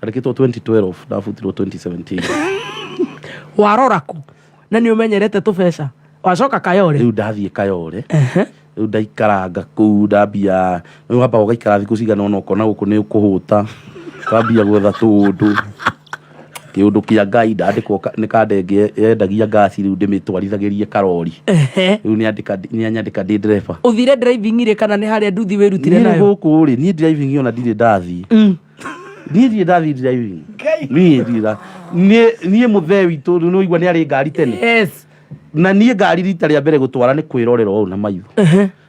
Ndandĩkĩtwo 2012, ndabutirwo 2017. Warora kũ na nĩ ũmenyerete tũbeca, wacoka Kayore? Rĩu ndathiĩ Kayore, rĩu ndaikaranga kũu, ndambia rĩu wambaga ũgaikara thikũ cigana ũna, ũkona gũkũ nĩ ũkũhũta, ũkambia gwetha tũũndũ kĩũndũ kĩa Ngai. Ndandĩkwo nĩ kandenge yendagia ngasi, rĩu ndĩmĩtwarithagĩrie karori. Rĩu nĩanyandĩka ndĩ ndereba. Ũthire driving rĩ, kana nĩ harĩa nduthi wĩrutire Niĩ nayo? Gũkũ rĩ, niĩ driving ona ndirĩ ndathiĩ. Niĩ ndirĩ ndathiĩ driving. Niĩ ndirĩ niĩ mũthee witũ rĩu nĩwaigua nĩ arĩ ngari tene. Na niĩ ngari rita rĩa mbere gũtwara nĩ kwĩrorera ũũ na maitho,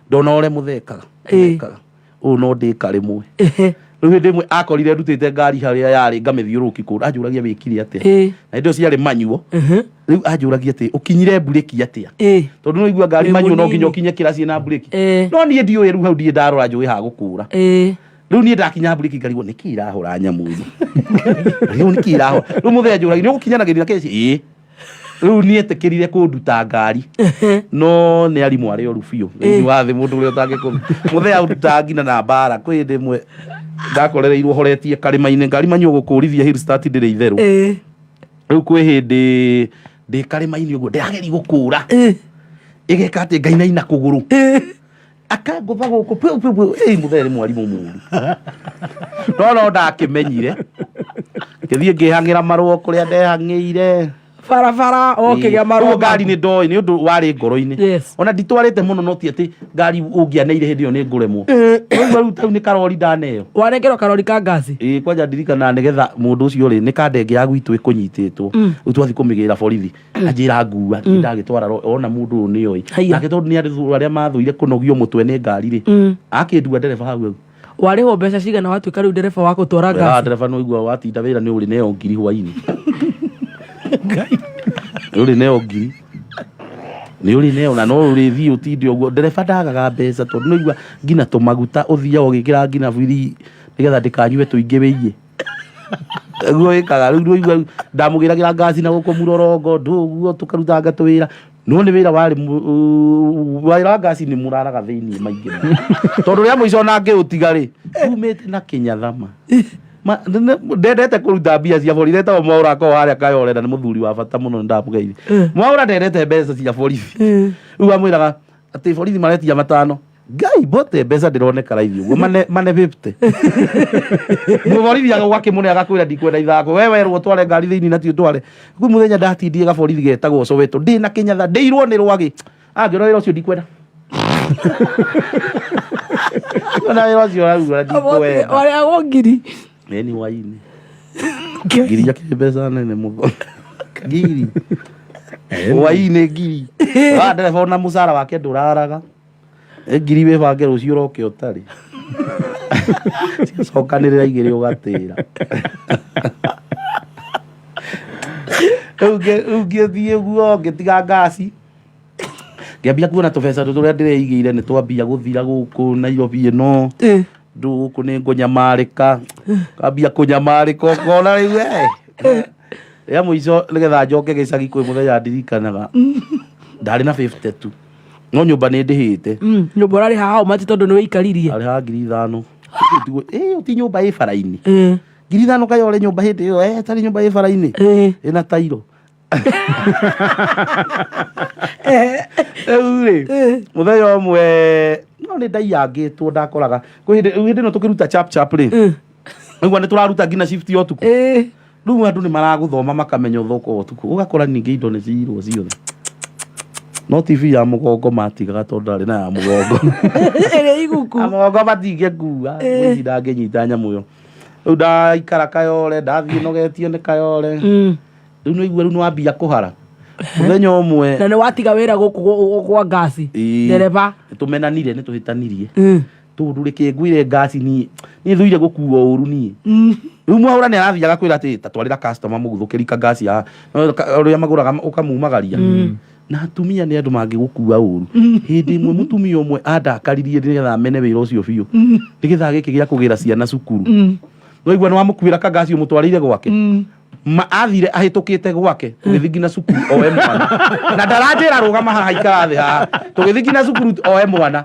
ndona ũrĩa mũthekaga mũthekaga ũũ, no ndĩka rĩmwe. Rĩu hĩndĩ ĩmwe akorire ndutĩte ngari harĩa yarĩ ngamĩthiũrũrũki kũndũ, anjũragia wĩkire atĩa. Na hĩndĩ ĩyo ciarĩ manyuo. Rĩu anjũragia atĩ ũkinyire mburĩki atĩa, tondũ no igua ngari Wĩ manyuo no nginya mũnini. ũkinye kĩraci na mburĩki. No niĩ ndiũĩ, rĩu hau ndirĩ ndarora njũĩ ha gũkũra. Rĩu niĩ ndakinya mburĩki ngarigwo nĩkĩ irahũra nyamũ ĩno, rĩu nĩkĩ irahũra. Rĩu mũthenya njũragia nĩ ũgũkinyanagĩria kĩci ĩĩ. Rĩu niĩ etĩkĩrire kũnduta ngari, no nĩ arimũ arĩa oru biũ thĩinĩ wa thĩ, mũndũ ũrĩa ũtangĩkũru mũthenya ũndutaga nginya na mbara. Kwĩ hĩndĩ ĩmwe ndakorereirwo horetie karĩma-inĩ ngari manyuo gũkũrithia hill start ndĩrĩ itherũ. Rĩu kwĩ hĩndĩ ndĩ karĩma-inĩ ũguo ndĩrageria gũkũra, ĩgeka atĩ ngainaina kũgũrũ, akangũtha gũkũ piu, piu, piu. Ĩĩ, mũthee nĩ mwarimũ mũru, no ndakĩmenyire ngĩthiĩ ngĩhang'ĩra marũa kũrĩa ndehang'ĩire. Barabara okĩgĩa Ũguo marũa. Ngari nĩ ndoĩ nĩ ũndũ warĩ ngoro-inĩ. Ona nditwarĩte mũno, no ti atĩ ngari ũngĩaneire hĩndĩ ĩyo nĩ ngũremwo. Rĩu rĩu tau nĩ karori ndaneo. Wanengerwo karori ka ngasi? Ĩĩ, kwanja ndirikanaga nĩgetha mũndũ ũcio rĩ, nĩ kandenge ya gwitũ ĩkũnyitĩtwo, rĩu twathiĩ kũmĩgĩra borithi, anjĩra ngua niĩ ndagĩtwara ona mũndũ ũyũ nĩoĩ. Haiya. Nake tondũ nĩ andũ arĩa mathũire kũnogio mũtwe nĩ ngari rĩ, akĩndua ndereba hau hau. Warĩhwo mbeca cigana watuĩka rĩu ndereba wa gũtwara Wega wa ngasi? ndereba nĩ ũigua watinda wĩra nĩ ũrĩ neo ngiri hwainĩ, nĩ ũrĩ neo ngiri, nĩ ũrĩ neo, na no ũrĩthiĩ ũtinde ũguo. Ndereba ndagaga mbeca tondũ nĩ ũigua nginya tũmaguta ũthiaga ũgĩkĩra nginya biri nĩgetha ndĩkanyue tũingĩ wĩiye guo wĩkaga. Rĩu nĩ ũigua ndamũgĩragĩra ngasi na gũkũ mũrorongo ndũguo tũkarutanga tũwĩra, no nĩ wĩra warĩ wĩra wa ngasi nĩ mũraraga thĩinĩ maingĩ mũno. Tondũ rĩa mũico ona ngĩũtiga rĩ, umĩte na kĩnyathama. Ndendete kũruta mbia cia borithi, etagwo Mwaũra, akoragwo harĩa Kayore, na nĩ mũthuri wa bata mũno, nĩ ndamũgeithia. Mwaũra ndendete mbeca cia borithi. Rĩu amwĩraga atĩ borithi maretia matano. Ngai bote mbeca ndĩroneka raithi ũguo mane mane 50. Mũborithi agakĩmũne agakwĩra ndikwenda ithako. We werwo tware ngari thĩinĩ na ti ũtware. Kwĩ mũthenya ndatindie gaborithi getagwo Soweto ndĩ na kĩnyatha ndĩirwo nĩ rwagĩ. Angĩona wĩra ũcio ndikwenda. Ona wĩra ũcio ũrauga ndikwenda. Warĩhagwo ngiri. Ĩni hwainĩ. Ngiri yakĩrĩ mbeca nene mũno. Ngiri. Hwainĩ ngiri. Wa ndereba ona mũcara wake ndũraraga. Ngiri wĩbange rũciũ ũroke ũtarĩ. Ciacokanĩrĩra igĩrĩ ũgatĩra. Rĩu ngĩthiĩ ũguo ngĩtiga ngaci. Ngĩambia kuona tũbeca tũrĩa ndĩreigĩire nĩ twambia gũthira gũkũ Nairobi ĩno. Ndũ gũkũ nĩ ngũnyamarĩka. Ngambia kũnyamarĩka ũkona rĩu eh. Rĩa mũico nĩgetha njoke gĩcagi kwĩ mũthenya ndirikanaga. Ndarĩ na 50 tu. No nyũmba nĩ ndĩhĩte. Nyũmba ũrarĩha how much tondũ nĩ wĩikaririe? Arĩhaga 5,000. Ĩĩ ti nyũmba ĩ bara-inĩ. 5,000 kaĩ ũrĩ nyũmba hĩndĩ ĩyo eh tarĩ nyũmba ĩ bara-inĩ. Ĩna tairo. Rĩu rĩ mũthenya ũmwe no nĩ ndaiyangĩtwo ndakoraga kwĩ hĩndĩ rĩu hĩndĩ ĩno tũkĩruta chap chap rĩ nĩguo nĩ tũraruta nginya shift ya ũtukũ rĩu andũ nĩ maragũthoma makamenya ũthoko wa ũtukũ ũgakora ningĩ indo nĩ ciirwo ciothe no TV ya mũgongo matigaga tondũ ndarĩ na ya mũgongo Ĩrĩa iguku. ya mũgongo matingĩkua mũici ndangĩnyita nyamũ ĩyo rĩu ndaikara kayore ndathiĩ nogetio nĩ kayore rĩu nĩ waigua rĩu nĩ wambia kũhara mũthenya ũmwe Na nĩ watiga wĩra gũkũ kwa ngaci. Ĩĩ. Ndereba. nĩ tũmenanire nĩ tũhĩtanirie tondũ reke ngwĩre ngaci niĩ niĩ thũire gũkuo ũru niĩ rĩu mwaũra nĩ arathiaga kwĩra atĩ ta twarĩra customer mũguthũkĩri ka ngaci haha No, ũrĩa magũraga ũkamumagaria na atumia nĩ andũ mangĩgũkua ũru hĩndĩ ĩmwe mũtumia ũmwe andakaririe nĩgetha amene wĩra ũcio biũ nĩ gĩthaa gĩkĩ gĩa kũgĩra ciana cukuru no igua nĩ wamũkuĩra kangasi ũmũtwarĩire gwake ma athire ahĩtũkĩte gwake tũgĩthiĩ nginya cukuru oe mwana na ndaranjĩra rũgama haha ikara thĩ haha tũgĩthiĩ nginya cukuru oe mwana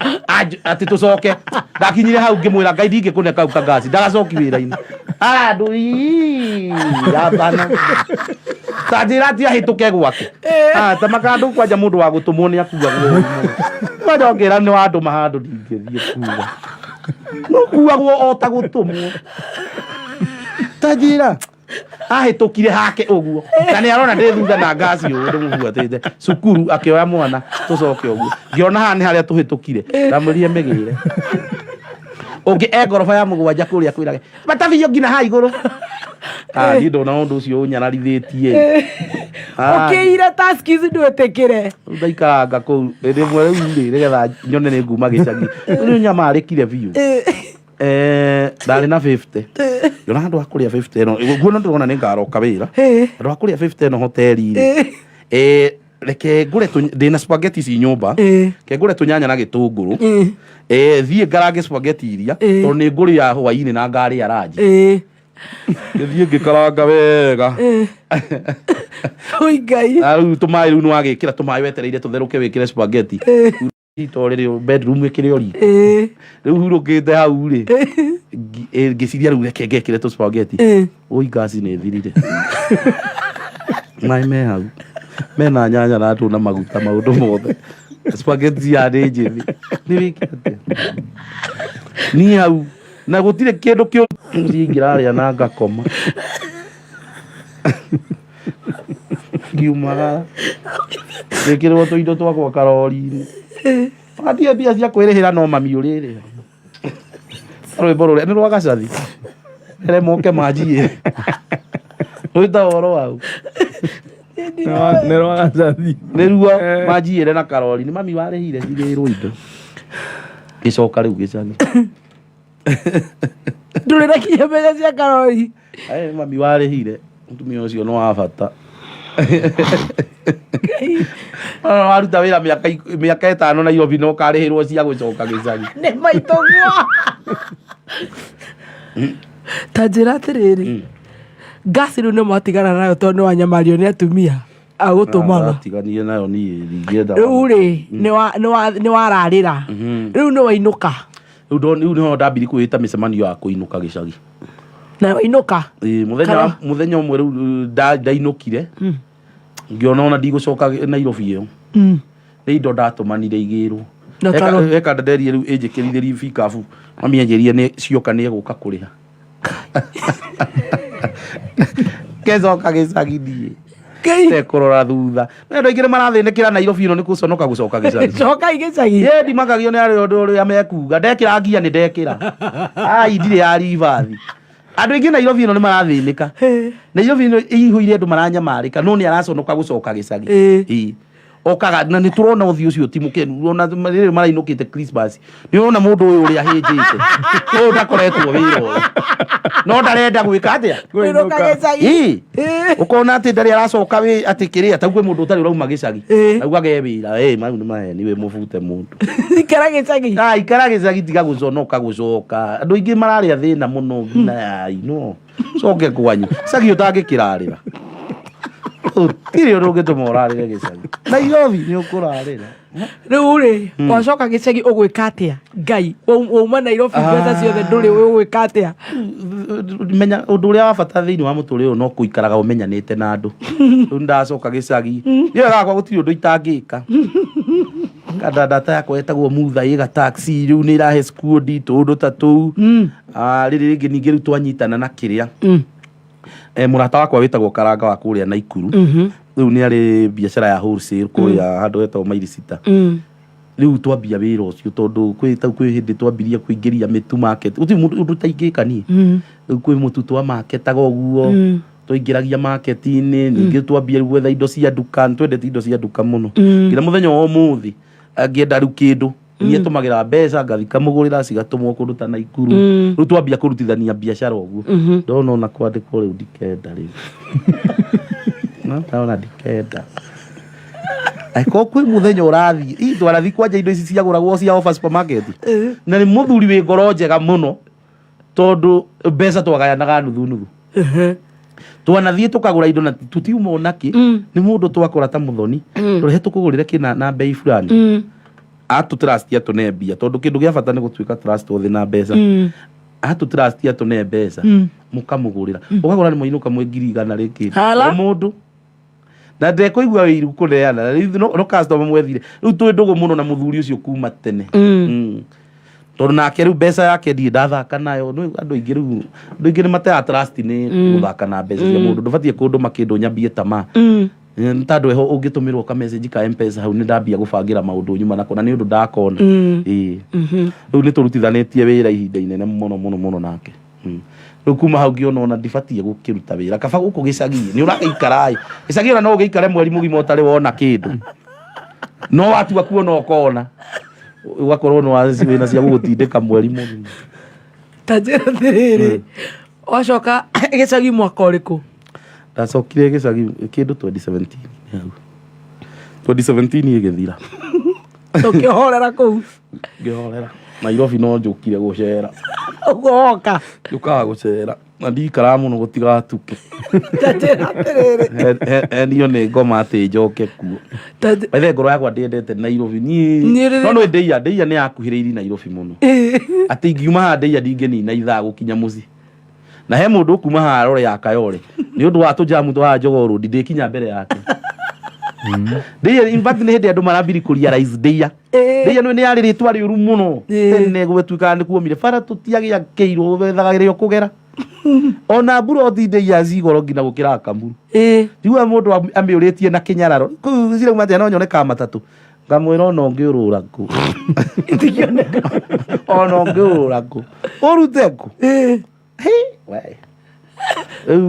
atĩ tũcoke ndakinyire hau ngĩmwĩra ngai ndingĩkũne kau kangasi ndagacoki wĩra-inĩ andũ hapana ta njĩra atĩ ahĩtũke gwake Ah, ta makandũ kwanja mũndũ wa gũtũmwo nĩ akuagwo ũru mũno. Kwanja ũngĩra nĩ wandũma handũ ndingĩthiĩ kuga nũkuagwo o ta gũtũmwo ta njĩra ahĩtũkire hake ũguo na nĩ arona ndĩ thutha na ngaci ũguo ndĩmũbuatĩte cukuru akĩoya mwana tũcoke ũguo ngĩona haha nĩ harĩa tũhĩtũkire ndamwĩrire mĩgĩre ũngĩ e ngoroba ya mũgwanja kũrĩa kwĩrage matabio nginya haha igũrũ Ah, niĩ ndona ũndũ ũcio ũnyararithĩtie Ah, Ũkĩire taski ici ndwĩtĩkĩre. rĩu ndaikaranga kũu hĩndĩ ĩmwe rĩu rĩ nĩgetha nyone nĩ nguma gĩcagi rĩu nĩ nyamarĩkire biũ ndarĩ na 50 ndona handũ ha kũrĩa 50 ĩno guo no ndĩrona nĩ ngaroka wĩra handũ ha kũrĩa 50 ĩno hoteli rĩ reke ngũre ndĩna spaghetti ci nyũmba reke ngũre tũnyanya na gĩtũngũrũ thiĩ ngarange spaghetti iria tondũ nĩ ngũrĩa hwainĩ na ngarĩa ranji ngĩthiĩ ngĩkaranga wega Oi Ngai. Na rĩu tũmaĩ rĩu nĩwagĩkĩra tũmaĩ wetereire tũtherũke wĩkĩre spaghetti to rĩrĩ bedroom ĩkĩrĩ o riko rĩu hurũkĩte hau rĩ ngĩciria rĩu reke ngekĩre tũ spaghetti oi ngasi nĩ thirire maĩ me hau mena nyanya na ndũ na maguta maũndũ mothe spaghetti ya nĩ njĩthĩ nĩ wĩke atĩa niĩ hau na gũtirĩ kĩndũ kĩũ mũciĩ ingĩrarĩa na ngakoma ngiumagara ngĩkĩrwo tũindo twakwa karori-inĩ watie mbia cia kwĩrĩhĩra no mami ũrĩrĩha rwĩmbo rũrĩa nĩ rwa gacathi ere moke manjie rwĩta ũhoro wau Nĩ rwa gacathi. nĩruo manjiyĩre na karori nĩ mami warĩhire cigĩrwo indo gĩcoka rĩu gĩcagi Ndũrĩ na kinya mbeca cia karori. Ĩ, mami warĩhire mũtumia ũcio nĩ wa bata Ona waruta wĩra mĩaka 5 Nairobi no ũkarĩhĩrwo cia gũcoka gĩcagi Nĩ maitũguo. Ta njĩra atĩrĩrĩ. Ngasi rĩu nĩ mwatigana nayo tondũ nĩ wanyamario nĩ atumia agũtũmaga. Ndatiganire nayo niĩ ndingĩenda Rĩu rĩ nĩ wararĩra. Rĩu nĩ wainũka. Rĩu rĩu nĩho ndambirie kwĩĩta mĩcemanio ya kũinũka gĩcagi. Na wainũka. Ĩĩ, mũthenya ũmwe rĩu ndainũkire ngĩona ona ndigũcoka Nairobi ĩyo nĩ indo ndatũmanire igĩrwo No twarwo- Eka ndenderie rĩu ĩnjĩkĩrithĩrie bikabu mami anjĩrie nĩ cioka nĩ egũka kũrĩha. Kecoka gĩcagi niĩ Ngai. tekũrora thutha. No andũ aingĩ nĩ marathĩnĩkĩra Nairobi ĩno nĩ gũconoka gũcoka gĩcagi. Cokai gĩcagi. Ĩ ndimakagio nĩ arĩa ũndũ ũrĩa mekuga ndekĩra ngia nĩ ndekĩra. Ai ndirĩ ya ribathi. Andũ aingĩ Nairobi ĩno nĩ marathĩnĩka. Nairobi ĩno ĩihũire andũ maranyamarĩka no nĩ araconoka gũcoka gĩcagi. Ĩ. Okaga na nĩ tũrona ũthiũ ũcio ti mũkenu ona rĩrĩ marainũkĩte Christmas. Nĩ ũrona mũndũ ũyũ ũrĩa ahĩnjĩte. Ũyũ ndakoretwo wĩra ũyũ. No ndarenda gwĩka atĩa? Kũinũka gĩcagi. Ĩ. Ũkona atĩ ndarĩ aracoka wĩ atĩ kĩrĩa ta kwĩ mũndũ ũtarĩ ũrauma gĩcagi. Augaga e wĩra. Ĩ mau nĩ maheni wĩ mũbute mũndũ. Ikara gĩcagi. Ah, ikara gĩcagi tiga gũconoka gũcoka. Andũ aingĩ mararĩa thĩna mũno nginya yai no. Coke kwanyu. Gĩcagi ũtangĩkĩrarĩra. Gũtirĩ ũndũ ũngĩtũma ũrarĩre gĩcagi. Nairobi nĩ ũkũrarĩra. Rĩu rĩ, wacoka gĩcagi ũgwĩka atĩa? Ngai, wauma Nairobi mbeca ciothe ndũrĩ ũgwĩka atĩa? Menya ũndũ ũrĩa wa bata thĩinĩ wa mũtũrĩre ũyũ no kũikaraga ũmenyanĩte na andũ. Rĩu ndacoka gĩcagi. Niĩ gakwa gũtirĩ ũndũ itangĩka. Kanda ndata yakwa ĩtagwo Mutha ĩga taxi rĩu nĩ ĩrahe skuondi tũũndũ ta tũu. Ah, rĩrĩ rĩngĩ ningĩ rĩu twanyitana na kĩrĩa. Eh, mũrata wakwa wĩtagwo Karanga wa kũrĩa Naikuru. Rĩu nĩ arĩ biacara ya wholesale kũrĩa handũ hetagwo maili sita. Rĩu twambia wĩra ũcio tondũ kwĩ tau kwĩ hĩndĩ twambirie kũingĩria mĩtu market. Gũtirĩ mũndũ ũndũ ũtaingĩka niĩ. Rĩu kwĩ mũtu twamaketaga ũguo. Twaingĩragia market-inĩ, ningĩ twambia rĩu gwetha indo cia nduka, nĩ twendete indo cia nduka mũno. Nginya mũthenya wa ũmũthĩ, angĩenda rĩu kĩndũ, niĩ tũmagĩra mbeca ngathi kamũgũrĩra cigatũmwo kũndũ ta Naikuru. Rĩu twambia kũrutithania biacara ũguo. Ndona ona kwandĩkwo rĩu ndikenda rĩu. No, ndona ndikenda. Angĩkorwo kwĩ mũthenya ũrathiĩ, ii twanathi kwanja indo ici ciagũragwo cia Ofa supermarket. Na nĩ mũthuri wĩ ngoro njega mũno tondũ mbeca twagayanaga nuthu nuthu. Twanathiĩ tũkagũra indo na tutiuma ona kĩ, nĩ mũndũ twakora ta mũthoni, tũrehe tũkũgũrĩre kĩna na bei fulani. Atũ trust atũne mbia tondũ kĩndũ gĩa bata nĩ gũtuĩka trust othe na mbeca. Atũ trust atũne mbeca mũkamũgũrĩra. Ũkagũra nĩ mũinũka mwĩ 100,000 rĩkĩndũ. Hala. O mũndũ. Na ndekũigua wĩiru kũneana. Na rĩu no customer mwethire. Rĩu twĩ ndũgũ mũno na mũthuri ũcio kuma tene. Tondũ nake rĩu mbeca yake ndirĩ ndathaka nayo. Nĩ andũ aingĩ rĩu, andũ aingĩ nĩ mateaga trust nĩ gũthaka na mbeca cia mũndũ. Ndũbatiĩ kũndũma kĩndũ nyambie tamaa. Nĩ ta andũ eho ũngĩtũmĩrwo ka message ka M-Pesa hau nĩ ndambia gũbangĩra maũndũ nyuma nako na nĩ ũndũ ndakona. Ĩĩ. Rĩu nĩ tũrutithanĩtie wĩra ihinda inene mũno mũno mũno nake. Rĩu kuma hau ngĩona ona ndibatiĩ gũkĩruta wĩra kaba gũkũ gĩcagi nĩ ũragĩikara ĩ. Gĩcagi ona no ũgĩikare mweri mũgima ũtarĩ wona kĩndũ. No watua kuona ũkona. Ũgakorwo nĩ wĩna cia gũgũtindĩka mweri mũgima. Ta njĩra atĩrĩrĩ, wacoka gĩcagi mwaka ũrĩkũ? Ndacokire gĩcagi kĩndũ 2017 hau. 2017 ĩgĩthira. Ũkĩhorera kũu. Ngĩhorera. Nairobi no njũkire gũcera. Ũguo woka. Njũkaga gũcera. Na ndikaraga mũno gũtigatuke. Ta njĩra atĩrĩrĩ. Enio nĩ ngoma atĩ njoke kuo. Ta njĩ- By the way, ngoro yakwa ndĩendete Nairobi. Niĩ Niĩ rĩrĩ- no nĩ ndĩia, ndĩia nĩ yakuhĩrĩirie Nairobi mũno. Atĩ ingiuma haha ndĩia ndingĩnina ithaa gũkinya mũciĩ. Na he mũndũ ũkuma haha rore ya Kayole. Nĩ ũndũ wa tũjamu twa haha Jogoo Road ndĩkinya mbere yake. Ndĩia in fact nĩ hĩndĩ andũ marambiri kũ realize ndĩia. Ndĩia nĩ yarĩ rĩtwa rĩũru mũno. Tene gwĩtuĩkaga nĩ kuomire bara tũtiagĩakĩirwo wethaga rĩo kũgera. Ona mburoti ndĩia cigoro nginya gũkĩra Kamuru. Njiguaga mũndũ amĩũrĩtie na kĩnyararo. Kũu cirauma atĩa no nyone ka matatũ. Ngamwĩra ona ũngĩũrũra kũ. Ona ũngĩũrũra kũ. Ũrute kũ. Hĩ, we. Rĩu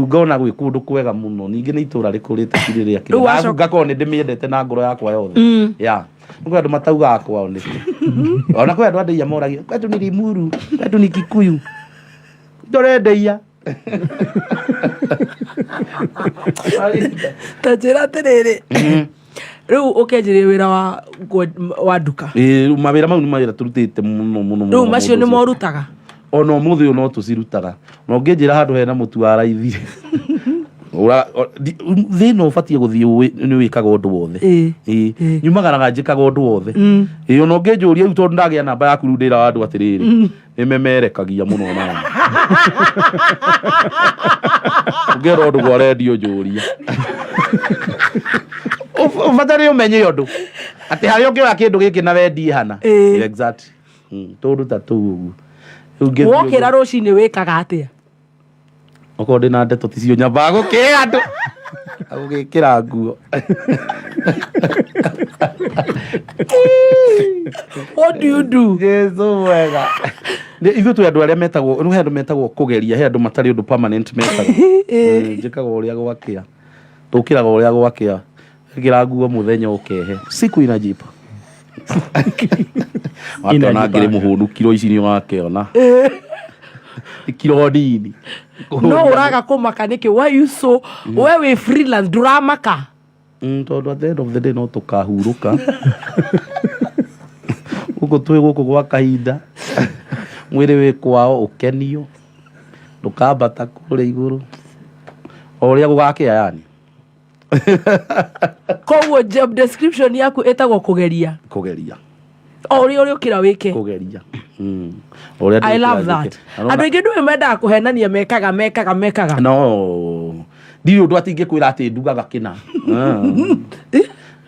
ngona gwĩ kũndũ kwega mũno. Ningĩ nĩ itũra rĩkũrĩte ti rĩrĩa kĩrĩa. Rĩu wacoka- Ngakorwo nĩ ndĩmĩendete na ngoro yakwa yothe. Ya. Nĩ kwĩ andũ mataugaga kwao nĩ kũ. Ona kwĩ andũ a Ndeiya moragia, kwetu ni Limuru, kwetu ni Kikuyu. Ndore Ndeiya. Ta njĩra atĩrĩrĩ, rĩu ũkĩanjĩrĩria wĩra wa wa nduka. Ĩĩ, rĩu mawĩra mau nĩ mawĩra tũrutĩte mũno mũno Rĩu mũno macio mũndũ nĩmo ũcio. ũrutaga? Ona ũmũthĩ ũyũ no tũcirutaga. Na ũngĩnjĩra handũ hena mũtu wa raithi thĩna ũbatiĩ gũthiĩ ũĩ nĩ wĩkaga ũndũ wothe. Ĩĩ. Ĩĩ. Nyumagaraga njĩkaga ũndũ wothe. Ĩĩ, ona ũngĩnjũria rĩu tondũ ndagĩa namba yaku rĩu ndĩraga andũ atĩrĩrĩ, nĩ memerekagia mũno nani. Ũngĩenda ũndũ kwa redio njũria. Ũbataire ũmenye ũndũ atĩ harĩa ũngĩoya kĩndũ gĩkĩ na wendie hana. Exactly. Tũndũ ta tũu ũguo. Rĩu ngĩthiĩ Wokĩra ũguo. Rũcinĩ wĩkaga atĩa? Okorwo ndĩna ndeto ticio nyambaga gũkĩra andũ agũgĩkĩra nguo. What do you do? Jesu mwega. Ithuĩ twĩ andũ arĩa metagwo, rĩu he andũ metagwo kũgeria, he andũ matarĩ ũndũ permanent mekaga. Njĩkaga ũrĩa gwakĩa, tũkĩraga ũrĩa gwakĩa, ĩkĩra nguo mũthenya ũkehe, siku inajipa. Wakĩona ngĩrĩ mũhũnu kiro ici nĩ wakĩona kiro nini. No ũraga kũmaka nĩkĩ? Why you so, we wĩ freelance, ndũramaka? Tondũ at the end of the day no tũkahurũka gũkũ, twĩ gũkũ gwa kahinda, mwĩrĩ wĩ kwao ũkenio, ndũkambata kũrĩa igũrũ o ũrĩa gũgakĩa yani. Koguo job description yaku ĩtagwo kũgeria. Kũgeria. O ũrĩa ũrĩũkĩra wĩke. Kũgeria. O ũrĩa I love ndĩkĩra that. njĩke. Na Andũ aingĩ ndũĩ mendaga kũhenania, mekaga mekaga mekaga. No ndirĩ ũndũ atĩ ingĩkwĩra atĩ ndugaga kĩna.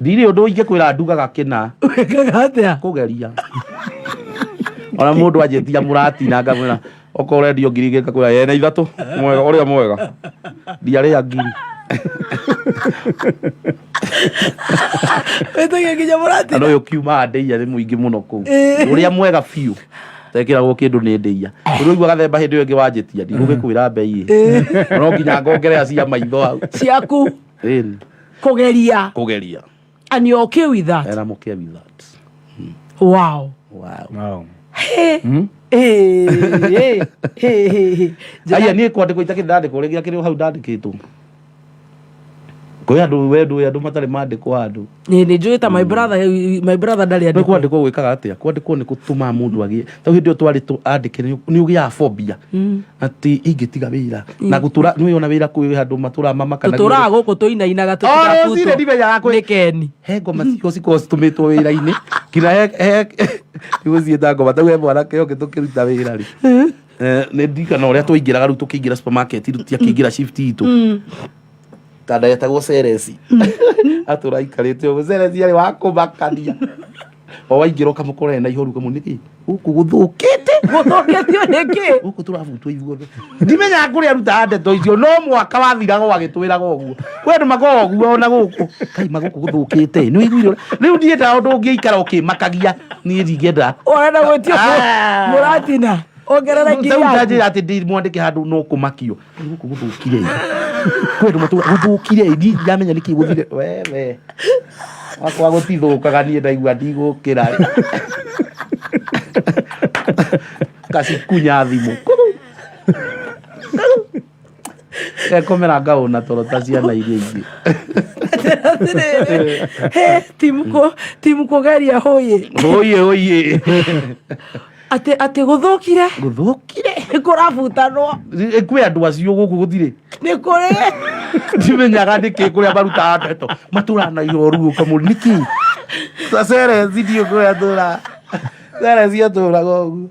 Ndirĩ ũndũ ingĩkwĩra ndugaga kĩna. Wĩkaga atĩa? Kũgeria. Ona mũndũ anjĩtia mũratina ngamwĩra okorwo ũrendio 1000 ngakwĩra yene 3 mwega ũrĩa mwega ndiarĩa ngiri. Wĩtagia nginya mũratina. Na ũyũ kiuma ndĩia nĩ mũingĩ mũno kũu, ũrĩa mwega biũ tekĩragwo kĩndũ nĩ ndĩia ũrĩa gathemba hĩndĩ ĩyo ĩngĩ wanjĩtia ndigũgĩkwĩra mbei ĩ no nginya ngongerera cia maitho hau. Ciaku. Ĩni. Kũgeria. Kũgeria. And you're okay with that? And I'm okay with that. Wow. Wow. Wow. Hey. Hey, hey, hey, hey, hey. Aya niĩ kwandĩkwo itakĩrĩ ndandĩkwo rĩngĩ akĩrĩ o hau ndandĩkĩtwo kwĩ andũ we ndũĩ andũ matarĩ mandĩkwo handũ. Nĩ njũĩ ta my brother, my brother ndarĩ Nĩ andĩkwo. kwandĩkwo gwĩkaga atĩa? Kwandĩkwo nĩ gũtũmaga mũndũ agĩe ta hĩndĩ ĩyo twarĩ andĩke nĩ ũgĩaga phobia atĩ ingĩtiga wĩra na gũtũra nĩ wĩona wĩra kwĩ handũ matũra mamakanagia. Tũtũraga gũkũ tũinainaga. O rũcinĩ ndimenyaga Nĩ keni. He ngoma cikoragwo cikoragwo citũmĩtwo wĩra-inĩ nginya he ndigũciĩta ngoma tau he mwanake ũngĩ tũkĩruta wĩra rĩ. Nĩ ndirikana ũrĩa twaingĩraga rĩu tũkĩingĩra supermarket rĩu tiakĩingĩra shift itũ kanda yetagwo Ceresi atũra aikarĩte ũguo. Ceresi arĩ wa kũmakania, o waingĩra ũkamũkora ena ihoru kamũ nĩkĩ gũkũ gũthũkĩte. Gũthũkĩtio nĩkĩ? Gũkũ tũrabutwo ithuothe, ndimenyaga kũrĩa arutaga ndeto icio, no mwaka wathiraga o agĩtwĩraga ũguo kwĩ andũ makoragwo ũguo ona gũkũ kaima gũkũ gũthũkĩte nĩ ũiguire rĩu ndiendaga ũndũ ũngĩikara ũkĩmakagia, niĩ ndingĩenda. Ũrenda gwĩtio Ah. mũratina ongerera ngiri Rĩu yaku. ndanjĩra atĩ ndĩ mwandĩke handũ no kũmakio. Rĩu gũkũ gũthũkire kwĩ andũ matũra gũthũkire, niĩ ndiramenya nĩkĩ gũthire wewe wakwa gũtithũkaga, niĩ ndaigua ndigũkĩra ngacikunya thimũ ekomera ngaũna toro ta ciana iria ingĩ. Atĩrĩrĩ, he timu kũgeria hũyĩ. Oye oye. Atĩ gũthũkire. Gũthũkire. Nĩ kũrabutanwo. Kwĩ andũ acio gũkũ gũtirĩ. Nĩ kũrĩ. Ndimenyaga nĩkĩ kũrĩa marutaga ndeto matũraga na ihoru ũkamũri nĩkĩ ta Ceresi ndiũ kũrĩa tũra Ceresi atũraga ũguo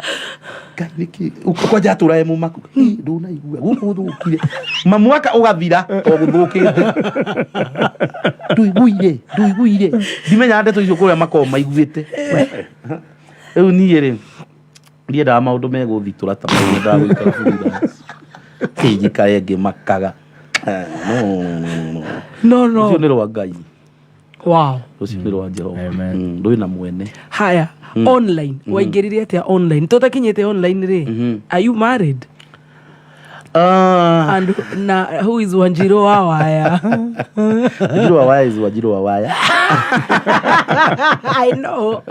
Ngai nĩkĩ kwanja atũra e mũmaku. Ĩ, ndũnaigua gũkũ gũthũkire mamwaka ũgathira o gũthũkĩte ndũiguire ndũiguire ndimenyaga ndeto icio kũrĩa makoragwo maiguĩte. Rĩu niĩ rĩ ndiendaga maũndũ megũthitũra ta mau, nyendaga gũikara freelance kĩ njikare ngĩmakaga. No, no, no. No, no. Rũciũ nĩ rwa Ngai. Wow. Rũciũ nĩ rwa Jehova. Amen. Ndũrĩ na mwene. Haya, online waingĩrire atĩa online tũtakinyĩte online rĩ? Are you married? Ah, And na who is Wanjiru wa Waya? Wanjiru wa Waya is Wanjiru wa Waya. I know.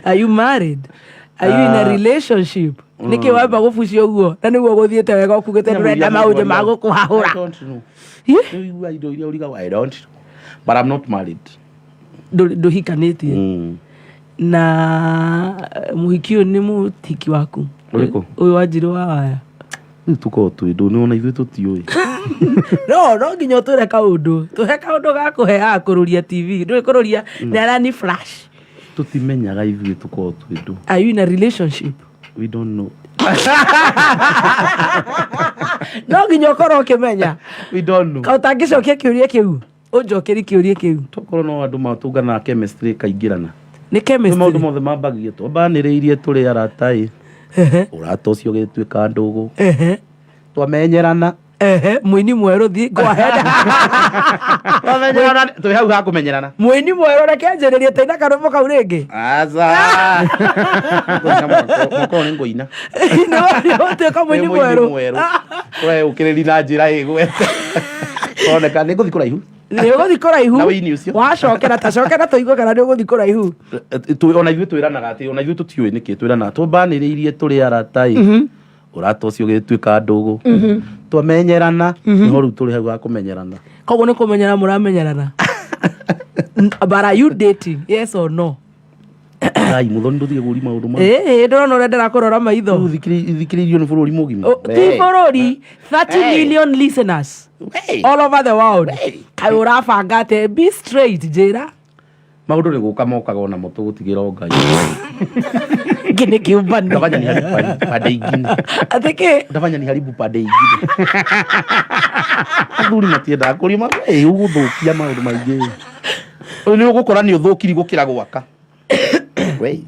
Are you married? Are you in a relationship? Nĩkĩ wamba gũbucia ũguo na nĩguo gũthiĩte wega ũkugĩte ndũrenda maũndũ ma gũkũhahũra? I don't know. Ih, Nĩũiguaga indo iria ũrigagwo, I don't know. But I'm not married. Ndũhikanĩtie? Na mũhiki ũyũ nĩ mũhiki waku? Ũrĩkũ? Ũyũ Wanjiru wa Waya. Rĩu tũkoragwo twĩ ndũ nĩwona ithuĩ tũtiũĩ. No nginya ũtwĩre kaũndũ, tũhe kaũndũ ga kũheaga kũrũria TV ndũĩ kũrũria nĩ arani flash. Tũtimenyaga ithuĩ tũkoragwo twĩ ndũ. Are you in a relationship? We don't know. No nginya ũkorwo ũkĩmenya. We don't know. Ũtangĩcokia kĩũria kĩu. Ũnjokerie kĩũria kĩu. Tokorwo no andũ matũnganaga chemistry ĩkaingĩrana. Nĩ Nĩ maũndũ chemistry. Mothe mambagia twambanĩrĩirie tũrĩ arata ĩ. Ũrata ũcio ũgĩtuĩka ndũgũ. Twamenyerana. Ehe, mũini mwerũ thiĩ go ahead. Twamenyerana twĩ hau ha kũmenyerana. Mũini mwerũ reke anjĩrĩrie taina karwĩmbo kau rĩngĩ. Aca. Ngũina mwaka ũyũ nĩ ngũina. Nĩ ũtuĩka mũini Nĩ mwerũ. Mwerũ. Ũreũkĩrĩri na njĩra ĩgwete. Ũroneka nĩ ngũthiĩ kũraihu. Nĩ ũgũthiĩ kũraihu. Na wĩini ũcio. Wacokera ta cokera tũigue kana nĩ ũgũthiĩ kũraihu. Ona ithuĩ twĩranaga atĩ ona ithuĩ tũtiũĩ nĩkĩ twĩranaga twambanĩrĩirie tũrĩ arata ĩ. Ũrata ũcio ũgĩtuĩka ndũgũ. Twamenyerana nĩho rĩu tũrĩ hau ha kũmenyerana. Koguo nĩ kũmenyera mũramenyerana. But are you dating? Yes or no? Ngai mũthoni ndũtige kũũria maũndũ mau. Ĩĩ, ndĩrona ũrĩa ndĩrakũrora maitho. Rĩu thikĩrĩirio nĩ bũrũri mũgima. Ti bũrũri 30 million listeners all over the world. Kaĩ ũrabanga atĩa? Be straight, njĩra. Maũndũ nĩ gũka mokaga onamo tũgũtigĩra o Ngai. Gĩkĩ nĩ kĩũmbano. Ndafanya ni haribu pande ingine. Atĩ kĩ? Ndafanya ni haribu pande ingine. Athuri matiendaga kũria ĩ ũgũthũkia maũndũ maingĩ. Nĩ ũgũkora nĩ ũthũkiri gũkĩra gwaka. Wei.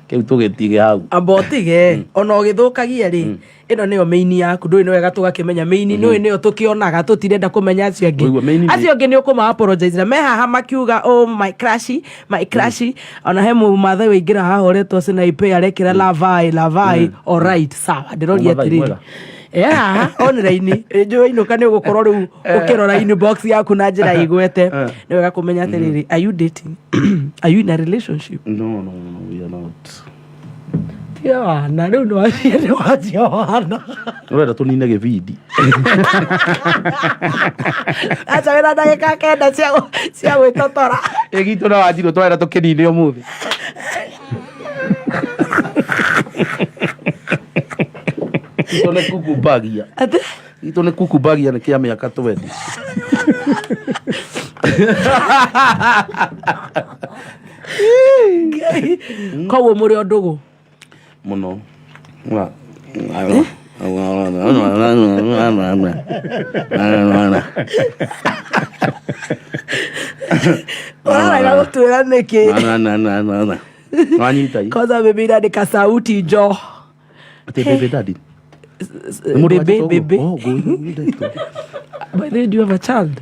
Kĩu tũgĩtige hau. Amba ũtige ona ũgĩthũkagia rĩ, ĩno nĩyo main yaku. Ndũĩ nĩ wega tũgakĩmenya main nĩũĩ nĩyo tũkĩonaga, tũtirenda kũmenya acio angĩ. Ũigua, main nĩ- Acio angĩ nĩ ũkũma apologize na me haha makiuga, "Oh, my crush, my crush." Ona he mũmathai waingĩra haha ũretwo Sanaipei arekĩra lavai lavai. Alright, sawa, ndĩroria Mũmathai atĩrĩrĩ mwega. Haha online njũĩ wainũka nĩ ũgũkorwo rĩu ũkĩrora inbox yaku na njĩra ĩgwete. Nĩ wega kũmenya atĩrĩrĩ, are you dating? Are you in a relationship? No, we are not. Tiga wana rĩu nĩ wanjia nĩ wanjia wana. Ũrenda tũnine gĩbindi. Aca wĩna ndagĩka 9 cia gwĩtotora. Ĩ gitũ na Wanjirũ tũrenda tũkĩnine ũmũthĩ. Gitũ nĩ kukumbagia. Atĩ? Gitũ nĩ kukumbagia nĩ kĩa mĩaka 20. Koguo mũrĩ o ndũgũ? Mũno. Ũrarega gũtwĩra nĩkĩ? Wanyita i. Kwanza bebe irandĩka sauti njo. Atĩ baby daddy. Nĩ mũndũ Bebe, wanjĩta ũguo? bebe. Oh, ngũĩ. By the way, do you have a child?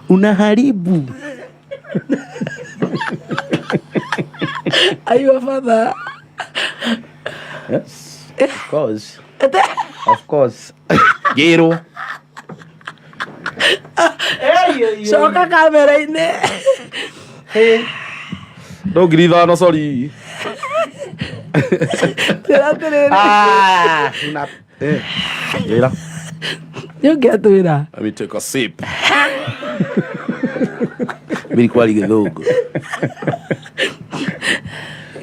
Unaharibu. Are you a father? Yes. Of course. Of course. Ngĩrwo. Coka kamera-inĩ. No 5,000, sorry. Twĩra atĩrĩrĩ. Ah, una Njĩra. Nĩ ũngĩatwĩra. Let me take a sip. Mbiri kwari gĩthũngũ.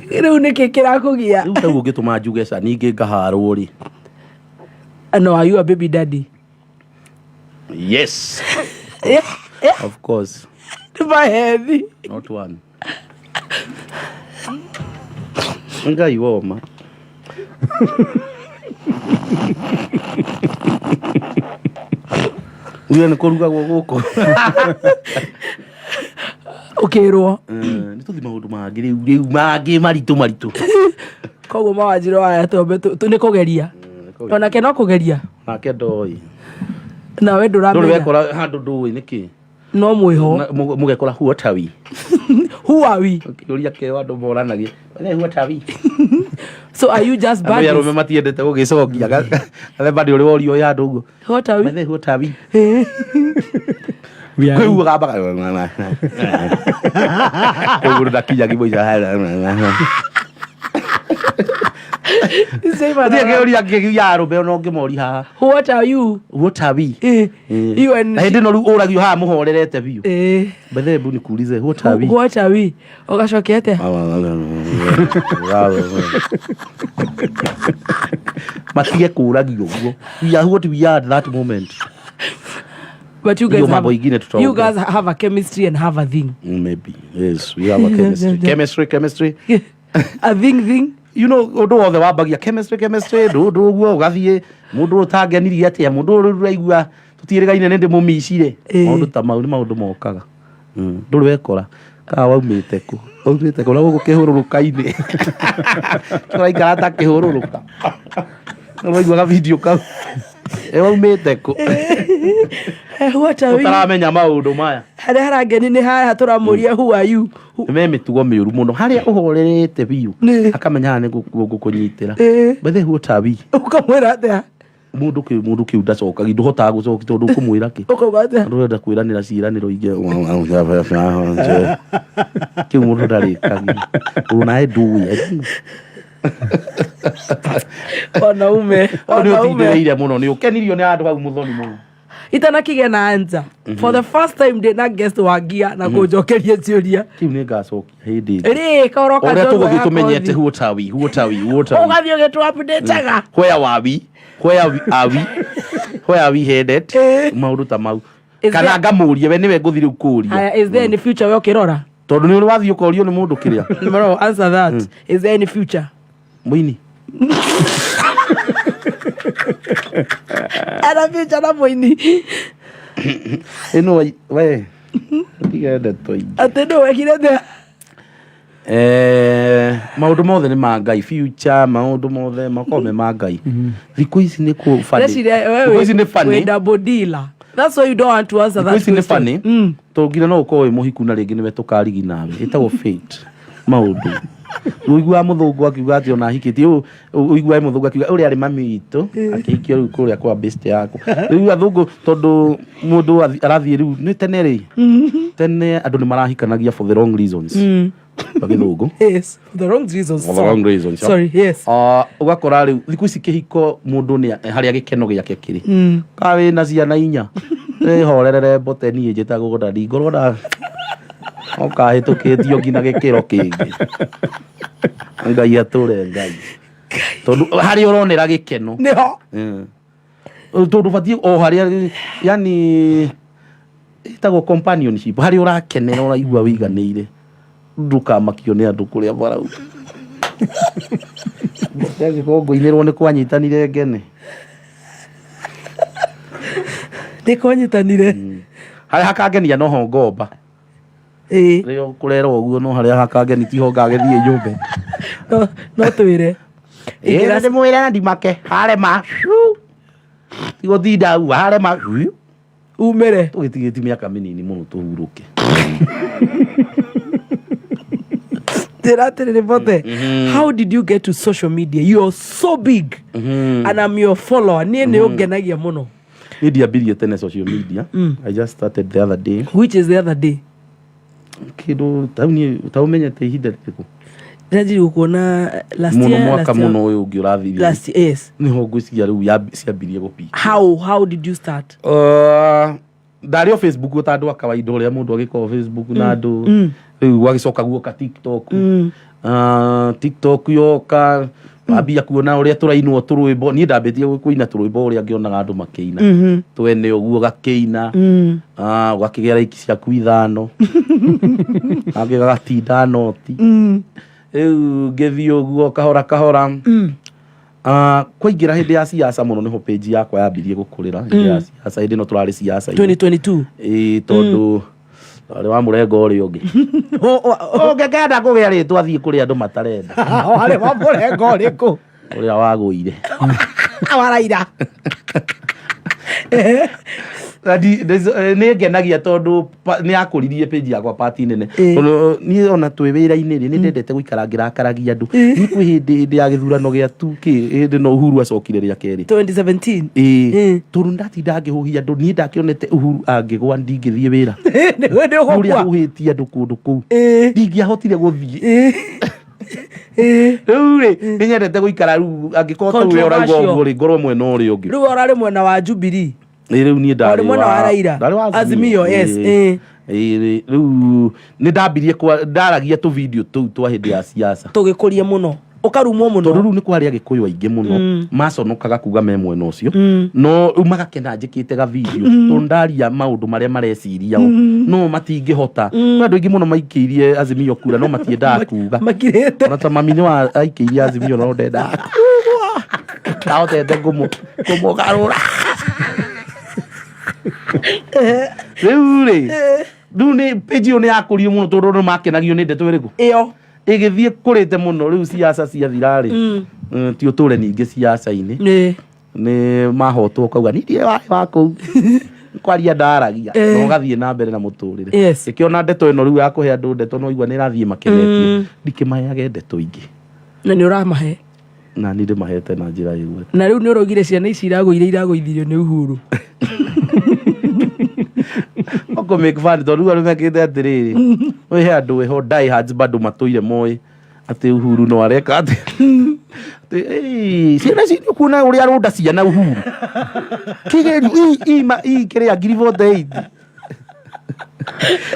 Rĩu nĩkĩ kĩrakũgia? Rĩu tau ũngĩtũma njuge ca ningĩ ngaharwo rĩ. No, are you a baby daddy? Yes. Of course. Nĩ mahethi. Not one. Ngai woma. Uge nĩ kũrugagwo gũkũ. Ũkĩrwo. Nĩ tũthi maũndũ mangĩ rĩu rĩu mangĩ maritũ maritũ. Koguo mawanjiro aya twambe nĩ kũgeria. Onake no kũgeria. Nake ndoĩ. Nawe Ndũrĩ ndũramenya. wekora handũ ndũĩ nĩkĩ. No mwĩho. Mũgekora what are we? Who are we? Kĩũria kĩo andũ moranagia. We what are we? So are you just Andũ aya arũme buddies? matiendete gũgĩcokia. Gathemba ndĩ ũrĩ worio ya andũ ũguo. What are we? Bethe what are we? We are Kwĩ ugaga gambaga. Kwĩ mũndũ ndakinyagi mũico. Say Gũtirĩ kĩũria kĩngĩ ya arũme ona ũngĩmoria haha. What are you? What are we? You and Na hĩndĩ ĩno rĩu ũragio haha mũhorerete biũ. Bethe hebu nikuulize what are we? What are we? Ũgacokia atĩa? Matige kũragio ũguo. We are what we are at that moment. But you guys Hiyo have, mambo ingine tutaongea. you guys have a chemistry and have a thing. Maybe. Yes, we have a chemistry. Chemistry, chemistry. A thing thing. You know, ũndũ wothe wambagia chemistry, chemistry, ndũ ũguo ũgathiĩ mũndũ ũyũ ũtangenirie atĩa, mũndũ ũyũ rĩu ũraigua Tũtiĩrĩgaine nĩ ndĩmũmicire. Ĩĩ. Maũndũ ta mau nĩ maũndũ mokaga. Ndũrĩ wekora kana waumĩte kũ, waumĩte kũ na gũkũ kĩhũrũrũka-inĩ tũraikara ta kĩhũrũrũka. Nĩwaiguaga video kau? Ĩ waumĩte kũ? What are we? Ũtaramenya maũndũ maya. Harĩa harangeni nĩ haha tũramũria, who are you? Me mĩtugo mĩũru mũno harĩa ũhorerete biũ. Nĩ. Akamenya haha nĩ ngũkũnyitĩra. Ĩĩ. By the way, what are we? Ũkamwĩra atĩa? Mũndũ kĩu ndacokagia, ndũhotaga gũcokia tondũ ũkũmwĩra kĩ? Ũkauga atĩa? Andũ renda kwĩranĩra ciĩranĩro ingĩ kĩu mũndũ ndarĩkagia ũndũ nawe ndũĩ. Wanaume. Hau nĩ Wanaume. ũtindĩrĩire mũno, nĩ ũkenirio nĩ handũ hau mũthoni mũno. Itanakĩgĩa na answer for the first time ndĩ na guest wangia na kũnjokeria ciũria. Kĩu nĩ ngacokia hĩndĩ ĩngĩ. Rĩ kaũroka. Ũrĩa tũgũthiĩ tũmenyete what are we, what are we, what are we? Ũgathiĩ ũgĩtũ updateaga. Where were we, where we are we, where are we headed? Maũndũ ta mau. Is Kana ngamũria we, nĩwe ngũthiĩ rĩu kũria. Aya, is there any future we ũkĩrora? Tondũ nĩ ũrĩ wathiĩ ũkorio nĩ mũndũ kĩrĩa. No, answer that. Is there any future? Mũini. Ana future na mũini? Ĩno we tiga ndeto ingĩ. Atĩ nũ wekire atĩa? Maũndũ mothe nĩ ma Ngai. Future, maũndũ mothe makorwo me ma Ngai. Thikũ ici nĩ kũ funny. Ndeciria we Thikũ ici nĩ wĩ funny. double dealer, that's why you don't want to answer Thikũ that ici nĩ question. funny tondũ nginya no ũkorwo wĩ mũhiku na rĩngĩ nĩwe tũkarigi nawe, ĩtagwo fate. Maũndũ ũiguaga mũthũngũ akiuga atĩ ona ahikĩtie ũiguaga mũthũngũ akiuga ũrĩa arĩ mami witũ akĩhikio rĩu kũrĩa kwa best yakwa. Rĩu athũngũ, tondũ mũndũ arathiĩ rĩu nĩ tene rĩ, tene andũ nĩ marahikanagia for the wrong reasons. Kwa gĩthũngũ. Yes, for the wrong reasons. For the wrong reasons, yeah. Sorry, yes. Ah, ũgakora rĩu thikũ ici kĩhiko mũndũ nĩ harĩa gĩkeno gĩake kĩrĩ. Ka wĩna ciana inya ĩhorerere mbote, niĩ njĩtagwo ndadi, ngorwo na ũkahĩtũkĩtio nginya gĩkĩro kĩngĩ. Ngai atũre Ngai, tondũ harĩa ũronera gĩkeno nĩho. Tondũ batiĩ o harĩa, yani ĩtagwo companionship, harĩa ũrakenera, ũraigua wĩiganĩire, ndũkamakio nĩ andũ kũrĩa marauga. Angĩkorwo ngũinĩrwo nĩ kwanyitanire ngene. Nĩ kwanyitanire. Harĩa hakangenia noho ngomba. Rĩo kũrerwo ũguo, no harĩa hakangeni tiho ngagĩthiĩ nyũmbe. No twĩre. Ĩĩ, ndĩmwĩre na ndimake harema tigũtinda hau harema. Umĩre. Tũgĩtigĩti mĩaka mĩnini mũno tũhurũke. Njĩra atĩrĩrĩ Mbote, how did you get to social media? You are so big and I'm your follower. Niĩ nĩ ũngenagia mũno. Niĩ ndiambirie tene social media. I just started the other day. Which is the other day? Kĩndũ tau niĩ taũmenyete ihinda rĩrĩkũ? Ndĩranjirie gũkuona last Mũno year, mwaka last year, mũno ũyũ ũngĩ ũrathirire. Last year, yes. Nĩho ngwĩciria rĩu ciambirie gũpika. How did you start? Ndarĩ o Facebook o ta andũ a kawaida ũrĩa mũndũ agĩkorwo Facebook na andũ. Rĩu gwagĩcoka guoka TikTok. TikTok yoka wambia kuona ũrĩa tũrainwo tũrwĩmbo. Niĩ ndambĩtie kũina tũrwĩmbo ũrĩa ngĩonaga andũ makĩina twene ũguo, gakĩina. Ũgakĩgĩa like ciaku ithano, kangĩ gagatinda noti. Rĩu ngĩthiĩ ũguo kahora kahora. Kwaingĩra hĩndĩ ya siasa mũno, nĩho page yakwa yambirie gũkũrĩra hĩndĩ ya siasa, hĩndĩ ĩno tũrarĩ siasa. 2022. Ĩĩ, tondũ warĩ wa mũrengo ũrĩa ũngĩ ũngĩkenda kũgĩa rĩtwa, thiĩ kũrĩa andũ matarenda. Warĩ wa mũrengo ũrĩkũ? Ũrĩa wagũire. Waraira. Na nĩ ngenagia tondũ nĩ yakũririe page yakwa pati nene. Tondũ niĩ ona twĩ wĩra-inĩ rĩ, nĩ ndendete gũikara ngĩrakaragia andũ. Niĩ kwĩ hĩndĩ ya gĩthurano gĩa 2K, hĩndĩ no Uhuru acokire rĩa kerĩ. 2017. Ĩĩ, tondũ ndatinda ngĩhũhia andũ, niĩ ndakĩonete Uhuru angĩgwa ndingĩthiĩ wĩra. Nĩ ũrĩa ũgũkua. hũhĩtie andũ kũndũ kũu, ndingĩahotire gũthiĩ. Rĩu rĩ, nĩ nyendete gũikara rĩu angĩkorwo ta we ũrauga Controversial. ũguo rĩ, ngorwo mwena ũrĩa ũngĩ. Rĩu ũrarĩ mwena wa Jubilee? Ĩ, rĩu niĩ ndarĩ Warĩ mwena wa Raila? Ndarĩ wa Azimio, yes. Ĩ. Ĩ, rĩu nĩ ndambirie ndaragia tũ video tũu twa hĩndĩ ya siasa. Tũgĩkũria mũno, ũkarumwo mũno. Tondũ rĩu nĩ kwarĩ agĩkũyũ aingĩ mũno maconokaga kuga me mwena ũcio, no rĩu magakena njĩkĩte ga video tondũ ndaria maũndũ marĩa mareciria o no matingĩhota. Kwĩ andũ aingĩ mũno maikĩirie Azimio kura no matiendaga kuga. Makirĩte. Ona ta mami nĩ wa aikĩirie Azimio no ndendaga kuga, ndahotete kũmũgarũra. Rĩu rĩ, rĩu nĩ page ĩyo nĩ yakũrio mũno tondũ andũ makenagio nĩ ndeto ĩrĩkũ? Ĩyo. Ĩgĩthiĩ kũrĩte mũno. Rĩu ciaca ciathira rĩ, ti ũtũre ningĩ ciaca-inĩ. Nĩ mahotwo, ũkauga niĩ ndirĩ warĩ wa kũu kwaria ndaragia, na ũgathiĩ na mbere na mũtũrĩre. Ĩkĩona ndeto ĩno rĩu ya kũhe andũ ndeto no igua nĩ ĩrathiĩ makenetie, ndikĩmaheage ndeto ingĩ. Na nĩ ũramahe. Na niĩ ndĩmahete na njĩra ĩgwete. Na rĩu nĩ ũraugire ciana ici iragũire, iragũithirio nĩ Uhuru. Oko make fun tondũ rĩu andũ mekĩte atĩrĩrĩ, ũyũ he andũ ĩho diehards bado matũire moĩ atĩ Uhuru no areka atĩ atĩ, "Ĩĩ, ciana ici nĩ ũkuona ũrĩa arũnda ciana Uhuru kĩgerio ii kĩrĩa 48."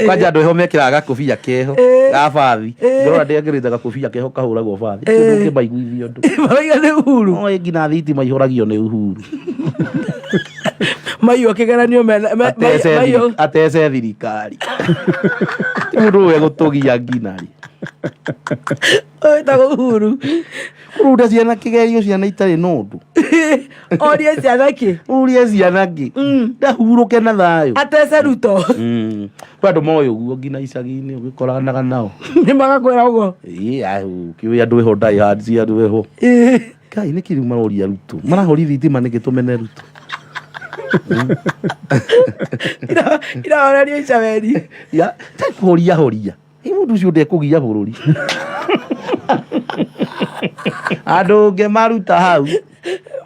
Kwanja andũ eho mekĩraga gakobia keho ga bathi, ngorora ndĩekĩrĩte gakobia keho kahũragwo bathi, ndũngĩmaiguithia ũndũ. Marauga nĩ Uhuru. Oĩ nginya thitima ihũragio nĩ Uhuru. Maiywo kĩgeranio maiywo. Atece thirikari. Ti mũndũ ũyũ egũtũgia nginya rĩ? Wĩtagwo Uhuru. Kũrunda ciana kĩgerio, ciana itarĩ na ũndũ. Orie ciana kĩ? Ũrie ciana kĩ, ndahurũke na thayũ. Atece Ruto. Kwĩ andũ moĩ ũguo nginya icagi-inĩ ũgĩkoranaga nao. Nĩ magakwĩra ũguo. Ĩĩ, ahu, kĩũĩ andũ ĩho diehards andũ ĩho. Ngai, nĩkĩ rĩu maroria Ruto, marahũri thitima nĩkĩ tũmene Ruto? Irahorerio Icaweri. Ya tekũhoria horia. Ĩ, mũndũ ũcio ndekũgia bũrũri, andũ ũngĩmaruta hau.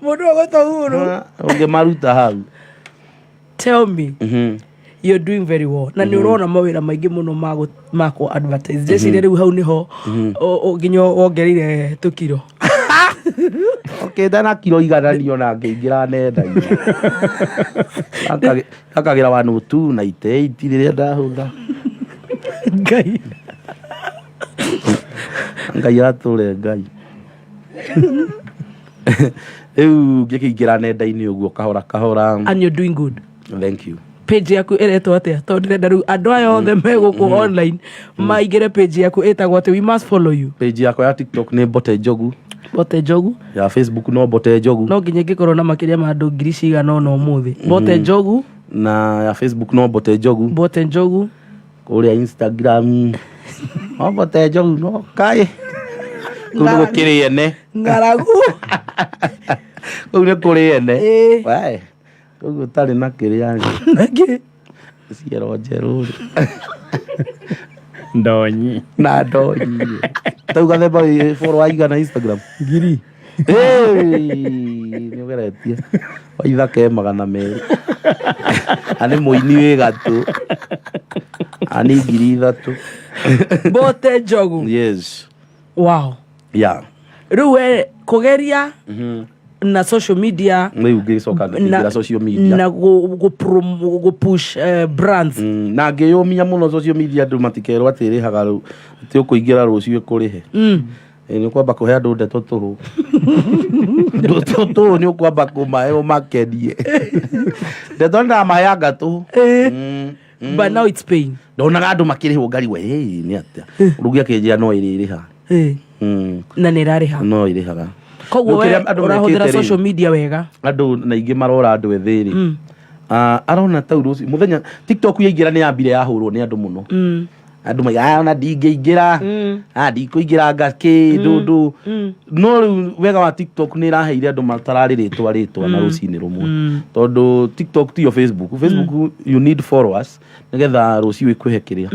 Mũndũ ũgũtwo Uhuru. Ũngĩmaruta hau. Tell me, you're doing very well na nĩ ũrona mawĩra maingĩ mũno ma kũ advertise. Ndĩciria rĩu hau nĩho nginya wongereire tũkiro. Okĩte na kiro 100 niona ngĩingĩra nenda-inĩ. Akagĩra 102 98 rĩrĩa ndahũtha. Ngai. Ngai atũre Ngai. Rĩu ngĩkĩingĩra nenda-inĩ ũguo kahora kahora. And you're doing good. Thank you. Page yaku ĩretwo atĩa? Tondũ ndĩrenda rĩu andũ aya othe me gũkũ online maingĩre page yaku ĩtagwo atĩ. We must follow you. Page yakwa ya TikTok nĩ Mbote Njogu. Mbote Njogu. Ya Facebook no Mbote Njogu. No nginya ingĩkorwo na makĩria ma andũ ngiri cigana ũna ũmũthĩ. Mbote Njogu. Na ya Facebook no Mbote Njogu. Mbote Njogu. Kũrĩa Instagram no Mbote Njogu, no kaĩ kũu nĩ gũkĩrĩ ene. Ng'aragu. Kũu nĩ kũrĩ ene. Ĩĩ. We, kũu ũtarĩ na kĩrĩa rĩ, Nakĩ? ciero njerũ rĩ. Ndonyi. Na ndonyi tau gathemba wĩ follow aigana Instagram? Ngiri. Nĩ ũgeretie waithaka 200, na nĩ mũini wĩ gatũ, na nĩ 3000. Mbote Njogu. Yes. Wow. Rĩu we kũgeria na social media. Rĩu ngĩcoka ngĩingĩra social media. Na gũ push brands. Na ngĩyũmia mũno social media, andũ matikerwo atĩ ĩrĩhaga rĩu, atĩ ũkũingĩra rũciũ ĩkũrĩhe. Ĩ, nĩ ũkwamba kũhe andũ ndeto tũhũ. Ndeto tũhũ nĩ ũkwamba kũmahe ũmakenie. Ndeto nĩ ndamaheanga tũhũ. But now it's paying. Ndonaga andũ makĩrĩhwo ngariwe, "Hey, nĩ atĩa?" Rũgi akĩnjĩra no ĩrĩrĩha. Na nĩ ĩrarĩha. No ĩrĩhaga. Koguo Rĩu we kĩrĩa andũ ũrahũthĩra mekĩte rĩ, social media wega. Andũ na ingĩ marora andũ ethĩ rĩ. Ah, arona tau rũciũ mũthenya TikTok yaingĩra nĩ yambire yahũrwo nĩ andũ mũno. Andũ maiga, "Ah, ona ndingĩingĩra, ah, ndikũingĩra ngakĩ ndũndũ." No rĩu wega wa TikTok nĩ ĩraheire andũ matararĩ rĩtwa rĩtwa na rũcinĩ rũmwe, tondũ TikTok tiyo Facebook. Facebook you need followers nĩgetha rũciũ ĩkũhe kĩrĩa.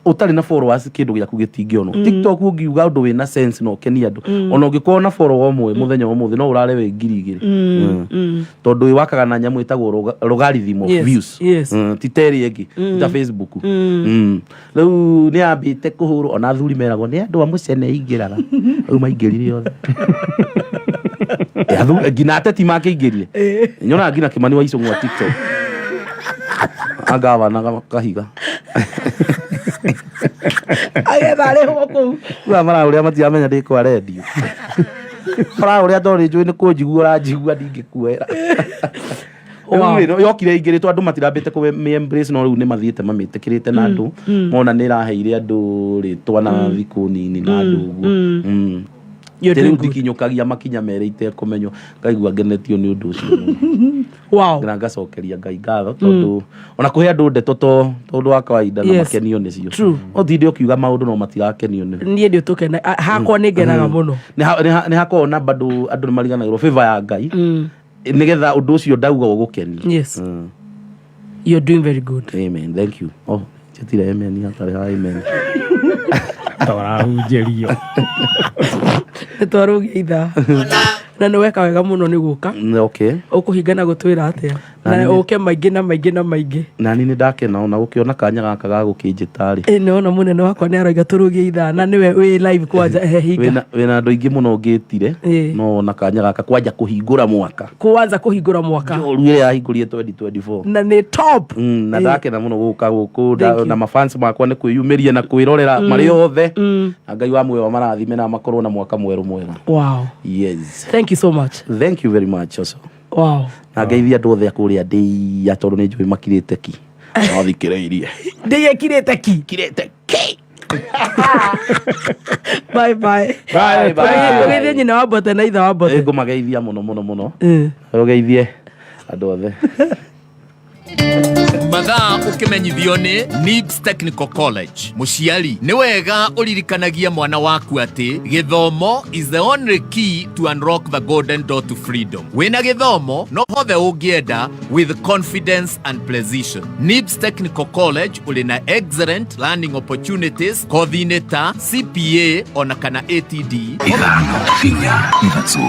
Ũtarĩ na followers kĩndũ gĩaku gĩtingĩonwo. TikTok ũngiuga ũndũ wĩna sense na ũkenie andũ, ona ũngĩkorwo na follower ũmwe mũthenya wa ũmũthĩ no ũrare wĩ 2000. Tondũ ĩwakaga na nyamũ ĩtagwo logarithm of views. Ti ta ĩrĩa ĩngĩ, ti ta Facebook. Rĩu nĩ yambĩte kũhũrwo, ona athuri meragwo nĩ andũ a mũcene ingĩraga, rĩu maingĩrire othe. Nginya ateti makĩingĩrire, nyonaga nginya Kĩmani wa Icũng'wa TikTok angavana kahiga. Agetha arĩhwo kũu. Rĩu marahũrĩa matiramenya ndĩ kwa rendio, marahũrĩa tondũ nĩ njũĩ nĩ kũnjigua ũranjigua, ndingĩkuoera. Rĩu rĩ, yokire ĩingĩrĩtwo andũ matirambĩte kũmĩ embrace, no rĩu nĩ mathiĩte mamĩtĩkĩrĩte na andũ mona nĩ ĩraheire andũ rĩtwa na thikũ nini na andũ ũguo. You're Rĩu doing good. ndikinyũkagia makinya merĩ itekũmenywo, ngaigua ngenetio nĩ ũndũ ũcio mũno. Na ngacokeria Ngai ngatho tondũ ona kũhe andũ ndeto to tondũ wa kawaida na makenio nĩcio. No tinde ũkiuga maũndũ no matirakenio nĩ Niĩ ndĩ tũkena hakwa nĩ ngenaga mũno. Nĩ hakoragwo na bado andũ nĩ mariganagĩrwo favor ya Ngai nĩgetha ũndũ ũcio ndauga ũgũkenie. You're doing very good. Amen, thank you. Oh, njĩtire amen hatarĩ ha amen. Torahunjĩrio. Nĩ twarũgia ithaa na nĩ weka wega mũno nĩ gũka. Ũkũhinga na gũtwĩra atĩa na ũke maingĩ na maingĩ na maingĩ. Nani nĩ ndakena ona gũkĩona kanya gaka ga gũkĩnjĩta rĩ. Ĩ nĩwona mũnene wakwa nĩ aroiga tũrũgie ithaa na nĩwe wĩ live kwanja ehe hinga. Wĩna andũ aingĩ mũno ngĩtire no ona kanya gaka kwanja kũhingũra mwaka. Kwanza kũhingũra mwaka. Njoru ĩrĩa yahingũrire 2024. Na nĩ top. Na ndakena mũno gũka gũkũ Thank you. na mafans makwa nĩ kwĩyumĩria na kwĩrorera marĩ othe na Ngai wa muoyo marathime na makorwo na mwaka mwerũ mwega. Yes. Thank you so much. Thank you very much also. Na ngeithia andũ othe a kũrĩa ndĩia tondũ nĩ njũĩ makirĩte ki mathikĩrĩirie. Ndĩyekirĩte ki. Kirĩte ki. Bye bye. Bye, bye. Ũgeithie nyina wa Mbote na ithe wa Mbote. Ngũmageithia mũno mũno mũno. Ũgeithie andũ othe. Mathaa ũkĩmenyithio nĩ NIBS Technical College. Mũciari nĩ wega ũririkanagie mwana waku atĩ gĩthomo is the only key to unlock the golden door to freedom. Wĩna gĩthomo no hothe ũngĩenda with confidence and precision. NIBS Technical College ũrĩ na excellent learning opportunities kothi-inĩ ta CPA ona kana ATD. Ithano, inya, ithatũ.